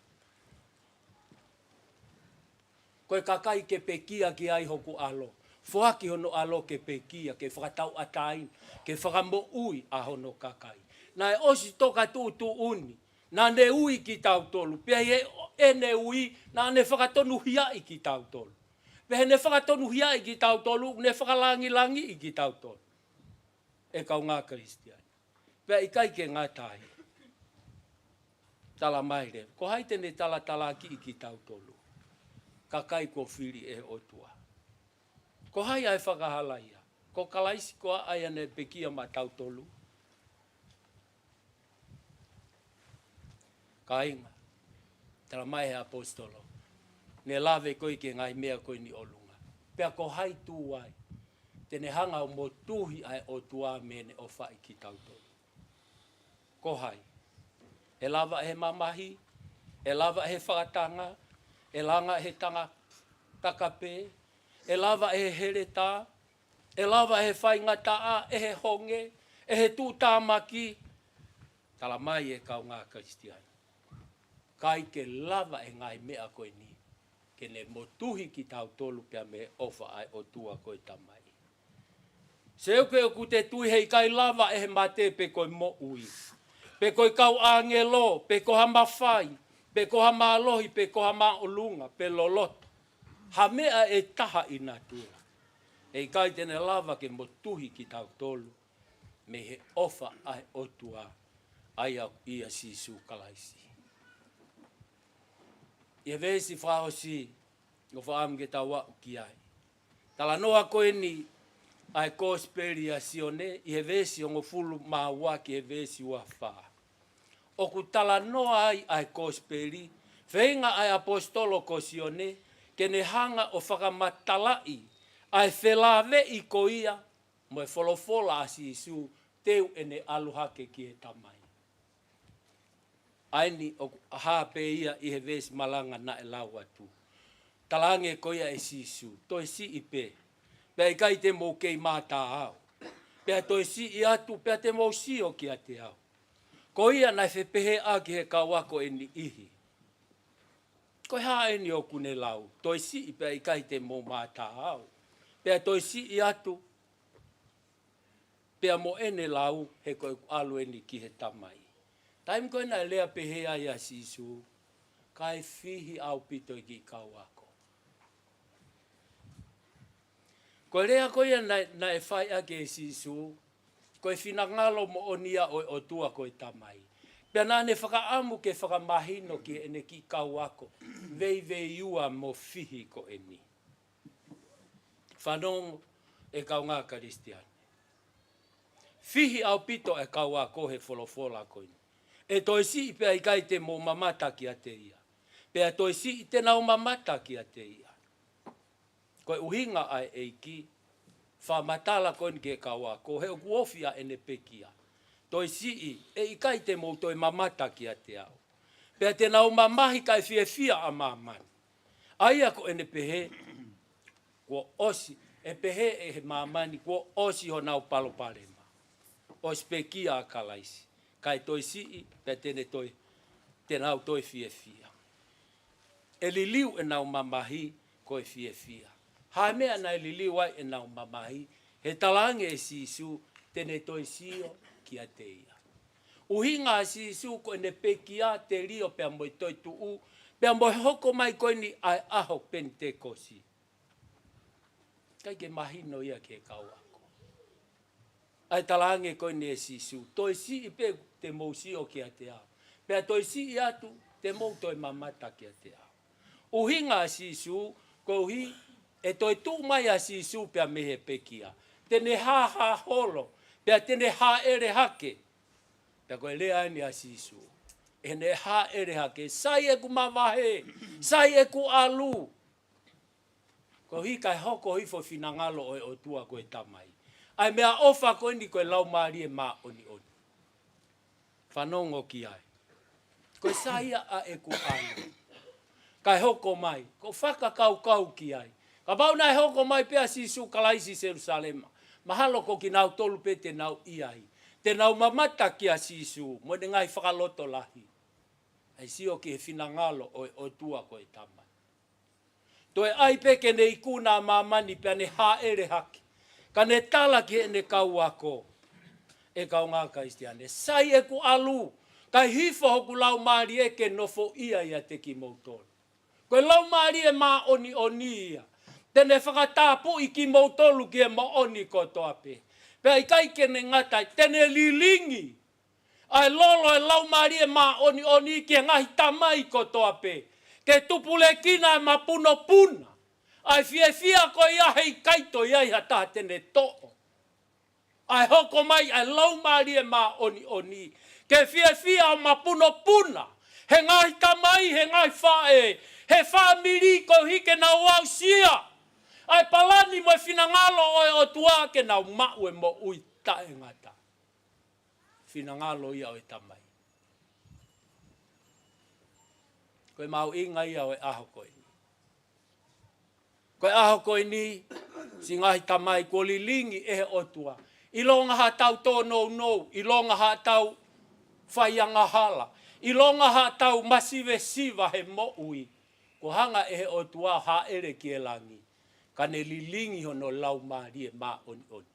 Ko e kakai ke pekia ki ai hoku ʻAlo. Foaki hono ʻAlo ke pekia, ke fakatauʻatāina, ke fakamoʻui ʻa hono kakai. Naʻe ʻosi toka tuʻutuʻuni, naʻa ne ui kitautolu. Pea ʻi heʻene ui, naʻa ne fakatonuhiaʻi kitautolu. Pea heʻene fakatonuhiaʻi kitautolu, ne fakalangilangiʻi kitautolu. ʻE kaungā Kalisitiane. Pea ʻikai ke ngata ai. Tala mai leva. Ko hai te ne talatalakiʻi kitautolu. Kakai kuo fili ʻe he ʻOtua. Ko hai ʻa e fakahala ia? Ko Kalaisi koā ʻa ia naʻe pekia maʻatautolu? Kāinga, tala mai he ʻaposetolo, ne lave ko ē ki he ngaahi meʻa ko eni ʻolunga. Pea ko hai tuai te ne hanga ʻo motuhi ʻa e ʻOtua mei heʻene ʻofaʻi kitautolu? Ko hai? ʻE lava ʻe he mamahi, ʻe lava ʻe he fakatanga, ʻe lava ʻe he tanga takapē, ʻe lava ʻe he heletā, ʻe lava ʻe he faingataʻa, ʻe he honge, ʻe he tuʻutāmaki. Tala mai ʻe kaungā Kalisitiane, ʻikai ke lava ʻe he ngaahi meʻa ko eni ke ne motuhi kitautolu pea mei he ʻofa ʻa e ʻOtua ko e Tamai. Seuke, ʻoku te tui heʻikai lava ʻe he mate pe ko e moʻui, pe ko e kau ʻāngelo, pe ko ha mafai, pe ko ha mālohi, pe ko ha māʻolunga, pe loloto, ha meʻa ʻe taha ʻi natula, heʻikai te ne lava ke motuhi kitautolu mei he ʻofa ʻa e ʻOtua, ʻa ia ʻia Sīsū Kalaisi. ʻI he veesi fakaʻosi, ʻoku ou fakaʻamu ke tau aʻu ki ai. Talanoa ko eni ʻa e Kosipeli ʻa Sione ʻi he veesi hongofulu mā ua ki he veesi ua fā. ʻOku talanoa ai ʻa e Kosipeli, feinga ʻa e ʻaposetolo ko Sione ke ne hanga ʻo fakamatalaʻi ʻa e felāveʻi ko ia mo e folofola ʻa Sīsū, teu ʻene ʻalu hake ki he Tamai. ʻA eni ʻoku hā pē ia ʻi he veesi malanga naʻe lau atu. Talaange ko ia ʻe Sīsū, toe siʻi pē, pea ʻikai te mou kei mātā au. Pea toe siʻi atu, pea te mou sio kiate au. Ko ia naʻe fepehē ʻaki ʻe he kau ako ʻe niʻihi, ko e hā eni ʻoku ne lau, toe siʻi pea ʻikai te mou mātā au, pea toe siʻi atu, pea mo ʻene lau, he ko ʻeku ʻalu eni ki he Tamai. Taimi ko ē naʻe lea pehē ai ʻa Sīsū, kae fihi ʻaupito e kiʻi kau ako. Ko e lea ko ia naʻe, naʻe fai ʻaki ʻe Sīsū, ko e finangalo moʻoni ia ʻo e ʻOtua ko e Tamai. Pea naʻa ne fakaʻamu ke fakamahino ki heʻene kiʻi kau ako veiveiua mo fihi ko eni. Fanongo e kaungā Kalisitiane. Fihi ʻaupito e kau ako he folofola ko eni. ʻE toe siʻi pea ʻikai te mou mamata kiate ia. Pea toe siʻi te nau mamata kiate ia. Ko e ʻuhinga ʻa e ʻEiki, fakamatala ko eni ki he kau ako, he ʻoku ofi ʻa ʻene pekia. Toe siʻi, ʻe ʻikai te mou toe mamata kiate au. Pea te nau mamahi kae fiefia ʻa māmani. ʻA ia ko ʻene pehē, kuo ʻosi, ʻe pehē ʻe he māmani, kuo ʻosi honau palopalema. ʻOsi pekia ʻa Kalaisi, kae toe siʻi, pea te ne toe, te nau toe fiefia. ʻE liliu ʻenau mamahi ko e fiefia. Hā e meʻa naʻe liliu ai ʻenau mamahi, he talaange ʻe Sīsū, te ne toe sio kiate ia. ʻUhinga ʻa Sīsū ko ʻene pekia, telio pea mo e toetuʻu, pea mo e hoko mai ko eni ʻa e ʻaho Penitekosi. ʻIkai ke mahino ia ki he kau ako. ʻA e talaange ko eni ʻe Sīsū, toe siʻi pē te mou sio kiate au. Pea toe siʻi atu, te mou toe mamata kiate au. ʻUhinga ʻa Sīsū, koeʻuhi ʻe toe tuʻu mai ʻa Sīsū pea mei he pekia. Te ne hāhā holo, pea te ne hāʻele hake. Pea ko e lea eni ʻa Sīsū, ʻene hāʻele hake, sai ʻeku mavahe, sai ʻeku ʻalu. Koeʻuhi kae hoko hifo e finangalo ʻo e ʻOtua ko e Tamai. ʻA e meʻaʻofa ko eni ko e Laumālie Māʻoniʻoni. Fanongo ki ai. Ko e sai ia ʻa ʻeku ʻalu. Kae hoko mai, ko e fakakaukau ki ai. Kapau naʻe hoko mai pē ʻa Sīsū Kalaisi ʻi Selusalema, mahalo ko kinautolu pē te nau ʻi ai. Te nau mamata kia Sīsū, mo ʻene ngaahi fakalotolahi. ʻAi sio ki he finangalo ʻo e ʻOtua ko e Tamai. Toe ʻai pē ke ne ikuna ʻa māmani pea ne hāʻele hake. Ka ne tala ki heʻene kau ako, ʻe kaungā Kalisitiane, sai ʻeku ʻalu, kae hifo hoku Laumālie ke nofoʻia ʻiate kimoutolu. Ko e Laumālie Māʻoniʻoni ia. Te ne fakatapui kimoutolu ki he moʻoni kotoa pē. Pea ʻikai ke ne ngata ai, te ne lilingi ʻa e lolo ʻo e Laumālie Māʻoniʻoni ki he ngaahi tamai kotoa pē, ke tupulekina e mapunopuna, ʻA e fiefia ko ia heʻikai toe ʻi ai ha taha te ne toʻo. ʻA e hoko mai ʻa e Laumālie Māʻoniʻoni ke fiefia ʻo mapunopuna he ngaahi tamai, he ngaahi faʻē, he fāmili koeʻuhi ke nau aʻusia ʻa e palani mo e finangalo ʻo e ʻOtua ke nau maʻu e moʻui taʻengata. Finangalo ia ʻo e Tamai. Ko e mahuʻinga ia ʻo e ʻaho ko eni. Ko e ʻaho ko eni, siʻi ngaahi tamai, kuo lilingi ʻe he ʻOtua. ʻIlonga haʻatau tōnounou, ʻilonga haʻatau faiangahala, ʻilonga haʻatau masivesiva he moʻui, kuo hanga ʻe he ʻOtua ʻo hāʻele ki he langi, ka ne lilingi hono Laumālie Māʻoniʻoni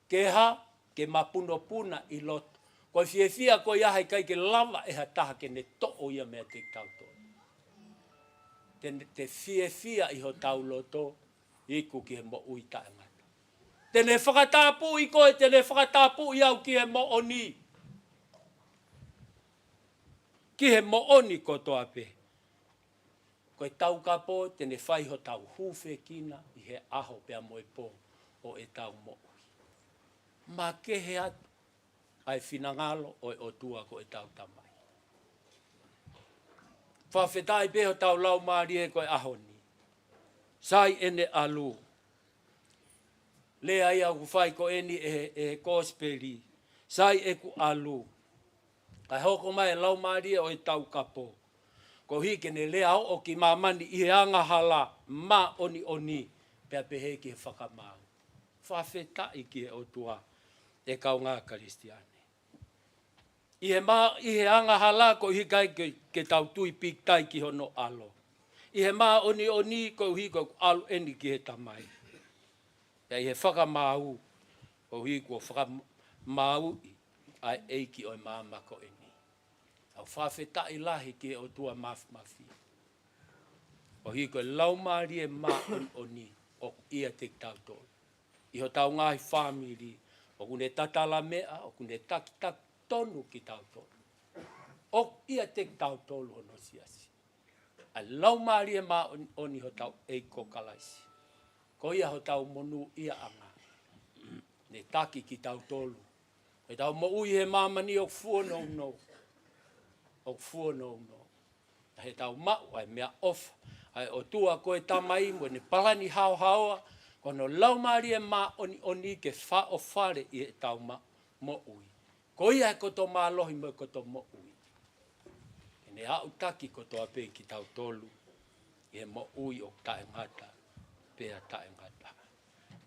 ke hā? Ke mapunopuna ʻi loto. Ko e fiefia ko ia heʻikai ke lava ʻe ha taha ke ne toʻo ia meiate kitautolu. Te, te fiefia ʻi hotau loto, iku ki he moʻui taʻengata. Te ne fakatapui koe, te ne fakatapui au ki he moʻoni. Ki he moʻoni kotoa pē. Ko e Taukapo te ne fai hotau hūfekina ʻi he ʻaho pea mo e pō ʻo ʻetau moʻui. Makehe atu ʻa e finangalo ʻo e ʻOtua ko ʻetau Tamai. Fakafetaʻi pē hotau laumālie ko e ʻaho ni. Sai ʻene ʻalu. Lea ia ʻoku fai ko eni ʻe he, ʻe he kosipeli. Sai ʻeku ʻalu. Kae hoko mai e Laumālie ʻo e Taukapo, koeʻuhi ke ne lea ʻo, ʻo ki māmani ʻi he angahala māʻoniʻoni, pea pehē ki he fakamaau. Fakafetaʻi ki he ʻOtua, ʻe kāinga Kalisitiane. ʻI he mā-, ʻi he angahala koeʻuhi kae ke, ke tau tui pīkitai ki hono ʻAlo. ʻI he māʻoniʻoni koeʻuhi ko ʻeku ʻalu eni ki he Tamai. Pea ʻi he fakamaau, koeʻuhi kuo fakamaauʻi ʻa e ʻEiki ʻo e maama ko eni. ʻOku fakafetaʻi lahi ki he ʻOtua Māfimafi. Koeʻuhi ko e Laumālie Māʻoniʻoni ʻoku ʻiate kitautolu. ʻI hotau ngaahi fāmili, ʻoku ne tatala meʻa, ʻoku ne takitaki tonu kitautolu. ʻOku ʻiate kitautolu hono siasi ʻa e Laumālie Māʻoniʻoni hotau ʻEiki ko Kalaisi. Ko ia hotau monūʻiaʻanga. Ne taki kitautolu. Ko ʻetau moʻui he māmani ʻoku fuonounou. ʻOku fuonounou. He tau maʻu ʻa e meʻaʻofa ʻa e ʻOtua ko e Tamai mo ʻene palani haohaoa, ko hono Laumālie Māʻoniʻoni ke faʻofale ʻi heʻetau ma-, moʻui. Ko ia e koto mālohi mo e koto moʻui. Ke ne aʻutaki kotoa pē kitautolu ʻi he moʻui ʻoku taʻengata pea taʻengata.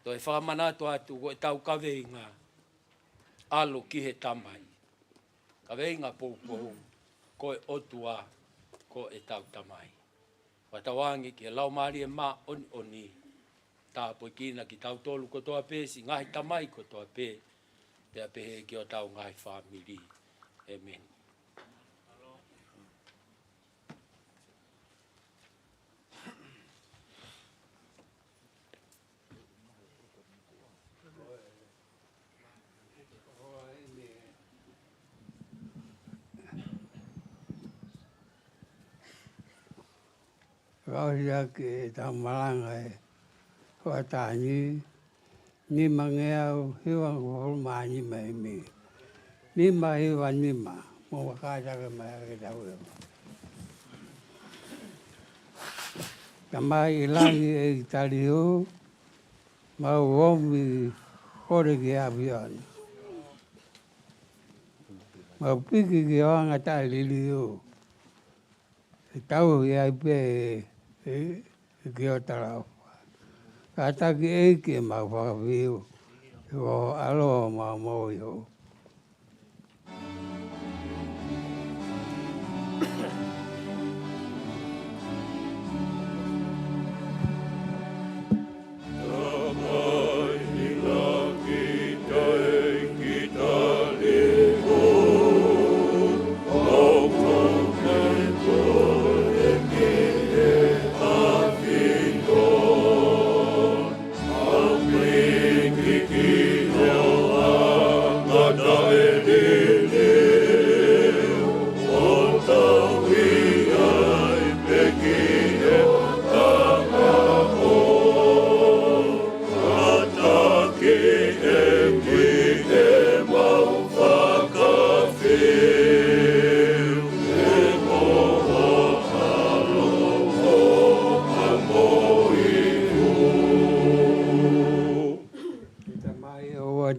Toe fakamanatu atu ko ʻetau kaveinga, ʻAlu ki he Tamai. Kaveinga poupou, ko e ʻOtua ko ʻetau Tamai. Fakatauange ki he Laumālie Māʻoniʻoni, tāpuekina kitautolu kotoa pē, siʻi ngaahi tamai kotoa pē, pea pehē ki hotau ngaahi fāmili. ʻĒmeni. Fakaʻosi ʻaki ʻetau malanga ʻi he hoʻatā ni, nimangeau hiva hongofulu mā nima ʻi mei. Nima hiva nima, mou kātaki mai ʻa e tau ʻeua. Tamai ʻi langi, ʻEiki tali hū, mau omi kole ki he ʻAfiona. Mau piki ki he anga taʻeliliu. ʻE tauhi ai pē ʻe, ʻe, ʻe ki ho talaʻofa. Kātaki ʻEiki ʻemau fakafiu, ʻi ho ʻAlo ʻo mau moʻui hou.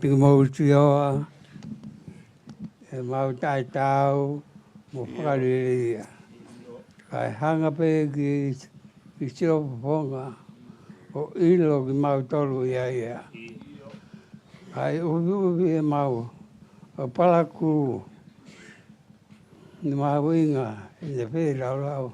Tiki mau tioa, ʻemau taʻetaau mo fakaliliʻia. Kae hanga pē ki, ki sio fofonga ʻo ʻilo kimautolu ia ia. Kae ʻufiʻufi ʻemau ʻo palakū ni mahuʻinga ʻene feilaulau.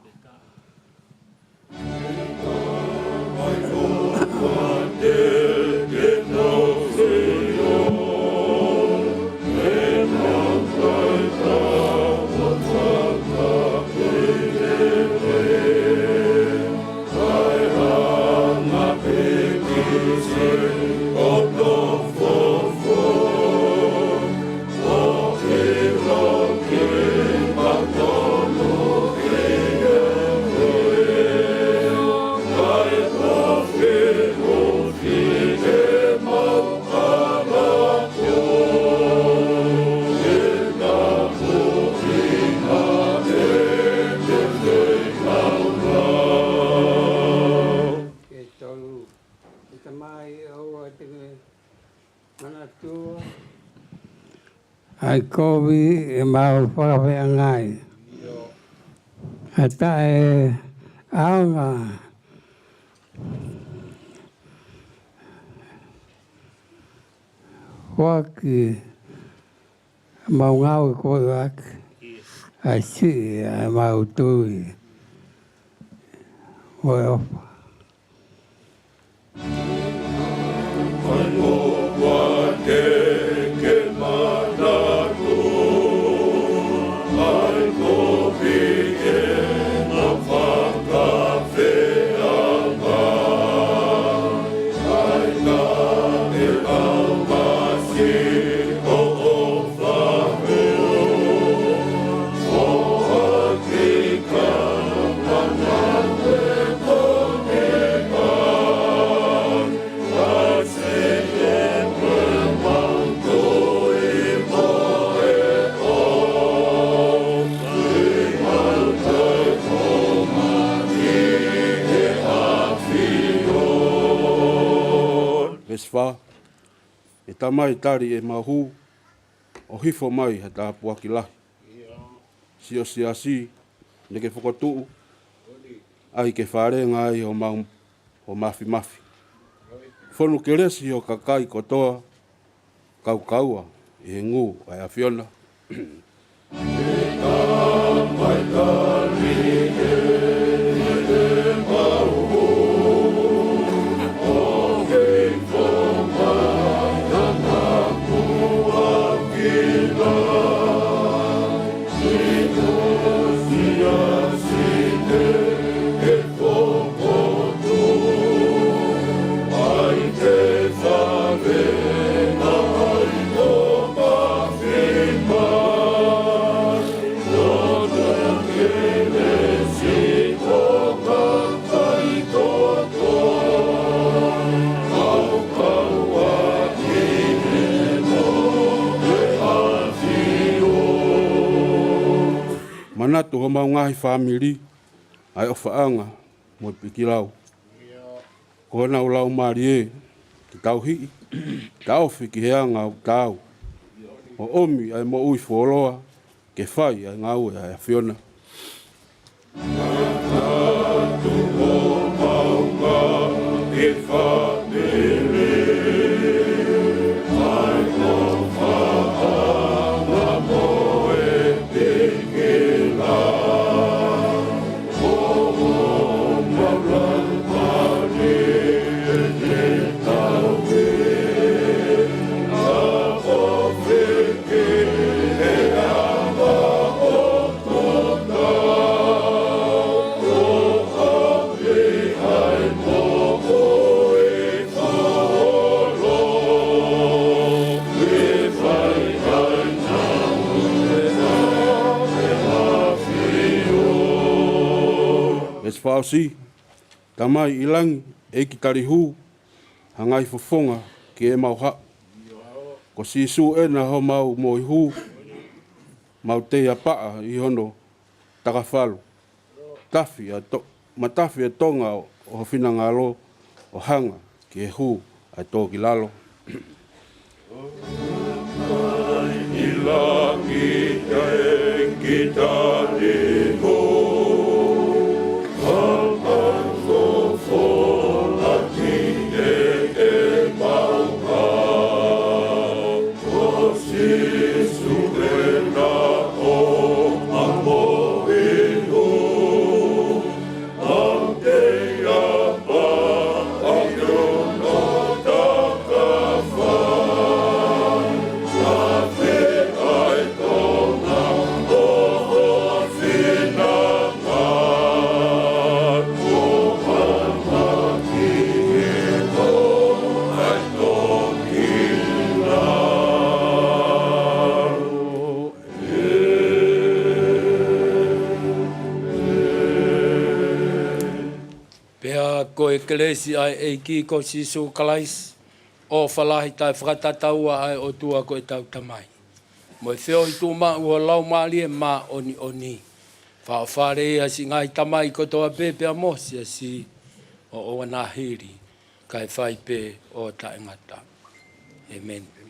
ʻE tolu, ʻe Tamai, ʻoua te ke manatua ʻa e kovi ʻemau fakafeangai. ʻA e taʻeʻaonga foaki ʻemau ngāue ko ē ʻaki ʻa e siʻi ʻa ʻemau tui mo e ʻofa. Veesi fā. ʻE Tamai, tali ʻemau hū, ʻo hifo mai ha tāpuaki lahi. Siʻo siasi, naʻa ke fokotuʻu, ʻai ke falenga ai homau, ho mafimafi. Fonu kelesi ho kakai kotoa, kaukaua ʻi he ngū ʻa e ʻAfiona. Manatu homau ngaahi fāmili, ʻa e ʻofaʻanga mo e pikilau. Ko honau laumālie ke tauhi, taʻofi ki he anga ʻoku taau, ʻo ʻomi ʻa e moʻui fuoloa, ke fai ʻa e ngāue ʻa e ʻAfiona. Veesi fā ʻosi. Tamai ʻi langi, ʻEiki tali hū ha ngaahi fofonga ki heʻemau haʻu. Ko Sīsū ʻena homau moihū, mau tei apaʻa ʻi hono takafalu. Tafi ʻa to-, matafi ʻa Tonga ʻo, ʻo ho finangalo, ʻo hanga ki he hū ʻa e tō ki lalo. Pea ko e kelesi ʻa e ʻEiki ko Sīsū Kalaisi, ʻofa lahi taʻe fakatataua ʻa e ʻOtua ko ʻetau Tamai, mo e feohi tuʻumaʻu ʻo e Laumālie Māʻoniʻoni, fakaʻofa lelei ʻa siʻi ngaahi tamaiki kotoa pē pea mo Siasi, ʻo ʻoua naʻa hili, kae fai pē ʻo taʻengata. ʻĒmeni.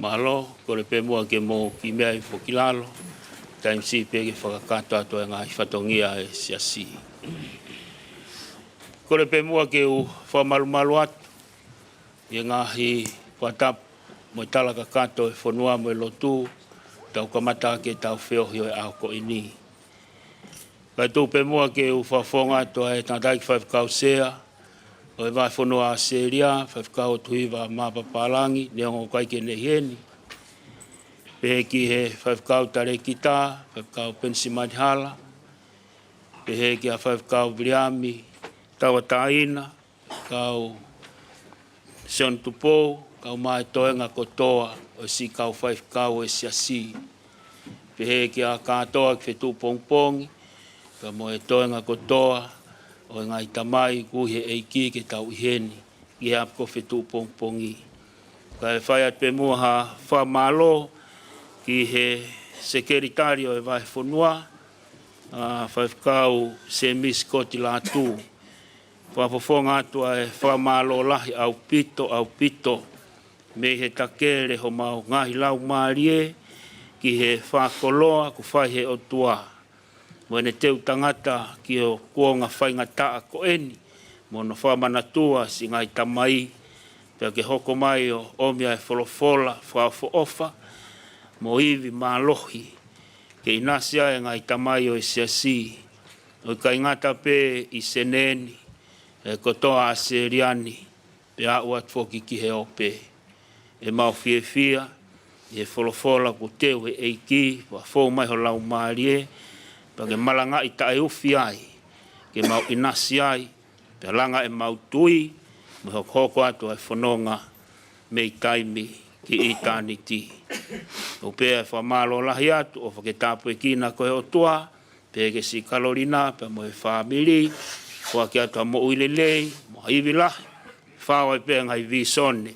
Mālō, kole pē muʻa ke mou kiʻi meʻa hifo ki lalo, taimi siʻi pē ke fakakakato atu e ngaahi fatongia ʻa e Siasi. Kole pē muʻa ke u fakamalumalu atu ʻi he ngaahi fakatapu mo e tala kakato ʻo e fonua mo e lotu, tau kamata ʻaki ʻetau feohi ʻo e ʻaho ko eni. Kae tuku pē muʻa ke u fakafofonga atu ʻa e tangataʻeiki faifekau sea ʻo e Vahefonua ʻAositelēlia, Faifekau ʻOtuhiva Mapapālangi, neongo ʻoku ʻikai ke ne ʻi heni. Pehē ki he Faifekau Talēkita, Faifekau Penisimani Hala, pehē kia Faifekau Viliami Tauʻatāina, kau Sione Tupou, kau mai toenga kotoa ʻo e siʻi kau faifekau ʻo e Siasi. Pehē kia Kātoa ki Fetuʻupongipongi, pea mo e toenga kotoa ʻo e ngaahi tamai kuo ʻi he ʻEiki ke tau ʻi heni, ki he ʻapi ko Fetuʻupongipongi. Kae fai atu pē muʻa ha fakamālō ki he Sekelitali ʻo e Vahefonua, ʻa Faifekau Sēmisi Koti Lātū. Fakafofonga atu ʻa e fakamālō lahi ʻaupito, ʻaupito, mei he takele homau ngaahi laumālie ki he fakakoloa kuo fai he ʻOtua mo ʻene teu tangata ki he kuonga faingataʻa ko eni, mo hono fakamanatua siʻi ngaahi tamai, pea ke hoko mai ʻo ʻomi ʻa e folofola fakaʻofoʻofa mo ivi mālohi, ke ʻinasi ai e ngaahi tamai ʻo e Siasi, ʻo ʻikai ngata pē ʻi Senē ni, ʻe kotoa ʻAositelēlia ni, pea aʻu atu foki ki he ope. ʻEmau fiefia ʻi he folofola kuo teu he ʻEiki, fakafou mai ho laumālie, pea ke malangaʻi taʻeufi ai, ke mau ʻinasi ai, pea langa ʻemau tui, mo e hokohoko atu ʻa e fononga mei taimi ki ʻitāniti. ʻOku pehē ʻa e fakamālō lahi atu, ʻofa ke tāpuekina koe ʻe he ʻOtua, pehē kia siʻi Kalolina, pea mo e fāmili, foaki atu ha moʻui lelei, mo ha ivi lahi, fao ai pē ngaahi vīsone,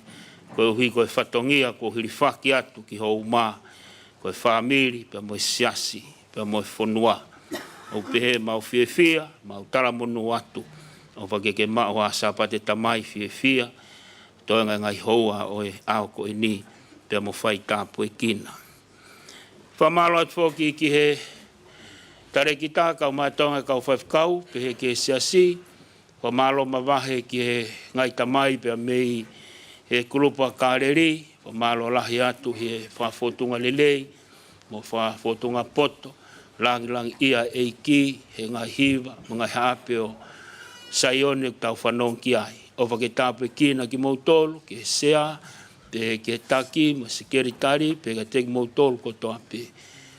koeʻuhi ko e fatongia kuo hilifaki atu ki ho uma, ko e fāmili, pea mo e Siasi, pea mo e fonua. ʻOku pehē ʻemau fiefia, mau talamonū atu, ʻofa ke ke maʻu ha Sāpate Tamai fiefia, toenga e ngaahi houa ʻo e ʻaho ko eni, pea mo fai tāpuekina. Fakamālō atu foki ki he Talēkita, kau mātuʻa, kau faifekau, pehē ki he siasi, fakamālō mavahe ki he ngaahi tamai pea mei he kulupu ʻa Kāleli, fakamālō lahi atu he fakafōtunga lelei, mo fakafōtunga poto, langilangiʻia ʻEiki, he ngaahi hiva, mo e ngaahi haʻape ʻo Saione ʻoku tau fanongo ki ai. ʻOfa ke tāpuekina kimoutolu, ki he sea, pehē ki he taki, mo e sekelitali, pehē kiate kimoutolu kotoa pē.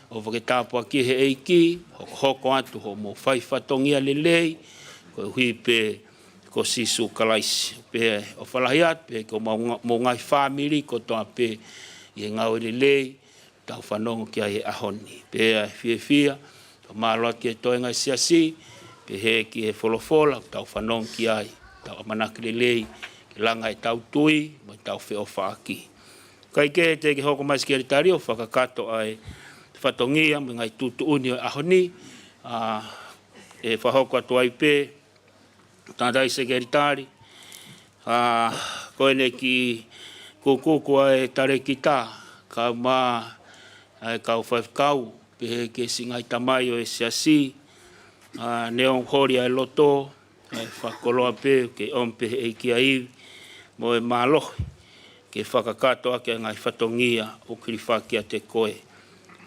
ʻOfa ke tāpuakiʻi ʻe he ʻEiki, hokohoko atu hoʻomou fai fatongia lelei, koeʻuhi pē ko Sīsū Kalaisi. Pea ʻofa lahi atu, pehē ki homou nga-, mou ngaahi fāmili kotoa pē ʻi he ngāue lelei, tau fanongo ki ai he ʻaho ni. Pea fiefia, fakamālō atu ki he toenga ʻo e siasi, pehē ki he folofola, tau fanongo ki ai, tau ʻamanaki lelei, ke langa ʻetau tui, mo ʻetau feʻofaʻaki. Kae kehe teʻeki ke hoko mai sekelitali ʻo fakakakato ʻa e fatongia mo e ngaahi tuʻutuʻuni ʻo e ʻaho ni, ʻa, ʻe fakahoko atu ai pē, tangataʻeiki sekelitali, ʻa, ko ʻene kiʻi kukuku ʻa e talēkita, kae ʻumaʻā ʻa e kau faifekau, pehē ki he siʻi ngaahi tamai ʻo e siasi, ʻa, neongo holi ʻa e loto, ʻa e fakakoloa pē, ke ʻomi pē ʻe he ʻEiki ʻa e ivi, mo e mālohi, ke fakakakato ʻaki ʻa e ngaahi fatongia ʻoku hilifaki kiate koe.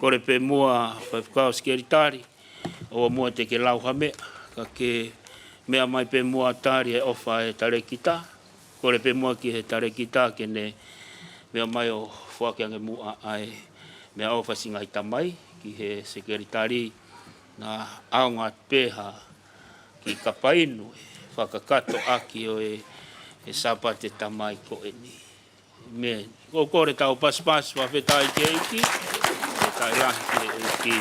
Kole pē muʻa faifekau sekelitali, ʻoua muʻa te ke lau ha meʻa, ka ke meʻa mai pē muʻa tali e ʻofa ʻa e talēkita, kole pē muʻa ki he talēkita ke ne meʻa mai ʻo foaki ange muʻa ʻa e meʻaʻofa siʻi ngaahi tamai ki he sekelitali, naʻa ʻaonga pē ha kiʻi kapa inu, fakakakato ʻaki ʻo e, e Sāpate Tamai ko eni. ʻĒmeni. Ko e kole tau pasipasi, fakafetaʻi ki he ʻEiki, fakafetaʻi lahi ki he ʻEiki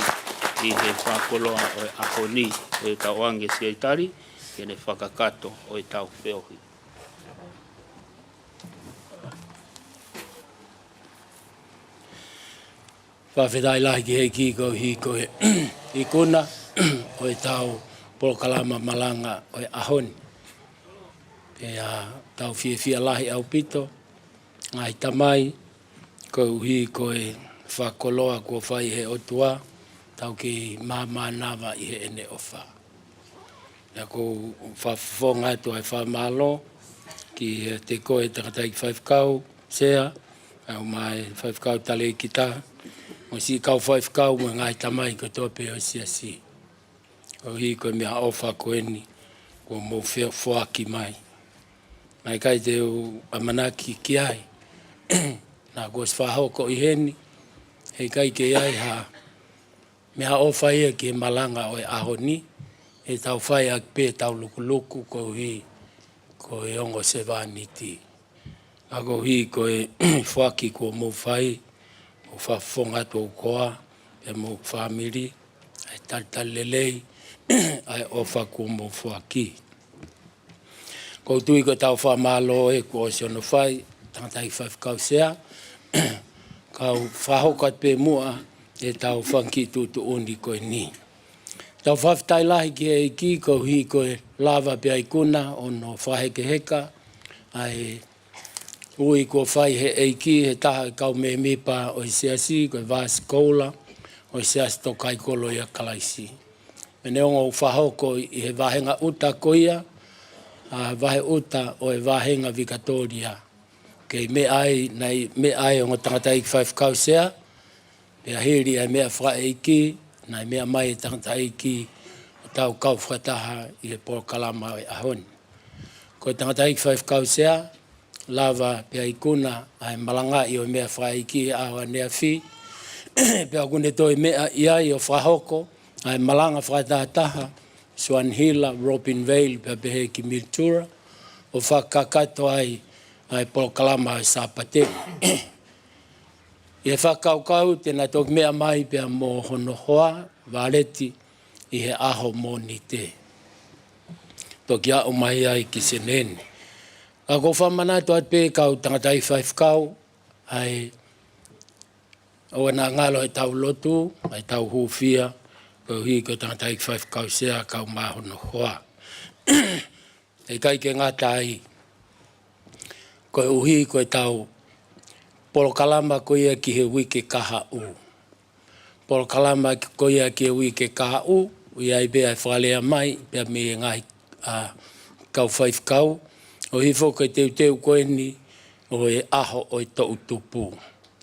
ʻi he fakakoloa ʻo e ʻaho ni, ʻe tau ange sekelitali, ke ne fakakakato ʻo ʻetau feohi. Fakafetaʻi lahi ki he ʻEiki koeʻuhi ko e ikuna ʻo ʻetau polokalama malanga ʻo e ʻaho ni. Pea tau fiefia lahi ʻaupito, ngaahi tamai, koeʻuhi ko e fakakoloa kuo fai ʻe he ʻOtua, tau kei māmānava ʻi heʻene ʻofa. Pea ʻoku ou fakafofonga atu ʻa e fakamālō kiate koe tangataʻeiki faifekau, sea, kae ʻumaʻā e faifekau talēkita, mo e siʻi kau faifekau mo e ngaahi tamai kotoa pē ʻo e siasi. Koeʻuhi ko e meʻaʻofa ko eni, kuo mou fie foaki mai. Naʻe ʻikai te u ʻamanaki ki ai, naʻa kuo ʻosi fakahoko ʻi heni, heʻikai ke ʻi ai ha meʻaʻofa ia ki he malanga ʻo e ʻaho ni, ʻe tau fai ʻaki pē ʻetau lukuluku koeʻuhi ko e ongo sevāniti. Ka koeʻuhi ko e foaki kuo mou fai, ʻoku ou fakafofonga atu ʻa e ʻOtua, pea mo e fāmili, ʻa e talitali lelei, ʻa e ʻofa kuo mou foaki. ʻOku ou tui ko ʻetau fakamālō ē kuo ʻosi hono fai, tangataʻeiki faifekau, sea, kau fakahoko atu pē muʻa ʻetau fanga kiʻi tuʻutuʻuni ko eni. Tau fakafetaʻi lahi ki he ʻEiki koeʻuhi ko e lava pea ikuna hono fakahekeheka ʻa e ui kuo fai ʻe he ʻEiki he taha ʻo e kau mēmipa ʻo e siasi, ko e Vasi Koula ʻo e Siasi Tokaikoloi ʻa Kalaisi. Pea neongo ʻoku fakahoko ʻi he vāhenga ʻuta ko ia, ʻa, vahe ʻuta ʻo e vāhenga Vikatōlia. Kei meʻa ai, naʻe meʻa ai ongo tangataʻeiki faifekau, sea, pea hili ʻa e meʻa fakaʻeiki, naʻe meʻa mai e tangataʻeiki ʻo tau kau fakataha ʻi he polokalama ʻo e ʻaho ni. Ko e tangataʻeiki faifekau, sea, lava pea ikuna ʻa e malangaʻi ʻo e meʻa fakaʻeiki he ʻaho ʻaneafi, pea ʻoku ne toe meʻa ʻi ai ʻo fakahoko ʻa e malanga fakatahataha, Swan Hila, Robin Vale, pea pehē ki Mildura, ʻo fakakakato ai ʻa e polokalama ʻo e Sāpate. ʻI he fakakaukau te na toki meʻa mai pea mo hono hoa, Valeti, ʻi he ʻaho Mōnite. Toki aʻu mai ai ki Senē ni. Ka ʻoku ou fakamanatu atu pē kau tangataʻeiki faifekau, ʻa e ʻoua naʻa ngalo ʻetau lotu, ʻa ʻetau hūfia, koeʻuhi ko e tangataʻeiki faifekau, sea, kae ʻumaʻā hono hoa. ʻIkai ke ngata ai, koeʻuhi ko ʻetau polokalama ko ia ki he uike kahaʻu. Polokalama ko ia ki he uike kahaʻu, ʻOku ʻi ai pē ʻa e fakalea mai pea mei he ngaahi, ʻa, kau faifekau, ʻo hifo ki he teuteu ko eni ʻo e ʻaho ʻo e toʻutupu.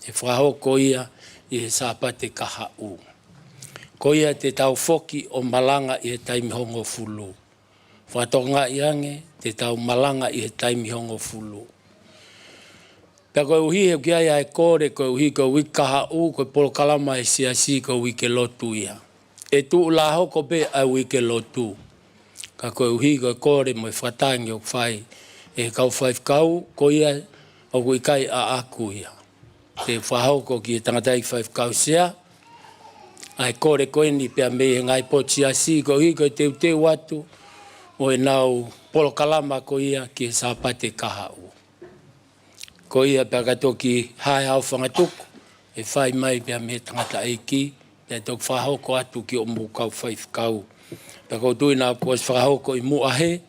ʻE fakahoko ia ʻi he Sāpate kahaʻu. Ko ia te tau foki ʻo malanga ʻi he taimi hongofulu. Fakatokangaʻi ange, te tau malanga ʻi he taimi hongofulu. Pea koeʻuhi he ʻoku ʻi ai ʻa e kole, koeʻuhi ko e uike kahaʻu, ko e polokalama ʻa e siasi ko e uike lotu ia. ʻE tuʻu lā hoko pē ʻa e uike lotu. Ka koeʻuhi ko e kole mo e fakatangi ʻoku fai ʻe he kau faifekau, ko ia ʻoku ʻikai ʻaʻaku ia. Te u fakahoko ki he tangataʻeiki faifekau sea ʻa e kole ko eni pea mei he ngaahi potu siasi, koeʻuhi ko e teuteu atu ʻo ʻenau polokalama ko ia ki he Sāpate kahaʻu. Ko ia pea ka toki hae ha fanga tuku, ʻe fai mai pea mei he tangataʻeiki, pea toki fakahoko atu ki hoʻomou kau faifekau. Pea ʻoku ou tui naʻa kuo ʻosi fakahoko ʻi muʻa he,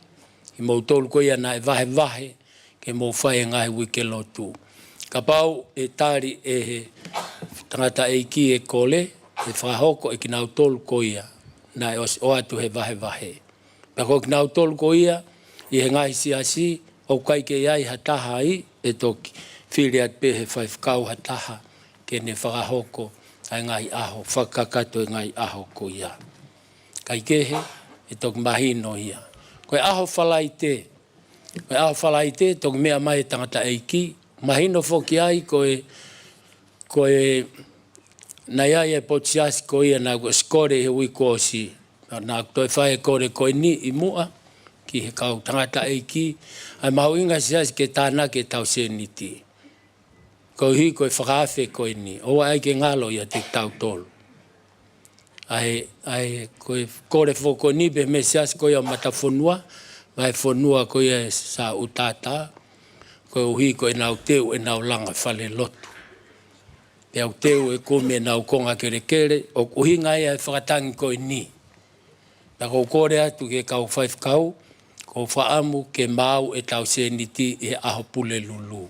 ʻi moutolu ko ia naʻe vahevahe, ke mou fai e ngaahi uike lotu. Kapau ʻe tali ʻe he tangataʻeiki e kole, ʻe fakahoko ʻe kinautolu ko ia naʻe ʻosi ʻoatu he vahevahe. Pea ko kinautolu ko ia ʻi he ngaahi siasi, ʻoku ʻikai ke ʻi ai ha taha ai, ʻe toki fili atu pē he faifekau ha taha ke ne fakahoko ʻa e ngaahi ʻaho, fakakakato e ngaahi ʻaho ko ia. Kae kehe, ʻe toki mahino ia. Ko e ʻaho Falaite, ko e ʻaho Falaite, toki meʻa mai e tangataʻeiki, mahino foki ai ko e, ko e, naʻe ʻi ai e potu siasi ko ia naʻa kuo ʻosi kole he uike kuo ʻosi. Naʻa kuo toe fai e kole ko eni ʻi muʻa, ki he kau tangataʻeiki, ʻa e mahuʻinga siasi ke tānaki ʻetau sēniti. Koeʻuhi ko e fakaafe ko eni, ʻoua ʻe ʻai ke ngalo ʻiate kitautolu. ʻA e, ʻa e, ko e kole foki ko eni pē mei he siasi ko ia Matafonua, vahefonua ko ia ʻe Saʻutata, koeʻuhi ko ʻenau teu ʻenau langa falelotu. Pea ʻoku teu e kumi ʻenau konga kelekele, ʻoku ʻuhinga ia e fakatangi ko eni. Naʻa ku kole atu ki he kau faifekau, ʻoku ou fakaʻamu ke maau ʻetau sēniti ʻi he ʻaho Pulelulu.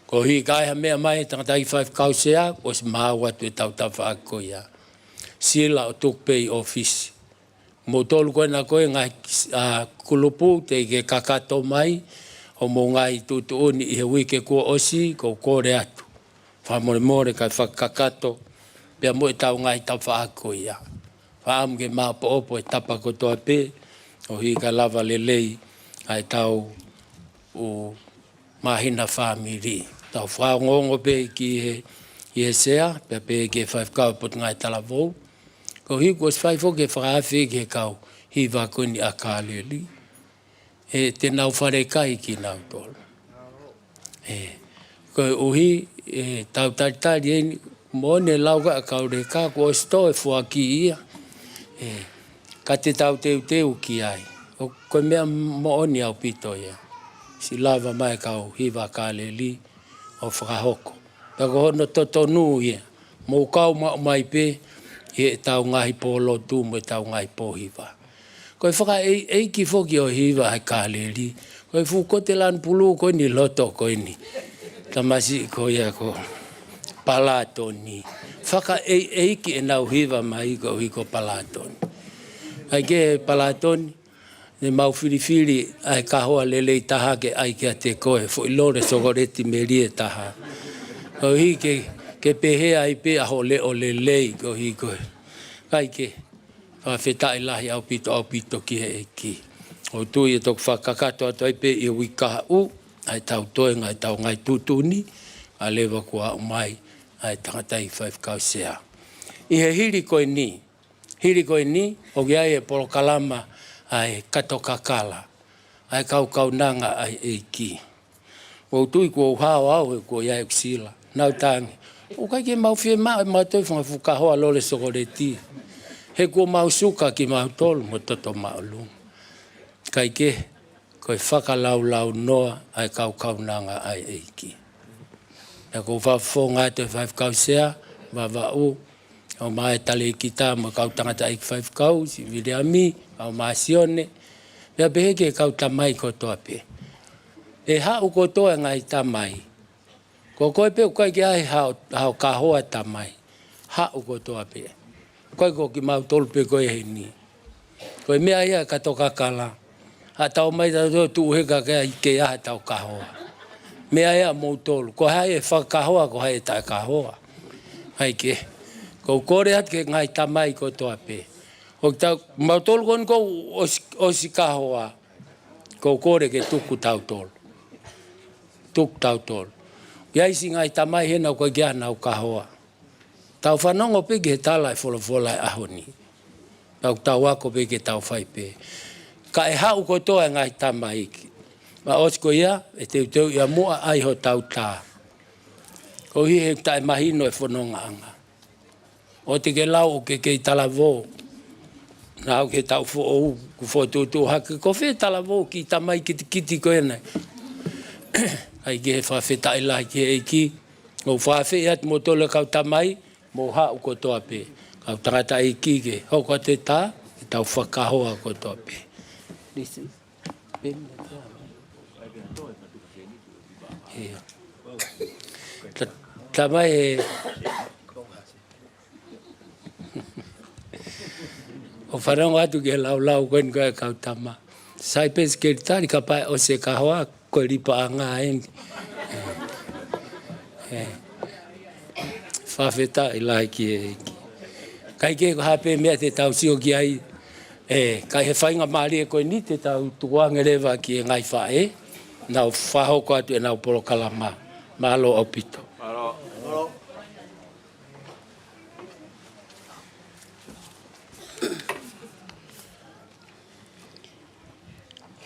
Koeʻuhi ka ʻi ai ha meʻa mai tangataʻeiki faifekau sea, ʻosi maau atu ʻetau tafaʻaki ko ia. Sila ʻo tuku pē ʻi ʻōfisi. Moutolu ko ena ko e ngaahi, ʻa, kulupu teʻeki ke kakato mai, hoʻomou ngaahi tuʻutuʻuni ʻi he uike kuo ʻosi, ʻoku ou kole atu. Fakamolemole kae fakakakato, pea mo ʻetau ngaahi tafaʻaki ko ia. Fakaʻamu ke maopoopo e tapa kotoa pē, koeʻuhi kae lava lelei ʻa ʻetau ʻū māhina fāmili. Tau fakaongoongo pē ki he, ki he sea, pea pehē ki he faifekau Potungāue Talavou. Koeʻuhi kuo ʻosi fai foki e fakaafe ki he kau hiva ko eni ʻa Kāleli. ʻE te nau falekai kinautolu. ʻE, koeʻuhi, ʻe, tau talitali eni, moʻoni e lau ko ē ʻa Kauleka, kuo ʻosi tō e foaki ia. ʻE, ka te tau teuteu ki ai. ʻOku ko e meʻa moʻoni ʻaupito ia. Siʻi lava mai kau hiva Kāleli ʻo fakahoko. Pea ko hono totonu ia. Mou kau maʻu mai pē ʻi heʻetau ngaahi pōlotu mo ʻetau ngaahi pōhiva. Ko e fakaʻeiʻeiki foki ʻo e hiva ʻa e Kāleli. Ko e fuʻu kote lanu pulū ko eni loto ko eni. Tamasiʻi ko ia ko Palatoni. Fakaʻeiʻeiki ʻenau hiva mai koeʻuhi ko Palatoni. ʻAi ke Palatoni, ne mau filifili ʻa e kahoa lelei taha ke ʻai kiate koe, foʻi lole sokoleti melie taha. Koeʻuhi ke, ke pehē ai pē ʻa hoʻo leʻo lelei, koeʻuhi ko e. ʻAi ke, fakafetaʻi lahi ʻaupito, ʻaupito ki he ʻEiki. ʻOku ou tui ʻe toki fakakakato atu ai pē ʻi he uike kahaʻu, ʻa ʻetau toenga, ʻetau ngaahi tuʻutuʻuni, ʻa leva kuo aʻu mai, ʻa e tangataʻeiki faifekau sea. ʻI he hili ko eni, Hili ko eni, ʻoku ʻi ai e polokalama ʻa e kato kakala, ʻa e kau kaunanga ʻa e ʻEiki. ʻOku ou tui kuo u hao au he kuo ʻi ai ʻeku sila. Nau tangi. ʻOku ʻikai ke mau fiemaʻu ʻe mautolu e fanga fuʻu kahoa lole sokoleti. He kuo mau suka kimautolu mo toto māʻolunga. Kae kehe, ko e fakalaulaunoa ʻa e kau kaunanga ʻa e ʻEiki. Naʻa ku fakafofonga atu e faifekau sea, Vavaʻu, ʻo mai e talēkita mo e kau tangataʻeiki faifekau, siʻi Viliami, ʻo mai Sione, pea pehē ki he kau tamai kotoa pē. ʻE haʻu kotoa e ngaahi tamai. Ko koe pē ʻoku ʻikai ke ʻi ai haʻo, haʻo kahoa tamai. Haʻu kotoa pē. Ko e ko kimautolu pē ko ē heni. Ko e meʻa ia ka tokakala. Haʻatau mai tautolu tuʻu he ka ke ai ke ʻi ai haʻatau kahoa. Meʻa ia moutolu. Ko hai ʻe fakakahoa, ko hai ʻe taʻekahoa. ʻAi ke. Ko u kole atu ki he ngaahi tamai kotoa pē. ʻOku tau, mautolu ko eni ʻoku ʻosi, ʻosi kahoa. Ko u kole ke tuku tautolu. Tuku tautolu. ʻI ai siʻi ngaahi tamai hena ʻoku ʻikai ke ʻi ai haʻanau kahoa. Tau fanongo pē ki he tala ʻe folofola ʻi he ʻaho ni. Tau, tau ako pē ke tau fai pē. Ka ʻe haʻu kotoa e ngaahi tamaiki. Pea ʻosi ko ia, ʻe teuteu ia muʻa ai hotau tā. Koeʻuhi he taʻemahino e fonongaʻanga. ʻOua te ke lau ʻoku ke kei talavou. Naʻa ke tau foʻou, kuo fokotuʻutuʻu hake, ko fē talavou kiʻi tamai kitekite ko ena. ʻAi ke he fakafetaʻi lahi ki he ʻEiki. ʻOku ou fakafeʻiloaki atu moutolu e kau tamai, mou haʻu kotoa pē. Kau tangataʻeiki ke hoko atu e tā, ke tau fakakahoa kotoa pē. Listen. Pē mo tā. ʻIo. Ta-, tamai ē. ʻOku ou fanongo atu ki he laulau ko eni ko e kau tama. Sai pē sekelitali kapau ʻe ʻosi e kahoa, ko e lipaʻanga eni. ʻE. Fakafetaʻi lahi ki he ʻEiki. ʻIkai ke ko ha pē meʻa te tau sio ki ai. ʻE, ka ʻi he faingamālie ko eni te tau tukuange leva ki he ngaahi faʻē. Nau fakahoko atu ʻenau polokalama. Mālō ʻaupito.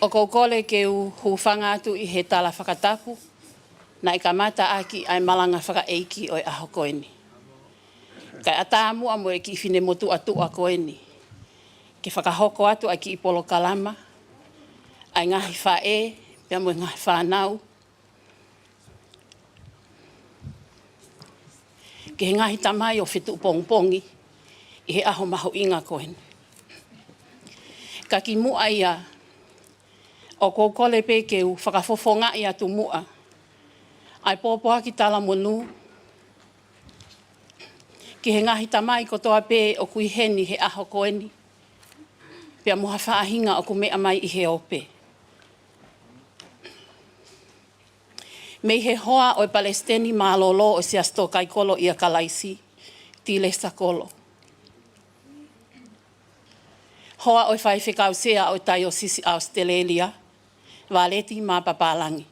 ʻOku ou kole ke u hūfanga atu ʻi he tala fakatapu, naʻe kamata ʻaki ʻa e malanga fakaʻeiki ʻo e ʻaho ko eni. Kae ʻatā muʻa mo e kiʻi finemotuʻa tuʻa ko eni. Ke fakahoko atu ʻa e kiʻi polokalama, ʻa e ngaahi faʻē, pea mo e ngaahi fānau, ki he ngaahi tamai ʻo fetuʻu pongipongi ʻi he ʻaho mahuʻinga ko eni. Ka kimuʻa ia, ʻoku ou kole pē ke u fakafofongaʻi atu muʻa ʻa e pōpoaki talamonū ki he ngaahi tamai kotoa pē ʻoku ʻi heni he ʻaho ko eni, pea mo ha faʻahinga ʻoku meʻa mai ʻi he ope. Mei he hoa ʻo e Palesiteni Mālōlō ʻo e Siasi Tōkaikolo ʻia Kalaisi, Tilesa Kolo. Hoa ʻo e Faifekau Sea ʻo e Taiosisi ʻAositelēlia, Valeti Mapapalagi.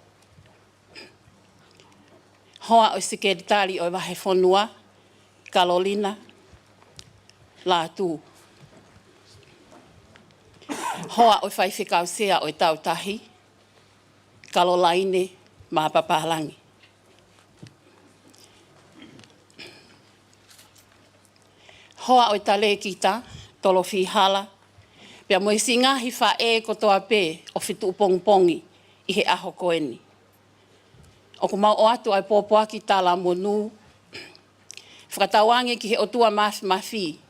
Hoa ʻo e Sekelitali ʻo e Vahefonua, Kalolina Lātū. Hoa ʻo e Faifekau Sea ʻo e Tautahi, Kalolaine Mapapalagi. Hoa ʻo e Talēkita, Tolofihala, pea mo e siʻi ngaahi faʻē kotoa pē ʻo fetuʻu pongipongi ʻi he ʻaho ko eni. ʻOku mau ʻoatu ʻa e pōpoaki talamonū, fakatauange ki he ʻOtua Māfimafi,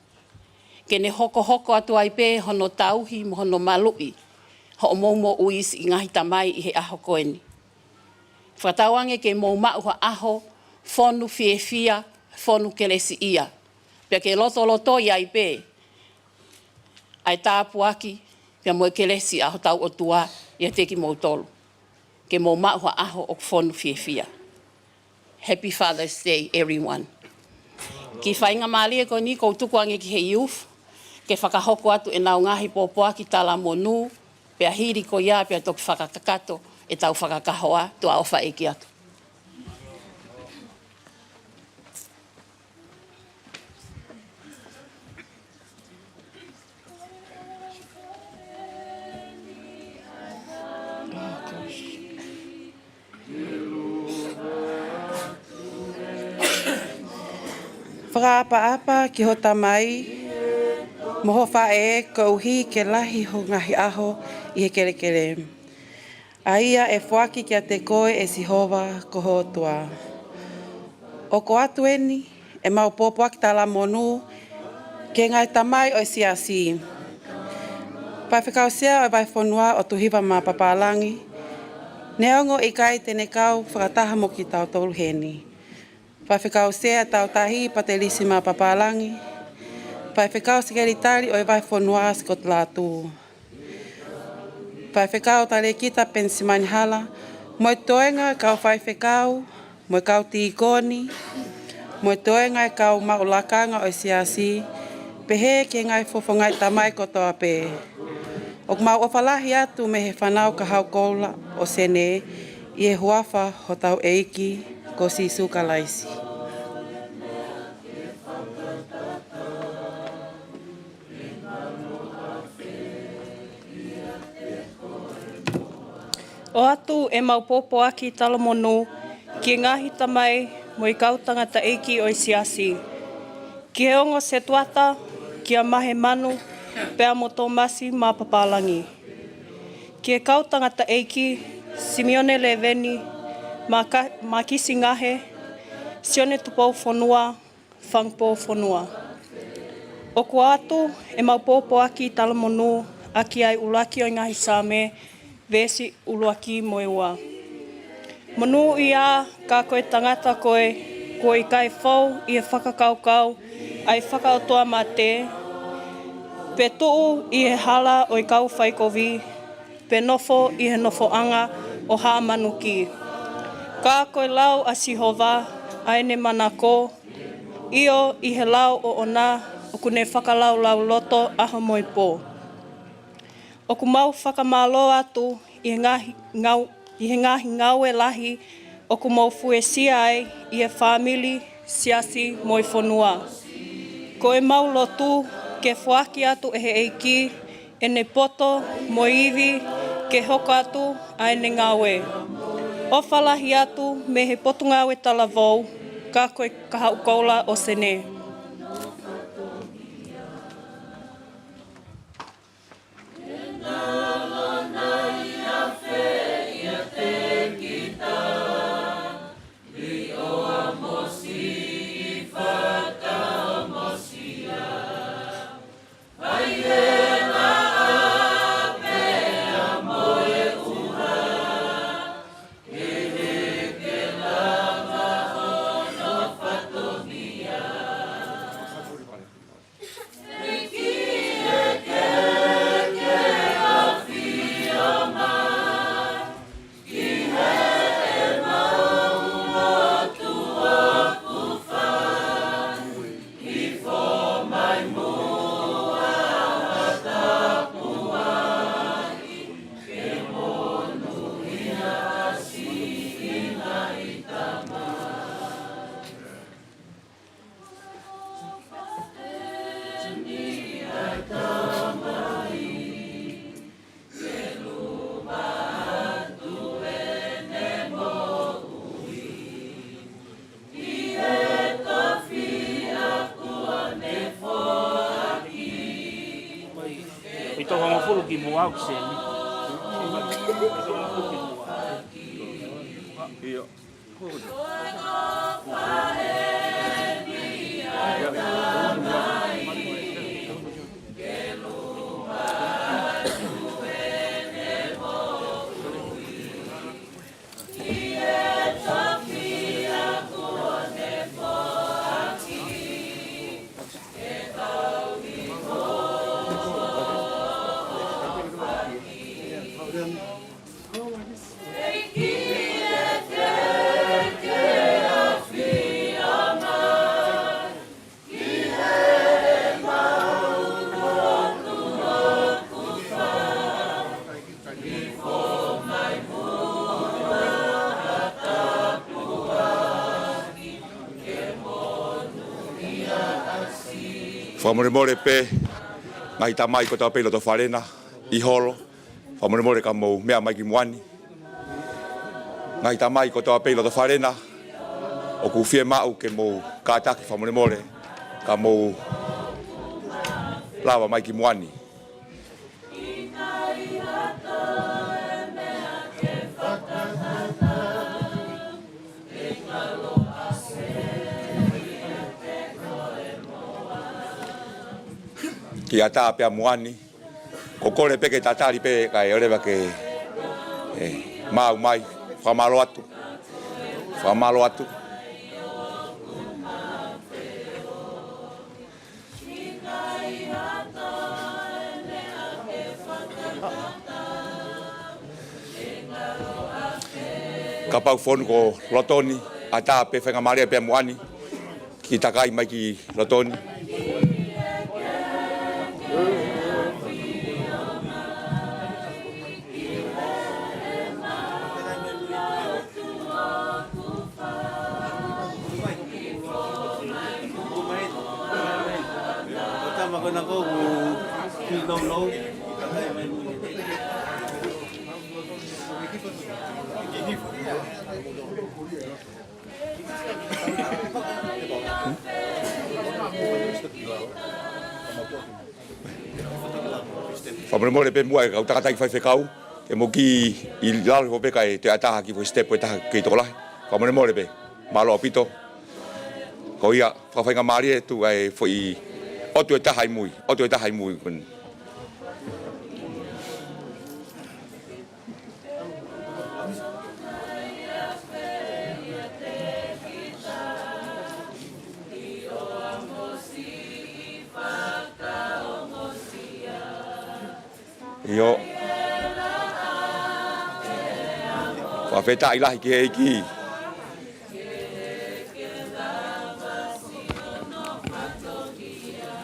ke ne hokohoko atu ai pē hono tauhi mo hono maluʻi hoʻomou moʻui siʻi ngaahi tamai ʻi he ʻaho ko eni. Fakatauange ke mou maʻu ha ʻaho fonu fiefia, fonu kelesiʻia. Pea ke lotolotoi ai pē ʻa e tāpuaki, pea mo e kelesi ʻa hotau ʻOtua ʻiate kimoutolu. Ke mou maʻu ha ʻaho ʻoku fonu fiefia. Happy Father's Day, everyone. Kiʻi faingamālie ko eni ʻoku ou tukuange ki he youth, ke fakahoko atu ʻenau ngaahi pōpoaki talamonū, pea hili ko ia pea toki fakakakato ʻetau fakakahoa, tuʻa ʻofa ʻeiki atu. Fakaʻapaʻapa ki ho tamai mo ho faʻē koeʻuhi ke lahi ho ngaahi ʻaho ʻi he kelekele, ʻa ia ʻe foaki kiate koe ʻe Sihova ko ho ʻOtua. ʻOku ʻoatu eni ʻemau pōpoaki talamonū ki he ngaahi tamai ʻo e Siasi. Faifekau Sea ʻo e Vahefonua ʻo Tuhiva Mapapalagi, neongo ʻikai te ne kau fakataha mo kitautolu heni. Faifekau Sea Tautahi Patelisi Mapapalagi, Faifekau Sekelitali ʻo e Vahefonua Sikotilatu. Faifekau Talēkita Penisimani Hala, mo e toenga kau faifekau, mo e kau tīkoni, mo e toenga e kau maʻu lakanga ʻo e siasi, pehē ki he ngaahi fofongaʻi tamai kotoa pē. ʻOku mau ʻofa lahi atu mei he fānau Kahaʻu Koula ʻo Senē, ʻi he huafa hotau ʻEiki ko Sīsū Kalaisi. ʻOatu ʻemau pōpoaki talamonū ki he ngaahi tamai mo e kau tangataʻeiki ʻo e siasi. Ki he ongo setuata, kia Mahe Manu, pea mo Tōmasi Mapapālangi. Ki he kau tangataʻeiki, Simione Leveni, Maka-, Makisi Ngahe, Sione Tupoufonua, Fangupoufonua. ʻOku ʻoatu ʻemau pōpoaki talamonū ʻaki ʻa e ʻuluaki ʻo e ngaahi Saame, veesi ʻuluaki mo e ua. Monūʻia, ka ko e tangata koe, kuo ʻikai fou ʻi he fakakaukau ʻa e fakaʻotuamate, pe tuʻu ʻi he hala ʻo e kau faikovi, pe nofo ʻi he nofoʻanga ʻo haʻa manuki. Ka ko e lau ʻa Sihova ʻa ʻene manako, ʻio, ʻi he lao ʻoʻona ʻoku ne fakalaulauloto ʻaho mo e pō. ʻOku mau fakamālō atu ʻi he ngaahi ngau-, ʻi he ngaahi ngāue lahi ʻoku mou fuesia ai ʻi he fāmili, siasi mo e fonua. Ko ʻemau lotu ke foaki atu ʻe he ʻEiki ʻene poto mo e ivi ke hoko atu ʻa ʻene ngāue. ʻOfa lahi atu mei he Potungāue Talavou, ka ko e Kahaʻu Koula ʻo Senē. ʻI toko hongofulu ki muʻa ʻoku seni. ʻIo. Fakamolemole pē, ngaahi tamai kotoa pē ʻi loto fale na, ʻi holo. Fakamolemole ka mou meʻa mai ki muʻa ni. Ngaahi tamai kotoa pē ʻi loto fale na, ʻoku fiemaʻu ke mou kātaki, fakamolemole ka mou lava mai ki muʻa ni. Kiʻi ʻatā pē ʻa muʻa ni. Ko e kole pē ke tatali pē kae ʻoleva ke, ē, maʻu mai. Fakamālō atu. Fakamālō atu. Kapau fonu ko Lotoni, ʻatā pē faingamālie pea mo ʻani, ke takai mai ki Lotoni. Fakamolemole pē muʻa e kau tangataʻeiki faifekau, ke mou kiʻi lalo hifo pē kae toe ʻatā ha kiʻi foʻi step ʻe taha kei tokolahi. Fakamolemole pē, mālō ʻaupito. Ko ia, fakafaingamālie atu ʻa e foʻi ʻotu ʻe taha ʻi mui, ʻotu ʻe taha ʻi mui ko eni. ʻIo. Fakafetaʻi lahi ki he ʻEiki.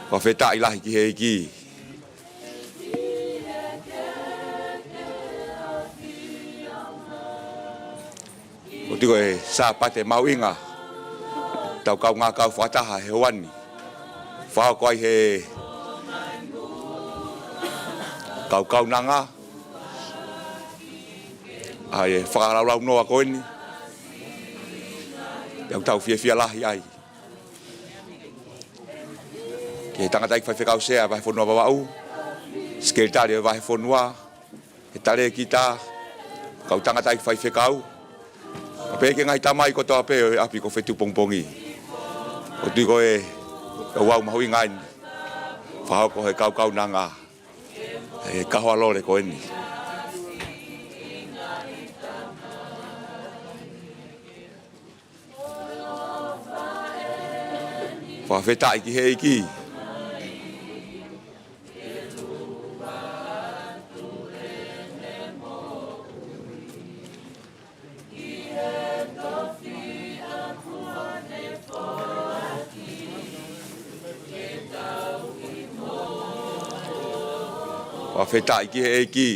Fakafetaʻi lahi ki he ʻEiki. ʻOku tui ko e Sāpate mahuʻinga ʻetau kaungā kau fakataha he ʻaho ni. Fakahoko ai he kau kaunanga ʻa e fakalaulaunoa ko eni. Pea ʻoku tau fiefia lahi ai. Ki he tangataʻeiki faifekau sea Vahefonua Vavaʻu, sekelitali ʻo e Vahefonua, he talēkita, kau tangataʻeiki faifekau, pea ki he ngaahi tamai kotoa pē ʻo e ʻapi ko Fetuʻupongipongi. ʻOku tui ko e ouau mahuʻinga eni, fakahoko he kau kaunanga ʻa e kahoa lole ko eni. Fakafetaʻi ki he ʻEiki. Fakafetaʻi ki he ʻEiki.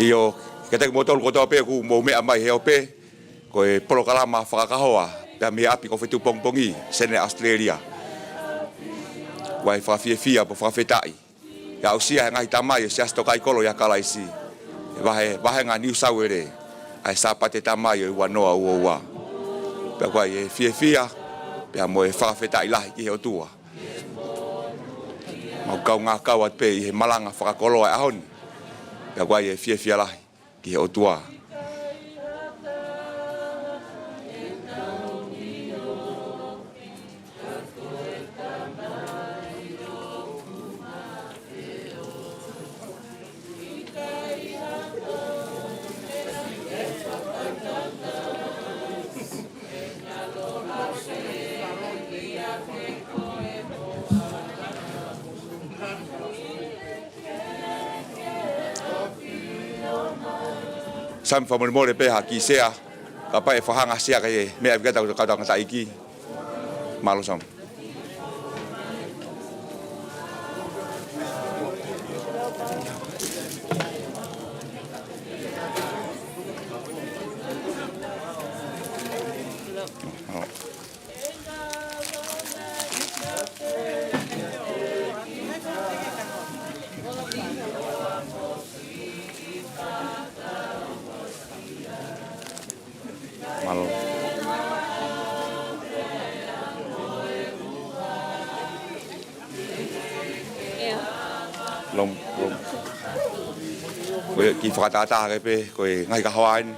ʻIo, kiate kimoutolu kotoa pē ʻoku mou meʻa mai he ope, ko e polokalama fakakahoa pea mei he ʻapi ko Fetuʻupongipongi, Senē, ʻAositelēlia. ʻOku ou fakafiefia pea fakafetaʻi. ʻE aʻusia he ngaahi tamai ʻo e Siasi Tokaikoló ʻia Kalaisi ʻi he vahe, vahenga Niu Sauele, ʻa e Sāpate Tamai ʻo e ua noa ua ua. Pea ʻoku ou fiefia pea mo e fakafetaʻi lahi ki he ʻOtua. Mau kaungā kau atu pē ʻi he malanga fakakoloa ʻo e ʻaho ni. Pea ʻoku ou fiefia lahi ki he ʻOtua. Sai, fakamolemole pē ha kiʻi sea, kapau ʻe fakahanga ha sea kae meʻa ʻa e kau tangataʻeiki. Mālō Sam. Mālō. Lom, lom. Ko e kiʻi fakatātā ke pē, ko e ngaahi kahoa eni.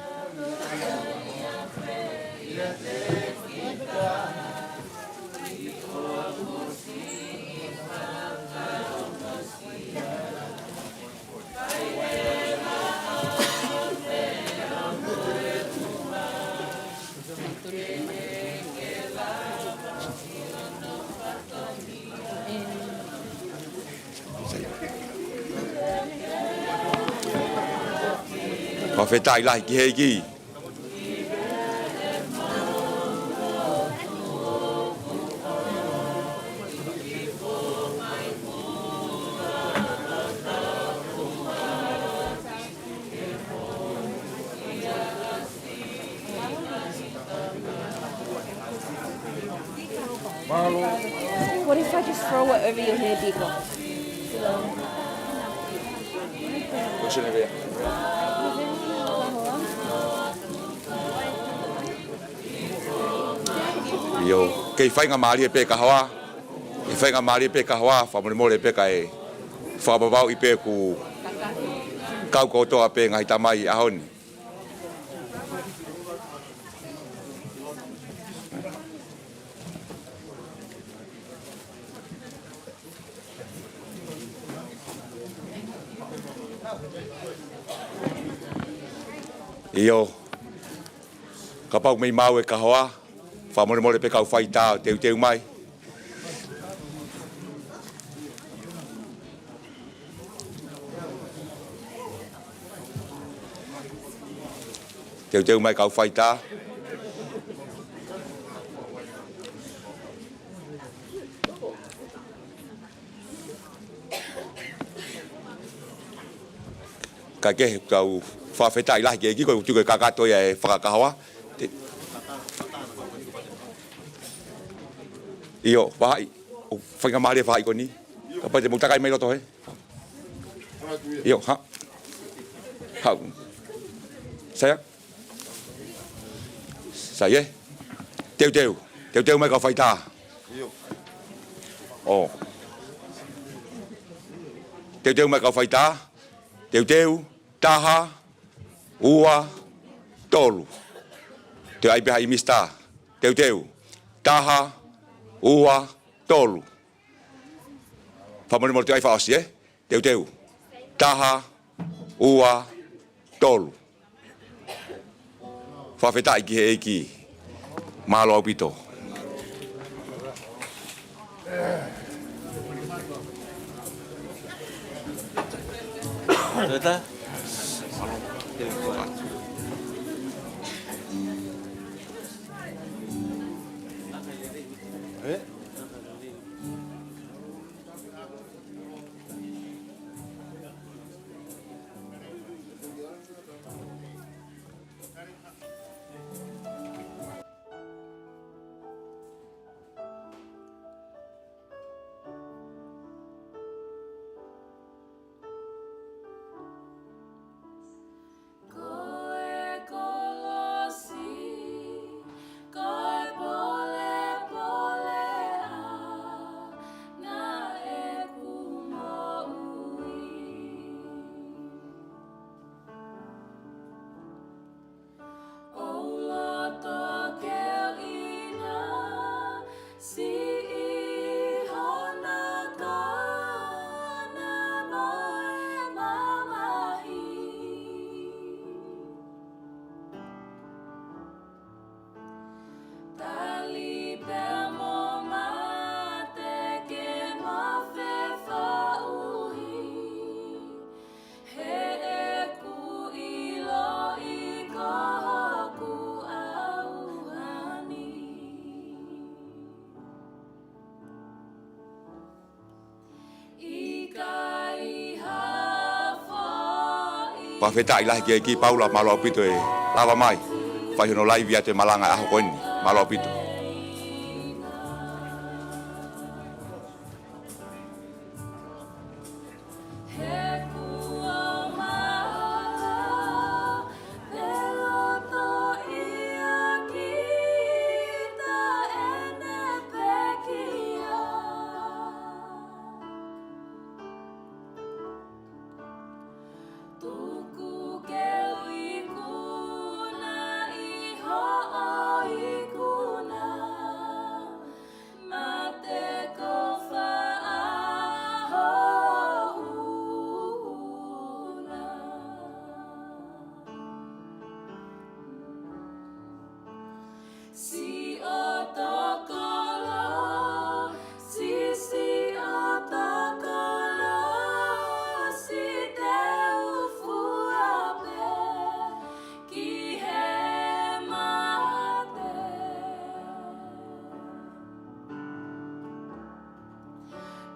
Fakafetaʻi lahi ki he ʻEiki. What if I just throw it over your head, Biko? ʻIo, kei faingamālie pē kahoa, kei faingamālie pē kahoa, fakamolemole pē kae fakapapauʻi pē kuo kau kotoa pē ngaahi tamai ʻi he ʻaho ni. ʻIo, kapau ʻoku mei maʻu e kahoa, fakamolemole pē kau faitā ʻo teuteu mai. Teuteu mai kau faitā. Kae kehe, tau fakafetaʻi lahi ki he ʻEiki, ko e tuku e kakato ia e fakakahoa. Te-, ʻio, vahaʻi, ʻo faingamālie e vahaʻi ko eni. Kapau te mou takai mai loto he. ʻIo, ha. Hau. Saia. Saia. Teuteu. Teuteu mai kau faitā. ʻIo. ʻO. Teuteu mai kau faitā. Teuteu. Taha. Ua. Tolu. Toe ʻai pē ha ʻimisi tā. Teuteu. Taha. Ua. Tolu. Fakamolemole, toe ʻai fakaʻosi, ē? Teuteu. Taha, ua, tolu. Fakafetaʻi ki he ʻEiki. Mālō ʻaupito. Tō tā? Ko e kolosi, ko e polepole ʻa naʻe ku moʻui. ʻOu loto ke ʻi na siʻi hona kona mo e mamahi. Tali pea mo mate ke mo fefaʻuhi. He ʻeku ʻiloʻi ko hoku ʻauha ni. ʻIkai ha foʻi. Fakafetaʻi lahi ki he ʻEiki, Paula, mālō ʻaupito e lava mai. Fai hono laivi atu e malanga ʻaho ko eni. Mālō ʻaupito. He kuo maʻala, pea loto ia kita ʻene pekia. Tuku ke u ikuna ʻi hoʻo ikuna. Siʻoto kolosi, siʻoto kolosi, te u fua pē ki he mate.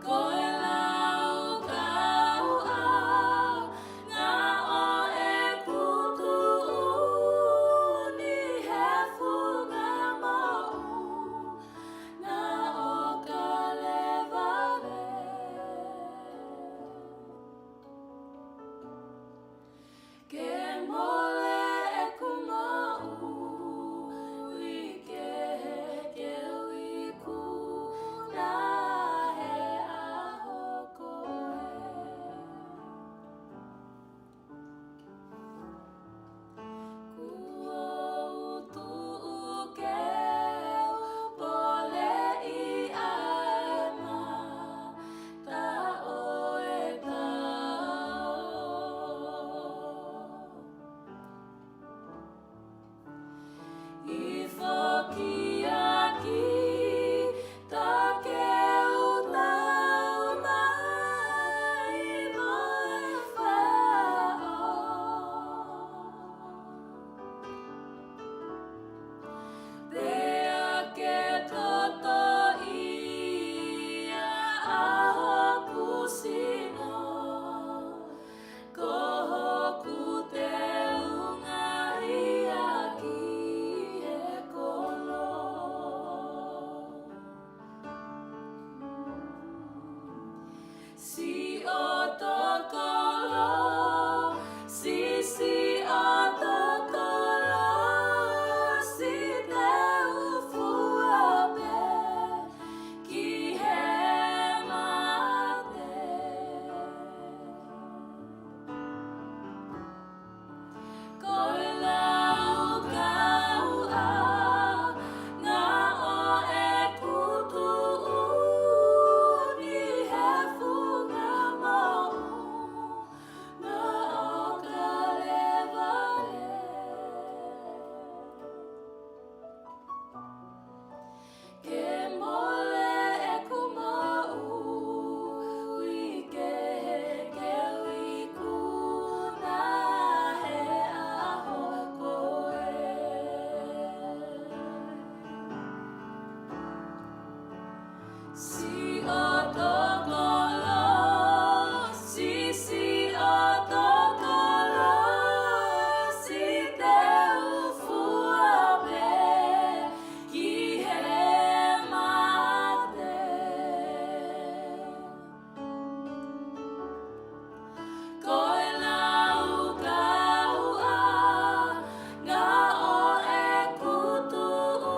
Ko e laukau ʻaʻau, ngā ʻo ʻeku tuʻu ni he funga moʻui, ngā ʻo Kalevale. Ke mole ʻeku moʻui, ke, ke u ikuna he ʻaho ko ē. Kuo u tuʻu ke u poleʻi ʻa e mata ʻo e tao. ʻI foki ʻaki, ta ke u tau mai mo e faʻo. Pea ke toto ia ʻa hoku sino, ko hoku teunga ia ki he kolo. Siʻoto kolosi, siʻoto kolosi, te u fua pē ki he mate. Ko e laukau ʻaʻau, ngā ʻo ʻeku tuʻu ni he funga moʻui, ngā ʻo Kalevale. Ke mole ʻeku moʻui, ke, ke u ikuna he ʻaho ko ē. Siʻoto kolosi, siʻoto kolosi, te u fua pē ki he mate. Ko e laukau ʻaʻau, ngā ʻo ʻeku tuʻu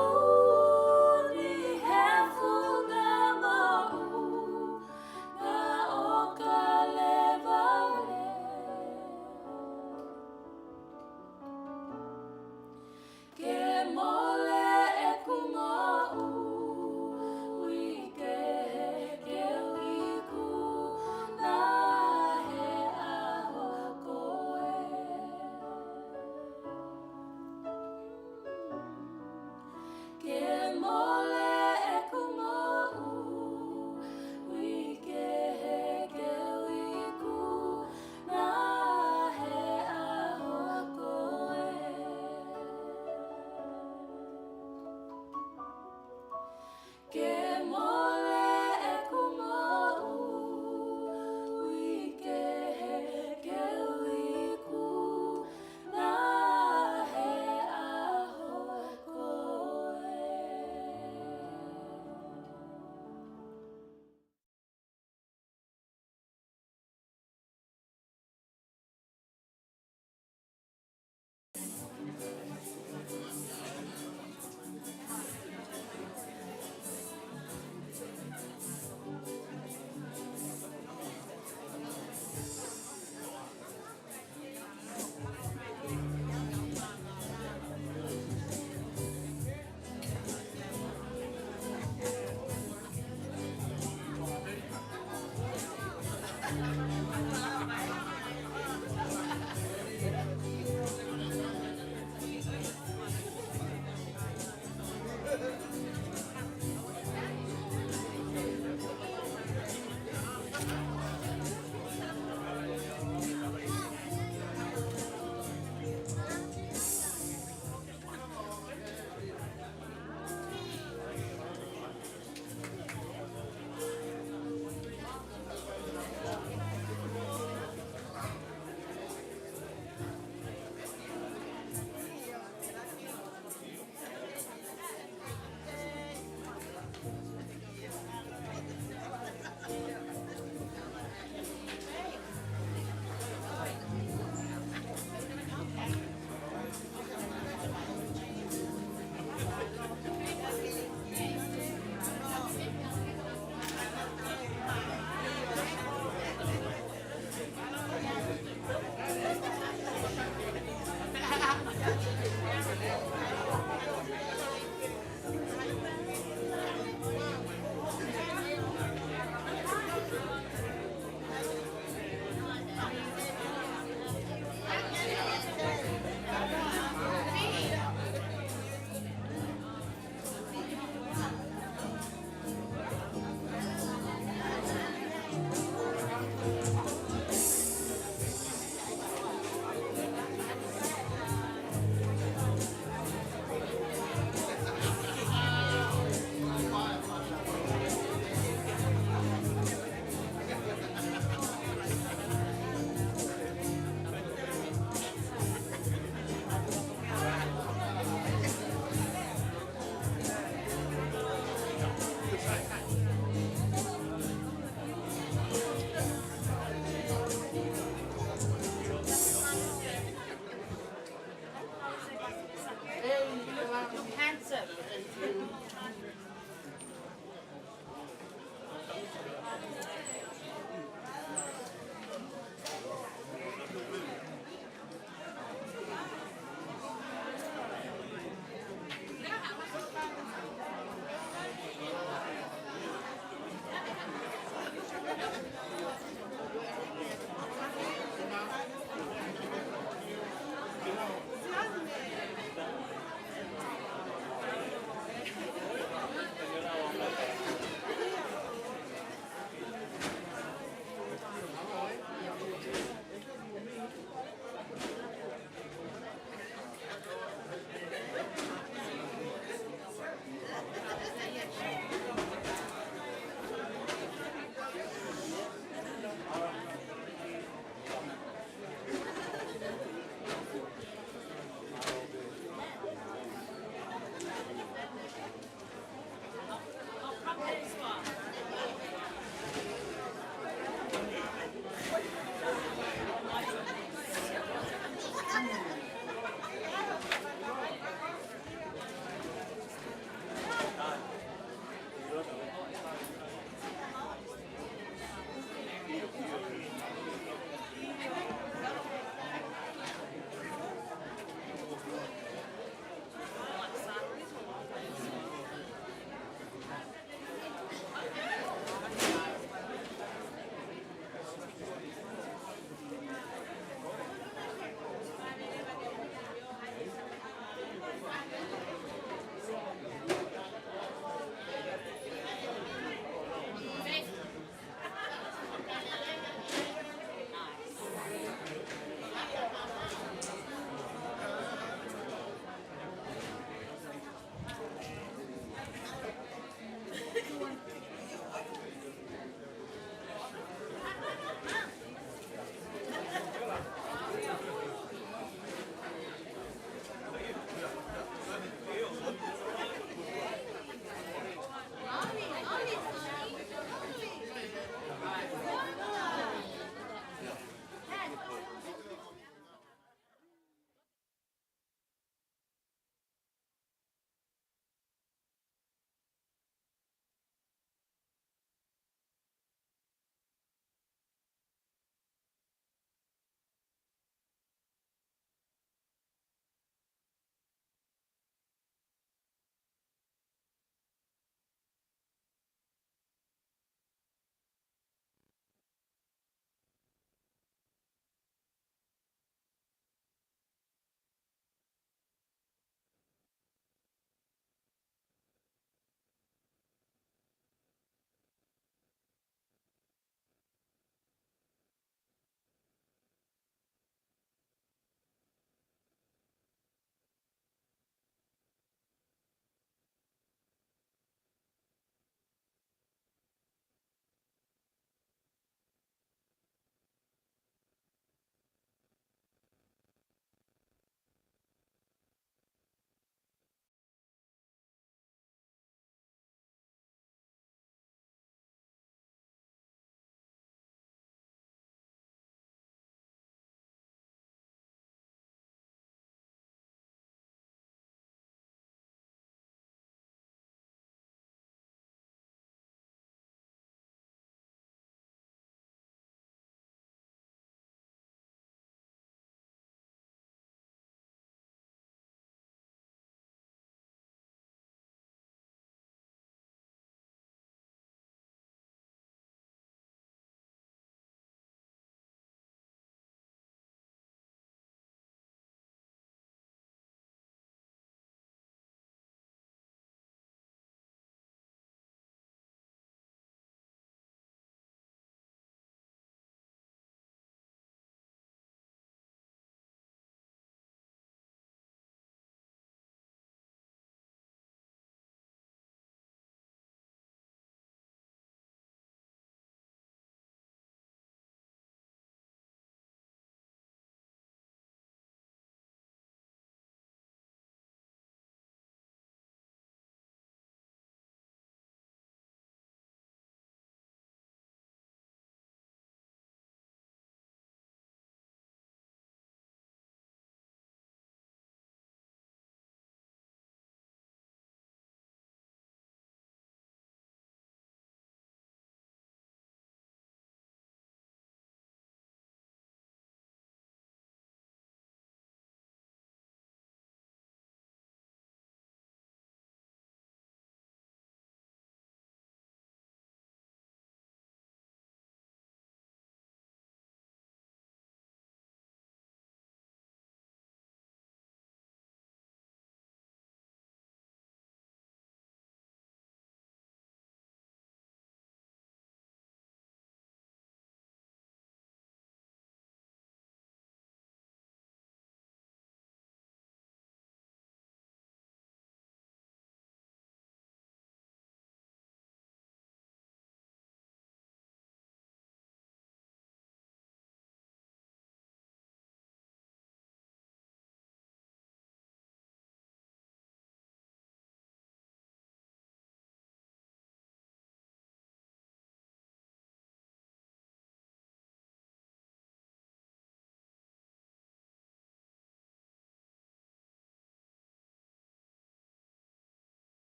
ni he funga moʻui, ngā ʻo Kalevale. Ke mole ʻeku moʻui, ke, ke u ikuna he ʻaho ko ē. Ke mole ʻeku moʻui, ke, ke u ikuna he ʻaho ko ē. Ke mo